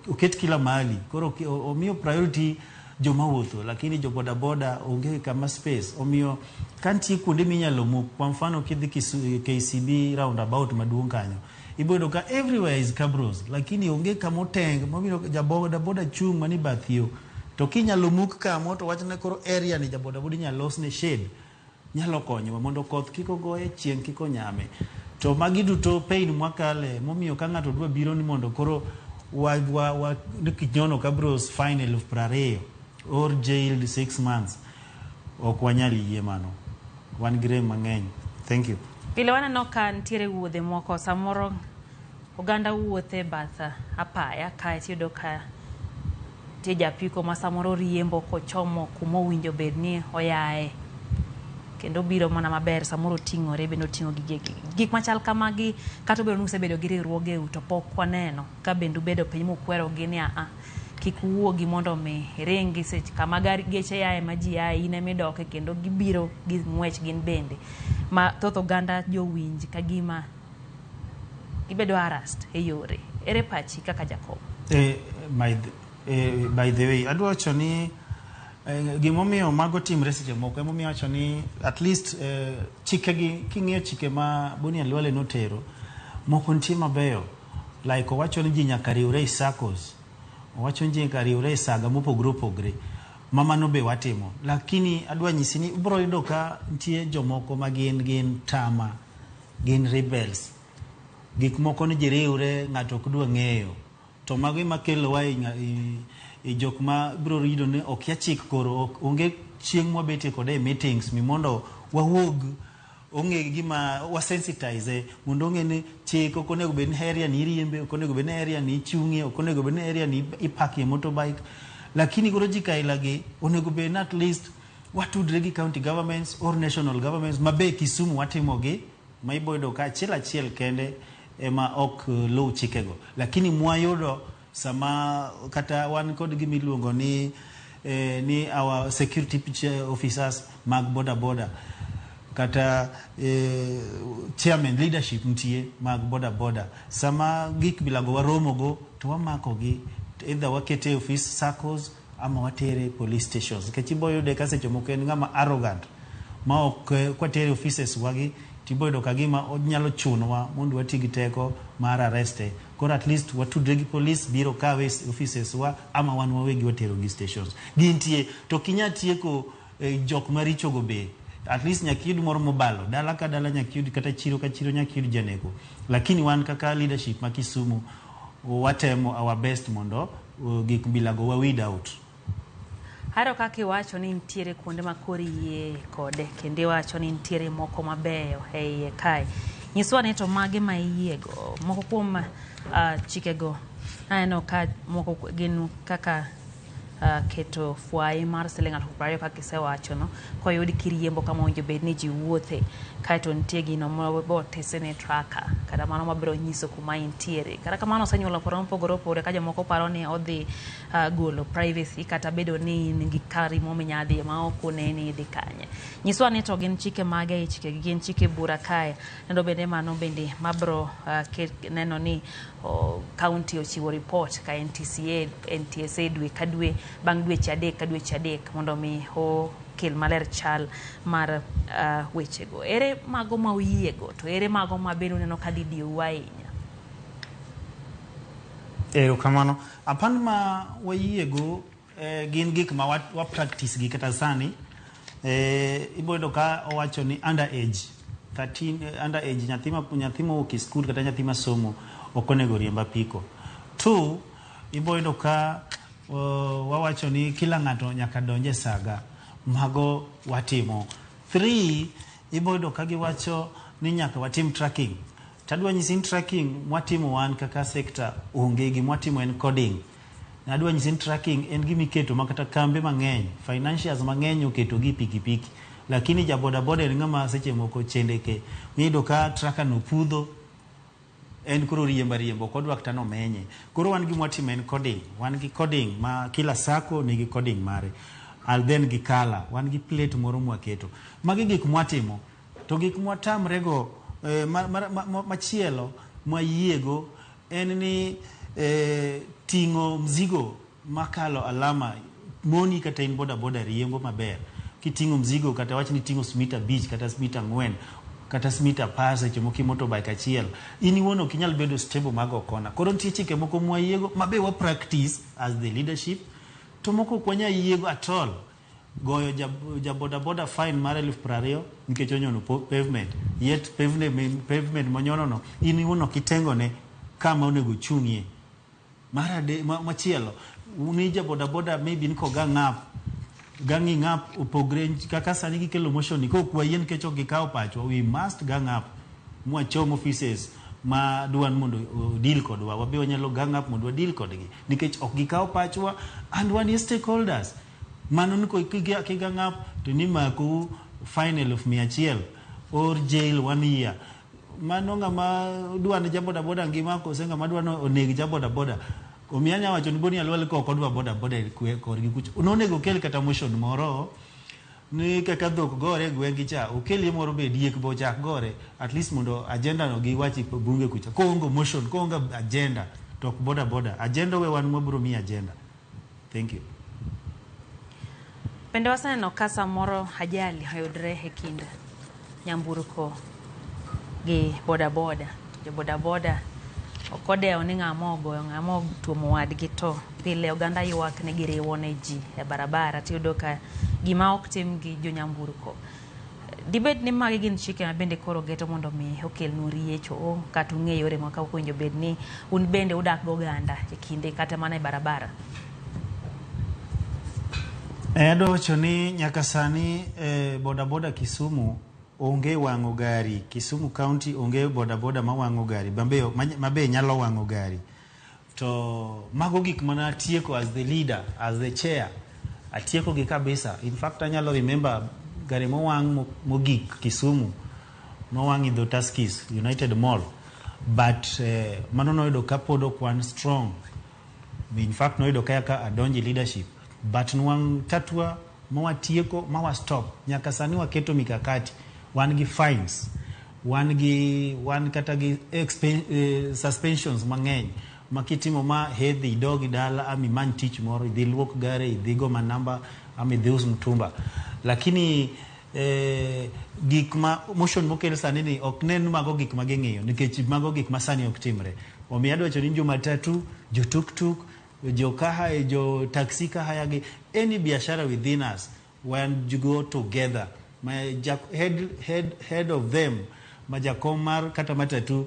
Speaker 23: oket kila mahali. Koro omiyo priority joma wuotho, lakini jo boda boda onge kama space. Omiyo ka nitie kuonde minyalo muk, kwa mfano kidhi KCB roundabout maduong' kanyo, ibo yudo ka everywhere is cabros, lakini onge kama oteng mabiro ja boda boda chung' mani bath yo. To kinyalo muk kamo to wachne koro area ni ja boda boda inyalo losne shade, nyalo konyowa mondo koth kik ogoye, chieng' kik onyame. To magi duto pain mwakale, momiyo ka ng'ato dwa biro ni mondo koro wa kinyono cabros fine 20,000 or jailed 6 months, ok wanyal yie mano. Wan gi rem mang'eny. Thank you.
Speaker 21: Pile waneno ka nitiere wuodhe moko, samoro oganda wuothe e bath apaya kae tiyudo ka nitie japiko ma samoro riembo kochomo kuma owinjo bed ni oyae, kendo obiro mana maber, samoro oting'ore bende oting'o gige gik machal kamagi. Kata obedo ni usebedo gi riwruogeu to pok waneno ka bende ubedo piny mukwerogi ni aa kik uwuogi mondo mi iringi seche kama geche yae ma ji yae, in emidoke kendo gibiro gi ng'wech gin bende ma thoth oganda jowinj ka gima gibedo harassed e yore. Ere pachi kaka jakom?
Speaker 23: By the way, adwa wacho ni gimomiyo mago timre seche moko, emomiyo awacho ni at least chikegi, king'iyo chike ma Boni Khalwale notero, moko nitie mabeyo. Like owacho ni ji nyaka riwre e SACCOs, owacho ni ji nyaka riwre e saga mopogore opogore, ma mano be watimo. Lakini adwa nyisi ni ibiro yudo ka nitie jomoko ma gin tama, gin rebels. Gik moko ni ji riwre, ng'ato ok dwa ng'eyo. To mago ema kelowa e jok ma biro yudo ni okia chik koro onge chieng' mwabetie kode e meetings mi mondo wawuog ong'e gima wasensitize mondo ong'e ni chik ok onego bed ni area ni iriembe, ok onego bed ni area ni ichung'ie, ok onego bed ni area ni ipakie motorbike. Lakini koro ji kaila gi onego bed ni at least watudre gi county governments or national governments ma be Kisumu watimogi, ma ibo yudo ka achiel achiel kende ema ok luw chikego. Lakini mwayudo sama kata wan kod gima iluongo ni ni our security officers mag boda boda kata chairman leadership nitie mag boda boda, sama gik bilago waromogo to wamakogi, either wakete e office SACCOs ama watere police stations, nikech ibo yude ka seche moko en ng'ama arrogant ma ok kwatere offices wagi tibo yudo ka gima onyalo chunowa mondo wati gi teko mar arreste. Koro at least watudre gi police biro kawe offices wa ama wan wawegi watero gi stations. Gintie to kinya tieko jok maricho go be at least nyaka iyud moro mobalo dala ka dala, nyaka iyud kata chiro ka chiro, nyaka iyud janeko. Lakini wan kaka leadership ma Kisumu Watemo our best mondo gik bilago wa weed out.
Speaker 21: Ahero kaka iwacho ni nitiere kuonde ma koro iyie kode kendo iwacho ni nitiere moko mabeyo e iye kae. Nyiswa ni to mage ma iyiego. Moko kuom chikego aneno ka moko gin kaka keto fwai mar siling 20,000 kaka isewachono koyud kiriembo kama owinjo bed ni ji wuothe. Kaeto nitie gino mobotese ni tracker kata mano mabiro nyiso kuma intiere. Kata kamano osenyuolo paro mopogore opogore ka jomoko paro ni odhi golo privacy kata bedo ni in gi kari moro minya dhiye ma ok one ni idhi kanye. Nyiswa ni to gin chike mage e chikegi gin chike bura kae. Nendo bende mano bende mabro neno ni county ochiwo report ka NTCA, NTSA dwe ka dwe bang' dweche adek ka dweche adek mondo mi okel maler chal mar wechego. Ere mago ma uyiego to ere mago ma bende uneno ka dhi diyou ahinya?
Speaker 23: Erokamano. Apan ma wayiego gin gik ma wa practice gi kata sani. Ibo yudo ka owacho ni under age 13, under age nyathi mowuok e skul kata nyathi masomo ok onego riemb apiko. Two, ibo yudo ka wawacho ni kila ng'ato nyaka donj e saga. Mago watimo. Three, ibo yudo ka giwacho ni nyaka watim tracking. Tadwa nyisi ni tracking mwatimo wan kaka sector onge, gimwatimo en coding. Adwa nyisi ni tracking en gima iketo ma kata kambe mang'eny, financiers mang'eny oketo gi pikipiki. Lakini ja boda boda en ng'ama seche moko chendeke. Iyudo ka tracker no pudho, en koro riembo ariemba, ok odwa kata nomenye. Koro wan gima watimo en coding. Wan gi coding ma kila sacco nigi coding mare. And then gi color, wan gi plate moro mwaketo. Magi gik mwatimo. To gik mwatamrego machielo mwayiego en ni ting'o mzigo makalo alama moni kata in boda boda riembo maber. Kiting'o mzigo kata wach ni iting'o smita 5 kata smita 4 kata smita 10 seche moko motorbike achiel, in iwuon ok inyal bedo stable mag kona. Koro nitie chike moko mwayiego ma be wa practice as the leadership, to moko ok wanyal yiego at all. Goyo ja boda boda fine mar 20,000 nikech onyono pavement, yet pavement monyono no in iwuon ok itengone kama onego ochung'ie. Mar machielo, ni ja boda boda maybe ni ko gang up, ganging up opogre kaka sani gikelo motion ni kok wayie nikech ok gikawo pachwa, we must gang up mwachom offices ma dwan mondo deal kodwa, wabe wanyalo gang up mondo wa deal kodgi nikech ok gikawo pachwa and wan e stakeholders. Mano ni ki gang up to ni makou fine 100,000 or jail 1 year. Mano ng'ama dwa ni ja boda boda ngima kose ng'ama dwa ni oneg ja boda boda. Omiyo anya wacho ni Boni Khalwale ka ok odwa boda boda korgi kucho. Nonego okel kata motion moro ni kaka dhok gore e gweng'gi cha, okelie moro be diek be ochak gore, at least mondo agenda no giwach e bunge kucha. Koonge motion, koonge agenda, to ok boda boda. Agenda we wan mwabiro miyi agenda. Thank you.
Speaker 21: Bende waseneno ka samoro ajali oyudre e kind nyamburko gi boda boda. Jo boda boda ok odewo ni ng'ama ogoyo ng'ama otuomo wadgi, to pile oganda ywak ni giriwo ne ji e barabara, tiyudo ka gima ok tim gi jo nyamburko. Dibed ni magi gin chike ma bende koro geto mondo mi okelnu riecho kata ung'e yore ma kaka owinjo bed ni un bende udak goganda e kinde kata mana e barabara?
Speaker 23: Adwa wacho ni nyaka sani boda boda Kisumu onge wang'o gari. Kisumu County onge boda boda ma wang'o gari, mabe nyalo wang'o gari. To mago gik mana atieko as the leader, as the chair. Atieko gi kabisa. In fact, anyalo remember gari mowang' mogik Kisumu, nowang' e dho Tuskys, United Mall. But mano noyudo ka pod ok wan strong. In fact, noyudo ka adonjo e leadership. But nwang' tatua mawatieko mawa stop. Nyaka sani waketo mikakati. Wan gi fines, wan kata gi suspensions mang'eny. Ma kitimo ma hedhi idog dala ama imany tich moro, idhi luok gari, idhi go manamba ama idhi us mtumba. Lakini gik ma motion mokel sani ni ok nen mago gik ma ging'iyo nikech mago gik ma sani ok timre. Omiyo adwa wacho ni jo matatu, jo tuktuk, jo kahae, jo taxi kahaya gi any biashara within us when you go together. My head of them, ma jakom mar kata matatu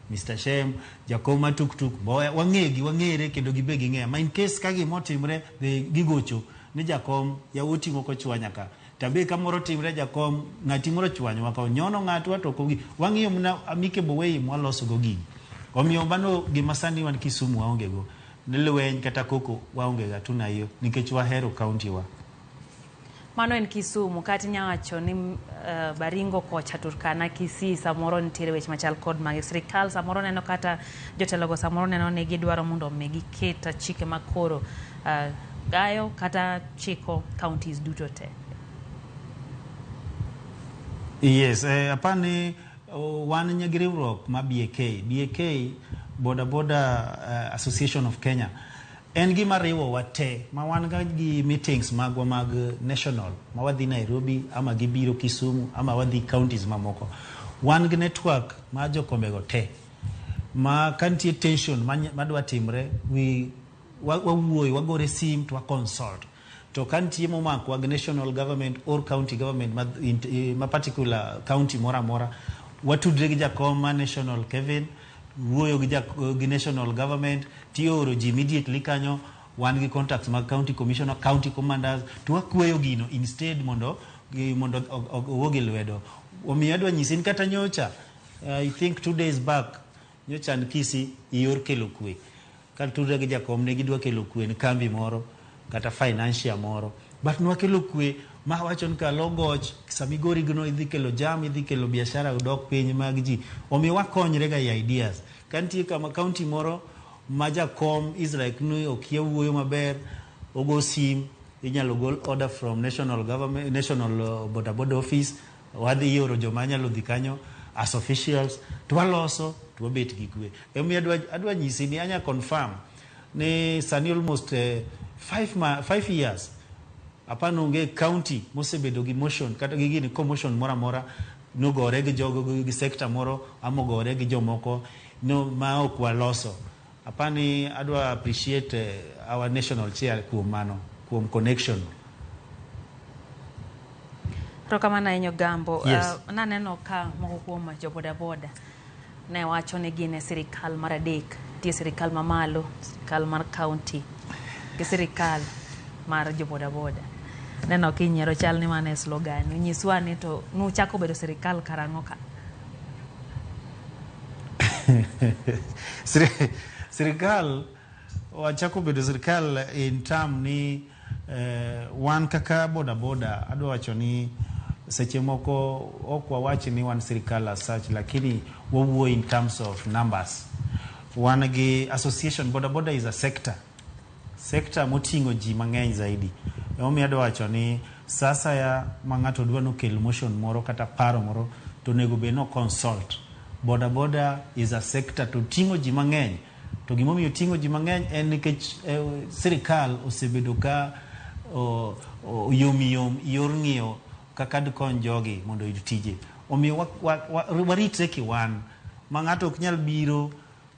Speaker 23: Mr. Shem, jakom ma tuktuk, Boya, wang'egi, wang'ere kendo gibe ging'eya. Ma in case ka gima otimre, be gigocho ni jakom yawuoti moko chwanya ka. Tabe kamoro timre jakom, ng'ati moro chwanyowa ka, onyono ng'atwa to ok ogi. Wang'iyo mana amicable way mwaloso go gigi. Omiyo mano gima sani wan Kisumu waonge go. Ni lweny kata koko waonge ga hatuna hiyo nikech wahero county wa.
Speaker 21: Mano en Kisumu kata inya wacho ni Baringo kocha Turkana Kisii samoro nitiere weche machal kod magi. Sirikal samoro neno kata jotelogo samoro neno ni gidwaro mondo mi giket chike makoro gayo kata chiko counties duto te.
Speaker 23: Yes, apani wan gi riwruok ma BAK. BAK, Boda Boda Association of Kenya. En gima riwowa te ma wan ga gi meetings magwa mag national ma wadhi Nairobi ama gibiro Kisumu ama wadhi counties mamoko. Wan gi network mar jokombego te ma ka nitie tension madwa timre we wawuoyo wagore sim to wa consult to ka nitie momakwa gi national government or county government ma, ma particular county moro amora watudre gi jakom ma national Kevin wuoyo gi, gi national government tioro ji immediately kanyo wan gi contacts mag county commissioner county commanders to wakweyo gino instead mondo mondo owuog e lwedo omiyo adwa nyisi ni kata nyocha I think 2 days back nyocha an Kisii yor kelo kwe katudre gi jakom ne gidwa kelo kwe ne kambi moro kata financier moro but nwakelo kwe ma wacho ni kalo goch samigori gino idhi kelo jam idhi kelo biashara odok piny mag ji omiyo wakonyre ga e ideas ka nitie kama county moro ma jakom is like ni okia wuoyo maber ogo sim inyalo gol order from national government national boda boda office wadhi ioro joma nyalo dhi kanyo as officials to waloso to wabet gi kwe emomiyo adwa nyisi ni anya confirm ni sani almost 5 years apano onge county mosebedo gi motion kata gi gini commotion moro amora nogore gi jogo gi sector moro ama ogore gi jomoko no ma ok waloso apani adwa appreciate our national chair kuom mano kuom connection.
Speaker 21: Erokamano ahinya Gambo.
Speaker 23: Yes.
Speaker 21: Naneno ka moko kuom jo bodaboda ne wacho ni gin e sirikal mar adek. Nitie sirikal mamalo, sirikal mar county gi sirikal mar jo bodaboda. Neno kinyiero chal ni mano e slogan. Nyiswa ni to nuchako bedo sirikal karang'o ka?
Speaker 23: Sirikal wachako bedo sirikal in term ni wan kaka bodaboda adwa wacho ni seche moko ok wawach ni wan sirikal as such lakini wawuoyo in terms of numbers wan gi association bodaboda is a sector sector moting'o ji mang'eny zaidi emomiyo adwa wacho ni sasa ya ma ng'ato dwa nokel motion moro kata paro moro to onego bed no consult bodaboda is a sector to ting'o ji mang'eny to gimomiyo ting'o ji mang'eny en nikech sirikal osebedo ka yom yom yor ng'iyo kaka dikony jogi mondo oyud tije omiyo waritre kiwan ma ng'ato ok nyal biro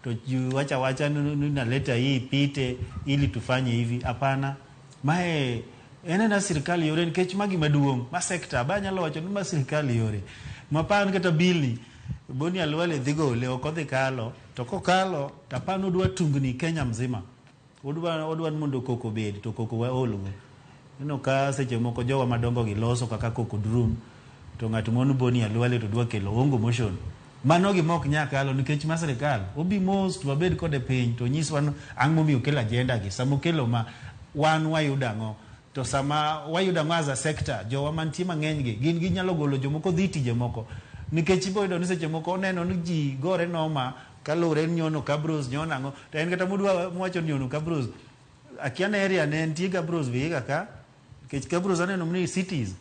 Speaker 23: to wacha wacha ni naleta hii ipite ili tufanye hivi hapana mae en ena sirikal yore nikech ma gima duong' ma sector ba anyalo wacho ni ma sirikal yore mapan kata bili Boni Khalwale dhi gole ok odhi kalo to kokalo to apani odwa tungni Kenya mzima odwa ni mondo koko obed to koko waolgo ineno ka seche moko jowa madongo gi loso kaka koko drum to ng'at moro Boni Khalwale to dwa kelo ongo motion mano gima ok nyal kalo nikech ma sirikal obi mos to wabed kode piny to onyiswa ni ang' momiyo okelo agenda gi sama okelo ma wan wayudo ang'o to sama wayudo ang'o as a sector jowa mantie mang'eny gi gin ginyalo golo jomoko dhi tije moko nikech ibo yudo ni seche moko oneno ni ji gore noma kaluwore ni nyono kabros nyono ang'o to en kata modwa mowacho ni nyono kabros akia ne area ne nitie kabros Vihiga ka nikech kabros aneno ni cities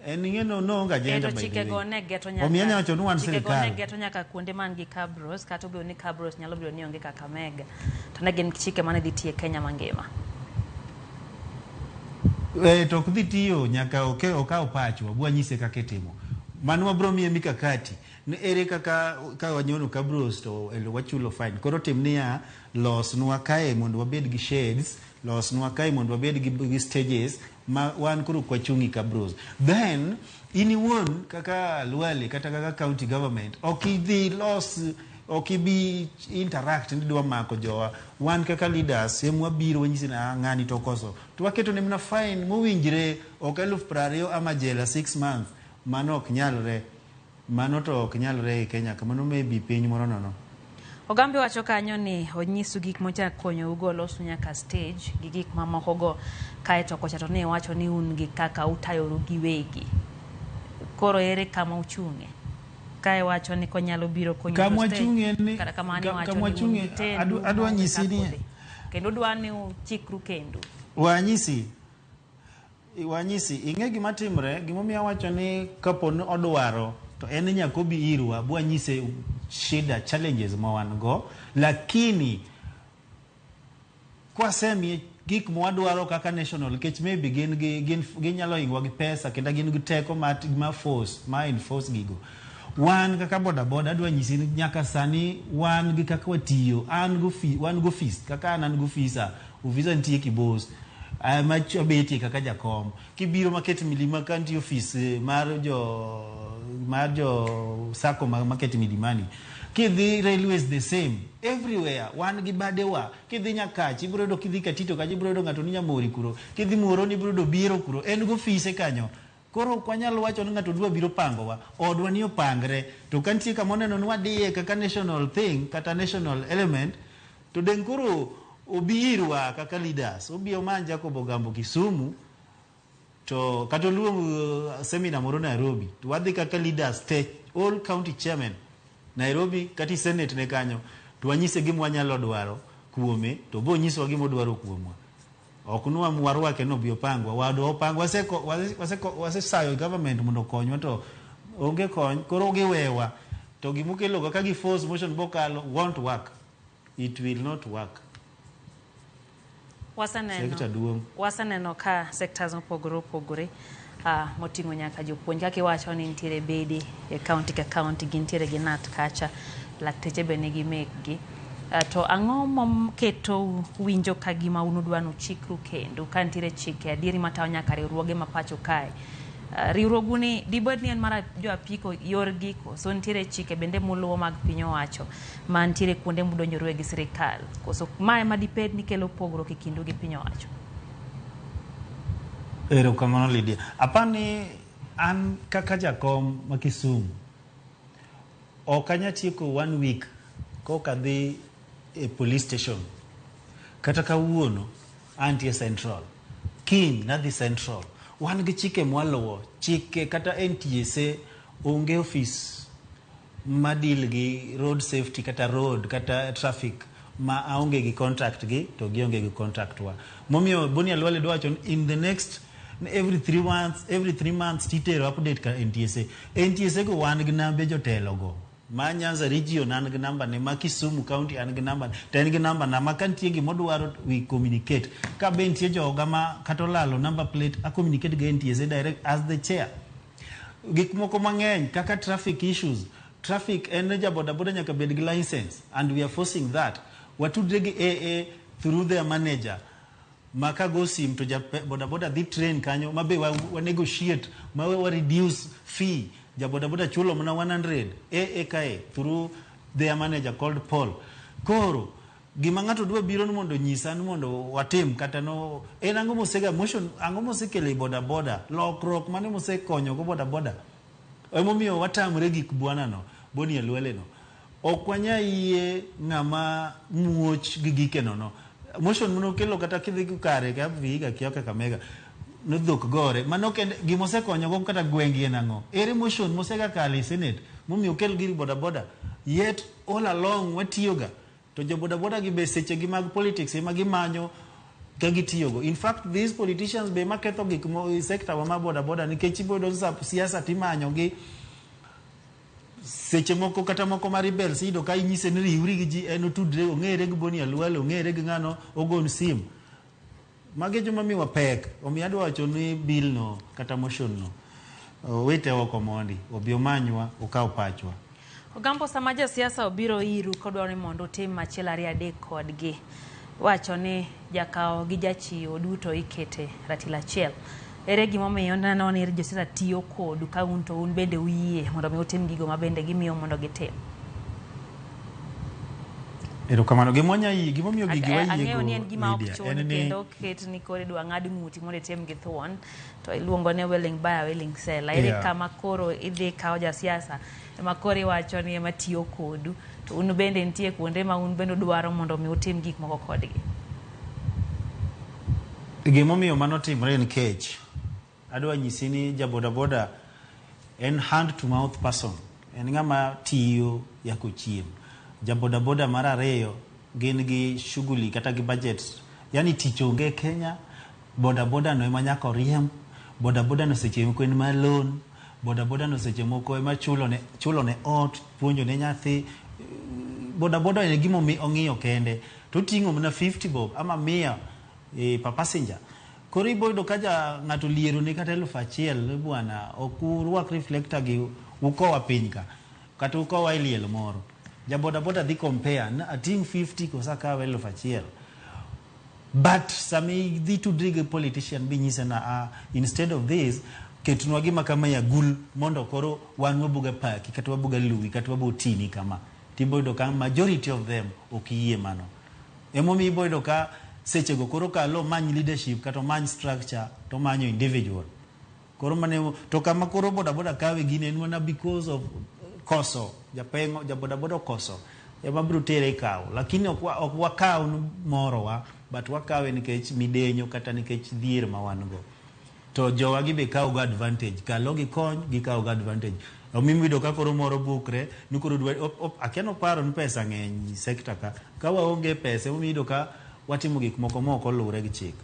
Speaker 23: en ing'e no noonge agenda
Speaker 21: to
Speaker 23: by the
Speaker 21: chikego
Speaker 23: way
Speaker 21: ne geto nyaka
Speaker 23: omiyo anyalo wacho ni wan
Speaker 21: chikego ne
Speaker 23: sirikal
Speaker 21: geto nyaka kuonde man gi cabros kata obedo ni cabros nyalo bedo ni onge Kakamega to ne gin chike mane dhi tiyo e Kenya mangima.
Speaker 23: To ok dhi tiyo nyaka okaw pachwa bwanyise kaka itimo mano wabro miye mikakati ni ere kaka ka wanyono kabros to wachulo fine koro tim niya losnwa kae mondo wabed gi shades losnwa kae mondo wabed gi stages ma wan koro ok wachung' i cabros then in iwuon kaka Lwale kata kaka county government ok idhi los Ok ibi interact ni dwa mako jowa. Wan kaka leaders ema wabiro wanyisi ni ah, ng'ani to okoso. To waketo ne mana fine mowinjre ok 20,000 ama jela 6 months. Mano ok nyalre. Mano to ok nyalre e Kenya ka. Mano maybe piny moro nono.
Speaker 21: Ogambi wacho kanyo ni onyisu gik mochak konyou go losu nyaka stage gi gik mamoko go kaeto kocha to ne wacho ni un gi kaka utayoru giwegi. Koro ere kama uchung'e? Kae wacho ni konyalo biro konyo
Speaker 23: Kama wachung'e ni
Speaker 21: kata kamano iwacho
Speaker 23: kama
Speaker 21: ni un
Speaker 23: wachung'e
Speaker 21: gi tendu
Speaker 23: adwa
Speaker 21: maonge
Speaker 23: nyisi
Speaker 21: kaka
Speaker 23: ni
Speaker 21: udhi. Kendo udwa ni uchikru kendu.
Speaker 23: Wanyisi wanyisi ing'e gima timre gimomiyo awacho ni kapo ni odwaro to en nyaka obi irwa bwanyise shida challenges ma wan go lakini kwasemiye gik mwadwaro kaka national nikech maybe gin gi gin ginyalo hingowa gi pesa kendo gin gi teko ma, ma force ma enforce gigo wan kaka bodaboda adwa nyisi ni nyaka sani wan gi kaka watiyo an go wan go ofis kaka an an go ofisa ofisa nitie Kibos ma abetie kaka jakom kibiro Market Milima ka nitie ofis mar jo sacco ma Market Milimani kidhi railways the same everywhere wan gi badewa kidhi Nyakach ibiro yudo kidhi Katito kacha ibiro yudo ng'ato ni Nyamori kuro kidhi Muhoroni ibiro yudo Biero kuro en go ofise kanyo koro ok wanyal wacho ni ng'ato dwa biro pangowa odwa ni opangre to ka nitie kama oneno ni wadiye kaka national thing kata national element to deng koro obi irwa kaka leaders obi omany Jacob Ogambo Kisumu to kata oluong seminar moro Nairobi to wadhi kaka leaders te all county chairman Nairobi kata i senate ne kanyo to wanyise gima wanyalo dwaro kuome to bo nyiswa gima odwaro kuomwa ok nwa warwake no obi opangwa wadwa opangwa wasesayo government mondo okonywa to onge kony koro giwewa to gimokelo go ka gi force motion bokalo won't work it will not work
Speaker 21: Waseneno
Speaker 23: Sector duong'.
Speaker 21: waseneno ka sectors mopogore opogore moting'o nyaka jopuonj kaka iwacho ni nitiere bede e county ka county gintiere gi KNUT kacha lakteche be nigi mekgi to ang'o moketo winjo ka gima un udwa nuchikru kendo ka nitiere chike adieri matayo nyaka riwruoge ma pacho kae riwruogu ni dibed ni en mar jo apiko yorgi koso nitiere chike bende muluwo mag piny owacho ma nitiere kuonde mudonjorue gi sirikal koso mae ema dibed ni kelo pogruok e kindu gi piny owacho
Speaker 23: Erokamano Lydia. Apani an kaka jakom ma Kisumu ok anya tieko one week kok adhi e police station. Kata kawuono antie Central. Kiny nadhi Central. Wan gi chike mwaluwo. Chike kata NTSA onge ofis ma deal gi road safety kata road kata traffic ma aonge gi contract gi to gionge gi contract wa. Momiyo Boni Khalwale dwa wacho ni in the next every 3 months titero update ka NTSA. NTSA go wan gi nambe jotelo go. Ma Nyanza region an gi namba ne, ma Kisumu county an gi namba to en gi namba na ma ka nitie gimodwaro we communicate. Ka be nitie joga ma kata olalo number plate a communicate gi NTSA direct as the chair. Gik moko mang'eny kaka traffic issues traffic en ja bodaboda nyaka bed gi license and we are forcing that watudre gi AA through their manager ma ka go sim to ja bodaboda dhi train kanyo ma be wa negotiate ma wa reduce fee ja bodaboda chulo mana 100 AA kae through their manager called Paul koro gima ng'ato dwa biro ni mondo nyisa ni mondo watim kata no en ang'o mosega motion ang'o mosekelo e bodaboda lokruok mane mosekonyo go bodaboda emomiyo watamre gik bwana no Boni Khalwale no ok wanya yie ng'ama muoch gi gike nono motion manokelo kata kidhi kare ka Vihiga kia Kakamega nodhok gore mano kende gimosekonyo go kata gweng'i en ang'o ere motion mosega kalo e senate momiyo okel gir bodaboda yet all along watiyoga to jo bodaboda gi be seche gi mag politics ema gimanyo ka gitiyogo in fact these politicians be maketho gik mo e sector wa ma bodaboda nikech iboyudo ni sa siasa timanyo gi seche moko kata moko ma rebels iyudo ka inyise ni riwri gi ji en otudre ong'ere gi Boni Khalwale ong'ere gi ng'ano ogon sim magi joma miwa pek omiyo adwa wacho ni bill no kata motion no owete oko mondi obi omanywa okaw pachwa
Speaker 21: Ogambo sama josiasa obiro iru kodwaro ni mondo utim achiel ariyo adek kodgi wacho ni jakawo gi jachiwo duto ikete ratil achiel ere gimomiyo neno ni josiasa tiyo kodu ka un to un bende uyie mondo mi utim gigo ma bende gimiyo mondo gitim?
Speaker 23: Erokamano. Gimomiyo gigi
Speaker 21: Ang'eyo ni en
Speaker 23: wayiego,
Speaker 21: gima ok
Speaker 23: Lydia,
Speaker 21: chun
Speaker 23: en ni
Speaker 21: kendo oket ni koro idwa ng'ad ng'uti mondo itim gi thuon to iluongo ni willing buyer willing seller. Ere kama koro idhi kawo jasiasa ema koro iwacho ni ema tiyo kodu to un bende nitie kuonde ma un bende udwaro mondo mi utim gik moko kodgi.
Speaker 23: Gimomiyo mano timore en kech. Adwa nyisi ni ja bodaboda en hand to mouth person. En ng'ama tiyo yako chiemo. Ja bodaboda mar ariyo gin gi shughuli kata gi budget. Yani tich onge Kenya, bodaboda no ema nyaka oriemb. Bodaboda no seche moko en ma loan. Bodaboda no seche moko ema chulo ne ot, puonjo ne nyathi. Bodaboda en gima ong'iyo kende. To oting'o mana 50 bob ama 100 per passenger. Koro ibo yudo ka ja ng'ato liero ne kata 1000 ni bwana ok urwak reflector gi ukowa piny ka kata ukowa e liel moro. Ja bodaboda dhi compare na ating' 50 koso akaw 1000. But sama idhi tudri gi politician binyise na instead of this ketnwa gima kama ya gul mondo koro wan wabuga paki kata wabuga luwi kata wabo tini kama. Tibo yudo ka majority of them ok yie mano. Emomiyo ibo yudo ka sechego koro kalo many leadership kata many structure to manyo individual. Koro mane to kama koro bodaboda kawe gini en mana because of koso japengo ja bodaboda okoso ema biro tere kawo, lakini ok wakaw morowa but wakawe nikech midenyo kata nikech dhier ma wan go. To jowa gi be kawo go advantage, kalo gi kony gikawo go advantage. Omiyo iyudo ka koro moro bukre ni koro dwa akia noparo ni pesa ng'eny sector ka waonge pesa emomiyo iyudo ka watimo gik moko mok oluwore gi chik.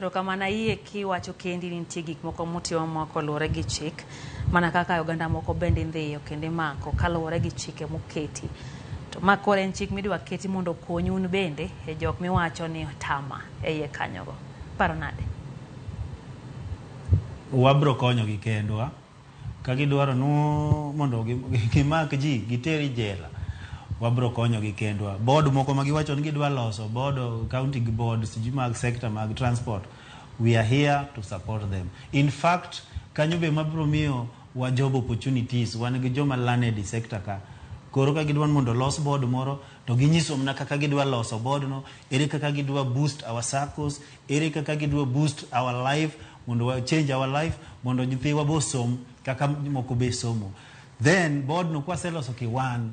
Speaker 21: Erokamano ayie kiwacho kendi ni nitie gik moko mutimo mok oluwore gi chik, mana kaka oganda moko bende indhiyo kendo imako kaluwore gi chike moketi. To ma koro en chik midwa keti mondo okonyu un bende e jok miwacho ni tama e iye kanyogo. Paro nade?
Speaker 23: Wabro konyogi kendwa. Ka gidwaro nu mondo gimak ji giter jela, wabro konyogi kendwa. Board moko ma giwacho ni gidwa loso, board county gi board sijui mag sector mag transport, we are here to support them. In fact, kanyo be mabro miyo wa job opportunities, wan gi joma learned e sector ka. Koro ka gidwa mondo los board moro to ginyiso mana kaka gidwa loso board no, ere kaka gidwa boost our SACCOs, ere kaka gidwa boost our life, mondo wa change our life, mondo nyithiwa bo som kaka moko be somo. Then board no kwaseloso kiwan,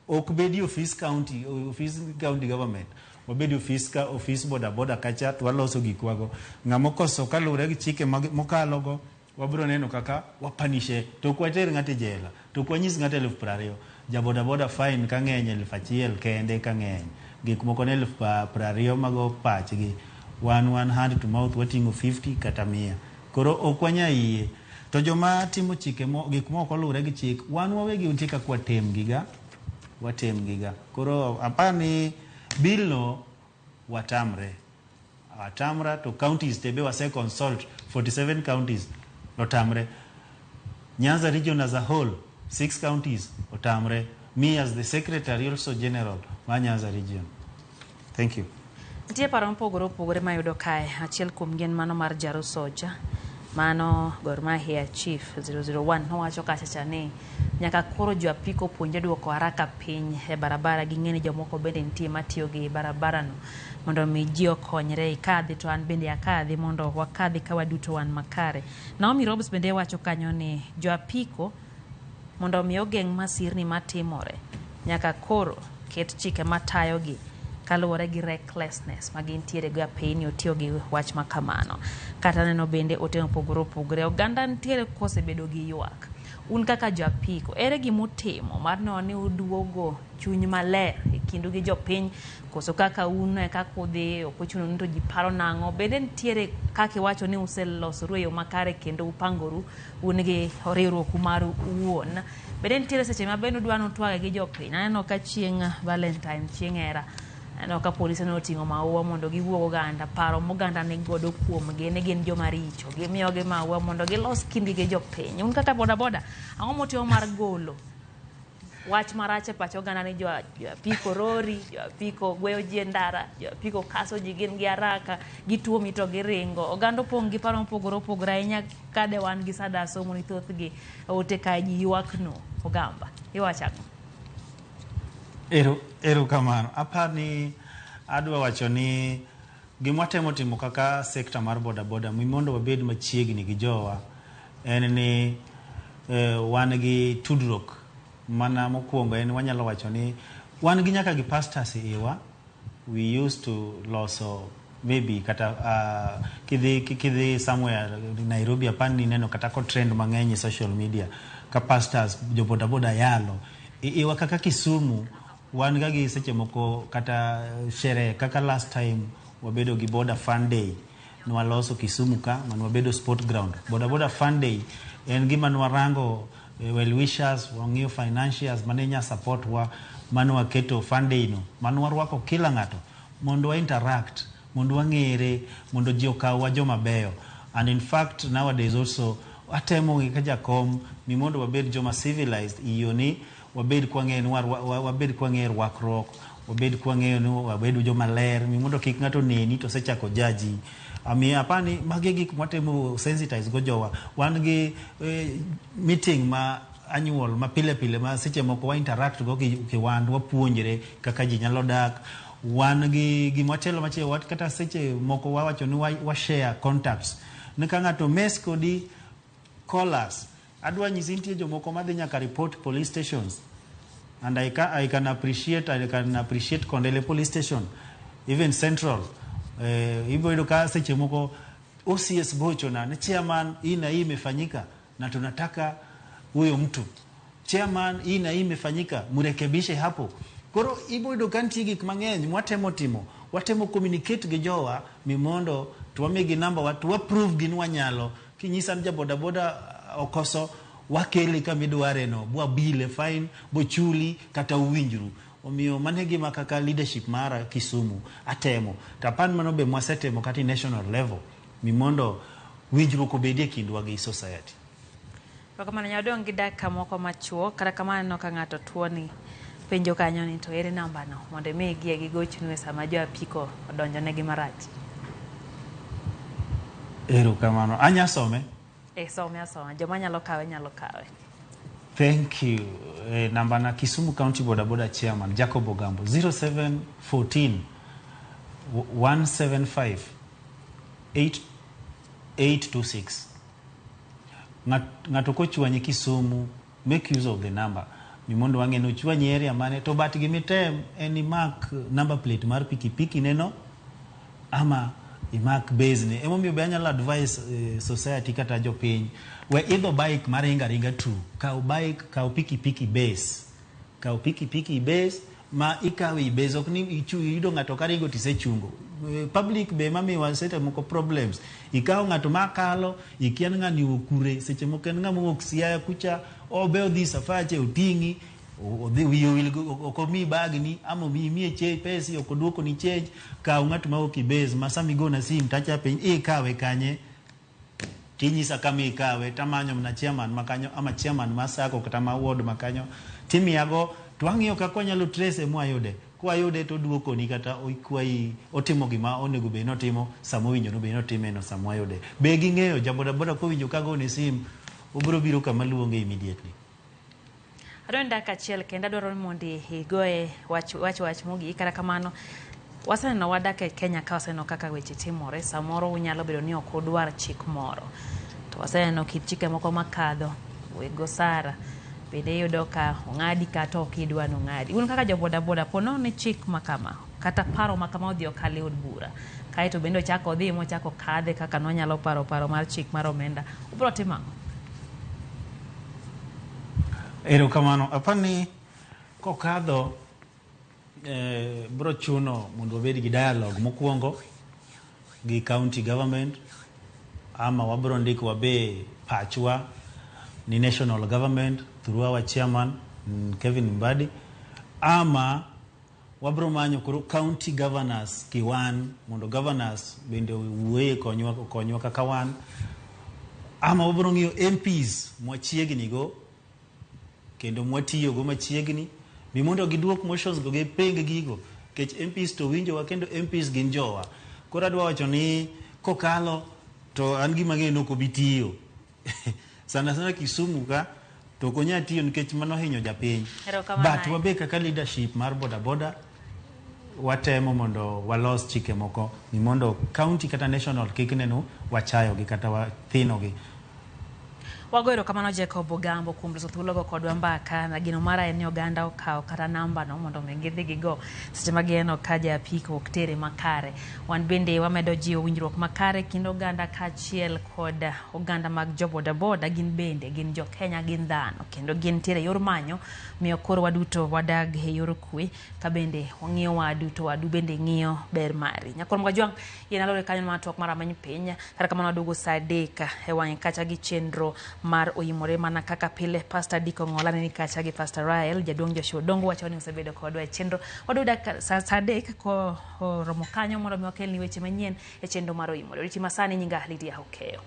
Speaker 23: ok bedi office county, office county government, wabedi office ka office boda boda kacha to waloso gikwago. Ng'ama okoso kaluwore gi chike mokalogo, wabro neno kaka wapanishe. To ok water ng'ato e jela, to ok wanyis ng'ato 20,000. Ja boda boda fine ka ng'eny 1000 kende ka ng'eny. Gik moko ne 20,000 mago pachgi. Wan hand to mouth wating'o 50 kata 100. Koro ok wanya yie. To joma timo chike gik mok oluwore gi chik, wan wawegi nitie kaka watem giga. Watem giga. Koro aparo ni bill no watamre. Watamra to counties te be wase consult 47 counties otamre. Nyanza region as a whole 6 counties otamre. Me as the secretary also general ma Nyanza region. Thank you.
Speaker 21: Nitie paro mopogore opogore mayudo kae. Achiel kuom gi en mano mar Jaro Soja. Mano Gor Mahia Chief 001 nowacho kacha cha ni nyaka koro jo apiko puonjre duoko haraka piny e barabara. Ging'e ni jomoko bende nitie matiyo gi barabara no mondo mi ji okonyre. Ikadhi to an bende akadhi mondo wakadhi ka waduto wan makare. Naomi Robs bende wacho kanyo ni jo apiko mondo mi ogeng' masirni matimore nyaka koro ket chike matayogi kaluwore gi recklessness ma gintiere go e apeyni otiyo gi wach ma kamano. Kata neno bende ote mopogore opogore. Oganda nitiere kosebedo gi ywak. Un kaka jo apiko, ere gimutimo mar neno ni uduogo chuny maler e kindu gi jopiny, koso kaka un e kaka udhi ok ochuno ni to ji paro nang'o? Bende nitiere kaka iwacho ni uselosoru e yo makare kendo upangoru un gi riwruok maru uwuon. Bende nitiere seche ma bende udwa ni utwage gi jopiny. Aneno ka chieng' Valentine, chieng' hera, aneno ka polise ne oting'o maua mondo giwuog oganda, paro moganda ni godo kuomgi ni gin joma richo, gimiyogi maua mondo gilos kindgi gi jopiny. Un kaka bodaboda, ang'o mutimo mar golo wach marach e pach oganda ni jo apiko rori, jo apiko gweyo ji e ndara, jo apiko kaso ji gin gi haraka, gituomi to giringo. Oganda opong' gi paro mopogore opogore ahinya kade wan gi sada somo ni thothgi ote kae ji ywak no. Ogamba, iwacho ang'o?
Speaker 23: Erokamano. Apar ni adwa wacho ni gima watemo timo kaka sekta mar bodaboda mi mondo wabed machiegni gi jowa en ni wan gi tudruok mana mokwongo en wanyalo wacho ni wan gi nyaka gi pastors e iwa. We used to loso maybe kata kidhi somewhere Nairobi, apani neno kata ko trend mang'eny e social media ka pastors jo bodaboda yalo iwa. Kaka Kisumu wan ga gi seche moko kata sherehe, kaka last time wabedo gi Boda Fun Day, nwaloso Kisumu ka mane wabedo sport ground. Boda Boda Fun Day en gima nwarango well wishers, wang'iyo financiers mane nya support wa, mane waketo fun day no, mane warwako kila ng'ato mondo wa interact, mondo wang'ere, mondo ji okawwa joma beyo. And in fact nowadays also atemo gi ka jakom ni mondo wabed joma civilized iyo ni wabed kwang'eyo ni wabed kwang'eyo rwakruok, wabed kwang'eyo ni wabed joma ler, mi mondo kik ng'ato neni to osechako jaji. Omiyo apani magi e gik mwatemo sensitize go jowa. Wan gi meeting ma annual ma pile pile ma seche moko wa interact go gi wan wapuonjre kaka ji nyalo dak. Wan gi gimachielo machielo wat kata seche moko wawacho ni wa share contacts ni ka ng'ato mess kodi, call us. Adwa nyisi nitie jomoko madhi nyaka report police stations, and I can appreciate Kondele police station, even Central. Hivyo yudo ka seche moko OCS gochona ni, "Chairman, hii na hii imefanyika na tunataka huyo mtu. Chairman, hii na hii imefanyika, mrekebishe hapo." Koro ibo yudo ka nitie gik mang'eny mwatemo timo, watemo communicate gi jowa mi mondo to wamigi namba wa to wa prove gi ni wanyalo. Kinyisa ni jabodaboda okoso, wakele kama idware no, bwabile fine, bochuli kata uwinjru. Omiyo mano e gima kaka leadership mara Kisumu atemo, to apan mano be mwasetemo kata e national level mi mondo winjruok obedie kindwa gi society.
Speaker 21: Erokamano. Nyadong' gi dakika moko machuok. Kata kamano aneno ka ng'ato tuoni penjo kanyo ni to ere namba no mondo imigie gigochnu e sama jo apiko odonjonegi marach.
Speaker 23: Erokamano. Anya some?
Speaker 21: E some asoma. Joma nyalo kawe nyalo kawe.
Speaker 23: Thank you. Namba na Kisumu County Boda Boda Chairman Jacob Ogambo, 0714 175 826. Ng'ato kochwanyi Kisumu, make use of the number mi mondo wang'e ni ochwanyi area mane, to but gimitem en imak number plate mar pikipiki neno ama imak base ne. Emomiyo be anyalo advise society kata jopiny we idho bike maringo aringa tu. Kaw bike, kaw pikipiki base, kaw pikipiki base ma ikawe i base, ok ni iyudo ng'ato karingo tisechungo. Public be mamiwa seche moko problems. Ikawo ng'ato makalo, ikia ni ng'ani owuok kure, seche moko en ng'ama owuok Siaya kucha, obe odhi safache oting'i odhi wiye owil ok omiyi bagni ama imiye pesi ok oduokoni change. Kaw ng'at ma wuok i base ma sama igona sim tacha piny ikawe kanye, tinyisa kama ikawe, tamanyo mana chairman ma kanyo ama chairman ma sacco kata ma ward ma kanyo, timiyago to wang'iyo kaka wanyalo trace mwayude. Kwayude to oduokoni kata okwayi otimo gima onego bed ni otimo sama owinjo bed ni otime no. Sama wayude be ging'eyo jabodaboda kowinjo kagone sim, obiro biro kama luonge immediately.
Speaker 21: Adwaro ni dakika achiel kendo adwaro ni mondo igoye wach mogik. Kata kamano waseneno wadak e Kenya ka waseneno kaka weche timore. Samoro unyalo bedo ni ok udwar chik moro, to waseneno kit chike moko makadho weg osara bende iyudo ka ong'adi kata ok idwa ni ong'adi. Un kaka jobodaboda, po nono ni chik ma kama kata paro ma kama odhi okal e od bura kaeto bende ochako odhi mochako kadhe kaka nonyalo paro mar chik mar omenda, ubiro timo ang'o?
Speaker 23: Erokamano. Apani kokadho bro chuno mondo wabed gi dialogue mokwongo gi county government, ama wabro ndiko wabe pachwa ni national government through our chairman, Kevin Mbadi, ama wabro manyo koro county governors kiwan mondo governors bende owuoye konywa kaka wan, ama wabro ng'iyo MPs mwachiegni go kendo mwatiyogo machiegni mi mondo giduok motions go giping gigo, nikech MPs to winjowa kendo MPs gin jowa. Koro adwa wacho ni kokalo to an gima ng'eyo ni ok obi tiyo sana sana Kisumu ka. To ok onyal tiyo nikech mano hinyo japiny.
Speaker 21: Erokamano
Speaker 23: But
Speaker 21: ahinya.
Speaker 23: wabe kaka leadership mar bodaboda watemo mondo walos chike moko ni mondo county kata national kik nenu wachayogi kata wathinogi.
Speaker 21: Wago erokamano Jacob Ogambo kuom loso thuologo kodwa mbaka na geno mara en ni oganda okawo kata namba no mondo mi gidhi gigo seche ma gineno ka ja apiko ok tere makare. Wan bende wamedo jiwo winjruok makare kind oganda kaachiel kod oganda mag jo bodaboda gin bende gin jo Kenya gin dhano kendo gintiere e yor manyo miyo koro waduto wadag e yor kwe ka bende wang'iyo wadu to wadu bende ng'iyo ber mari. Nyakwar Mkajwang' yien alore kanyo mar twak mar rameny piny kata kamano waduogo saa 3 e wang'e kacha gi chenro mar oyimore mana kaka pile. Pastor Dick Ong'ola ne ni kacha gi Pastor Rael, jaduong' Joshua Odongo wacho ni osebedo kodwa e chenro. Waduogo saa 3 koromo kanyo mondo mi wakelni weche manyien e chenro mar oyimore. Odiochieng' masani nyinga Lydia Okeyo.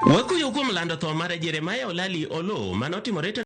Speaker 1: Wakuyo kuom lando tho mar Jeremiah Olali Oloo manotimore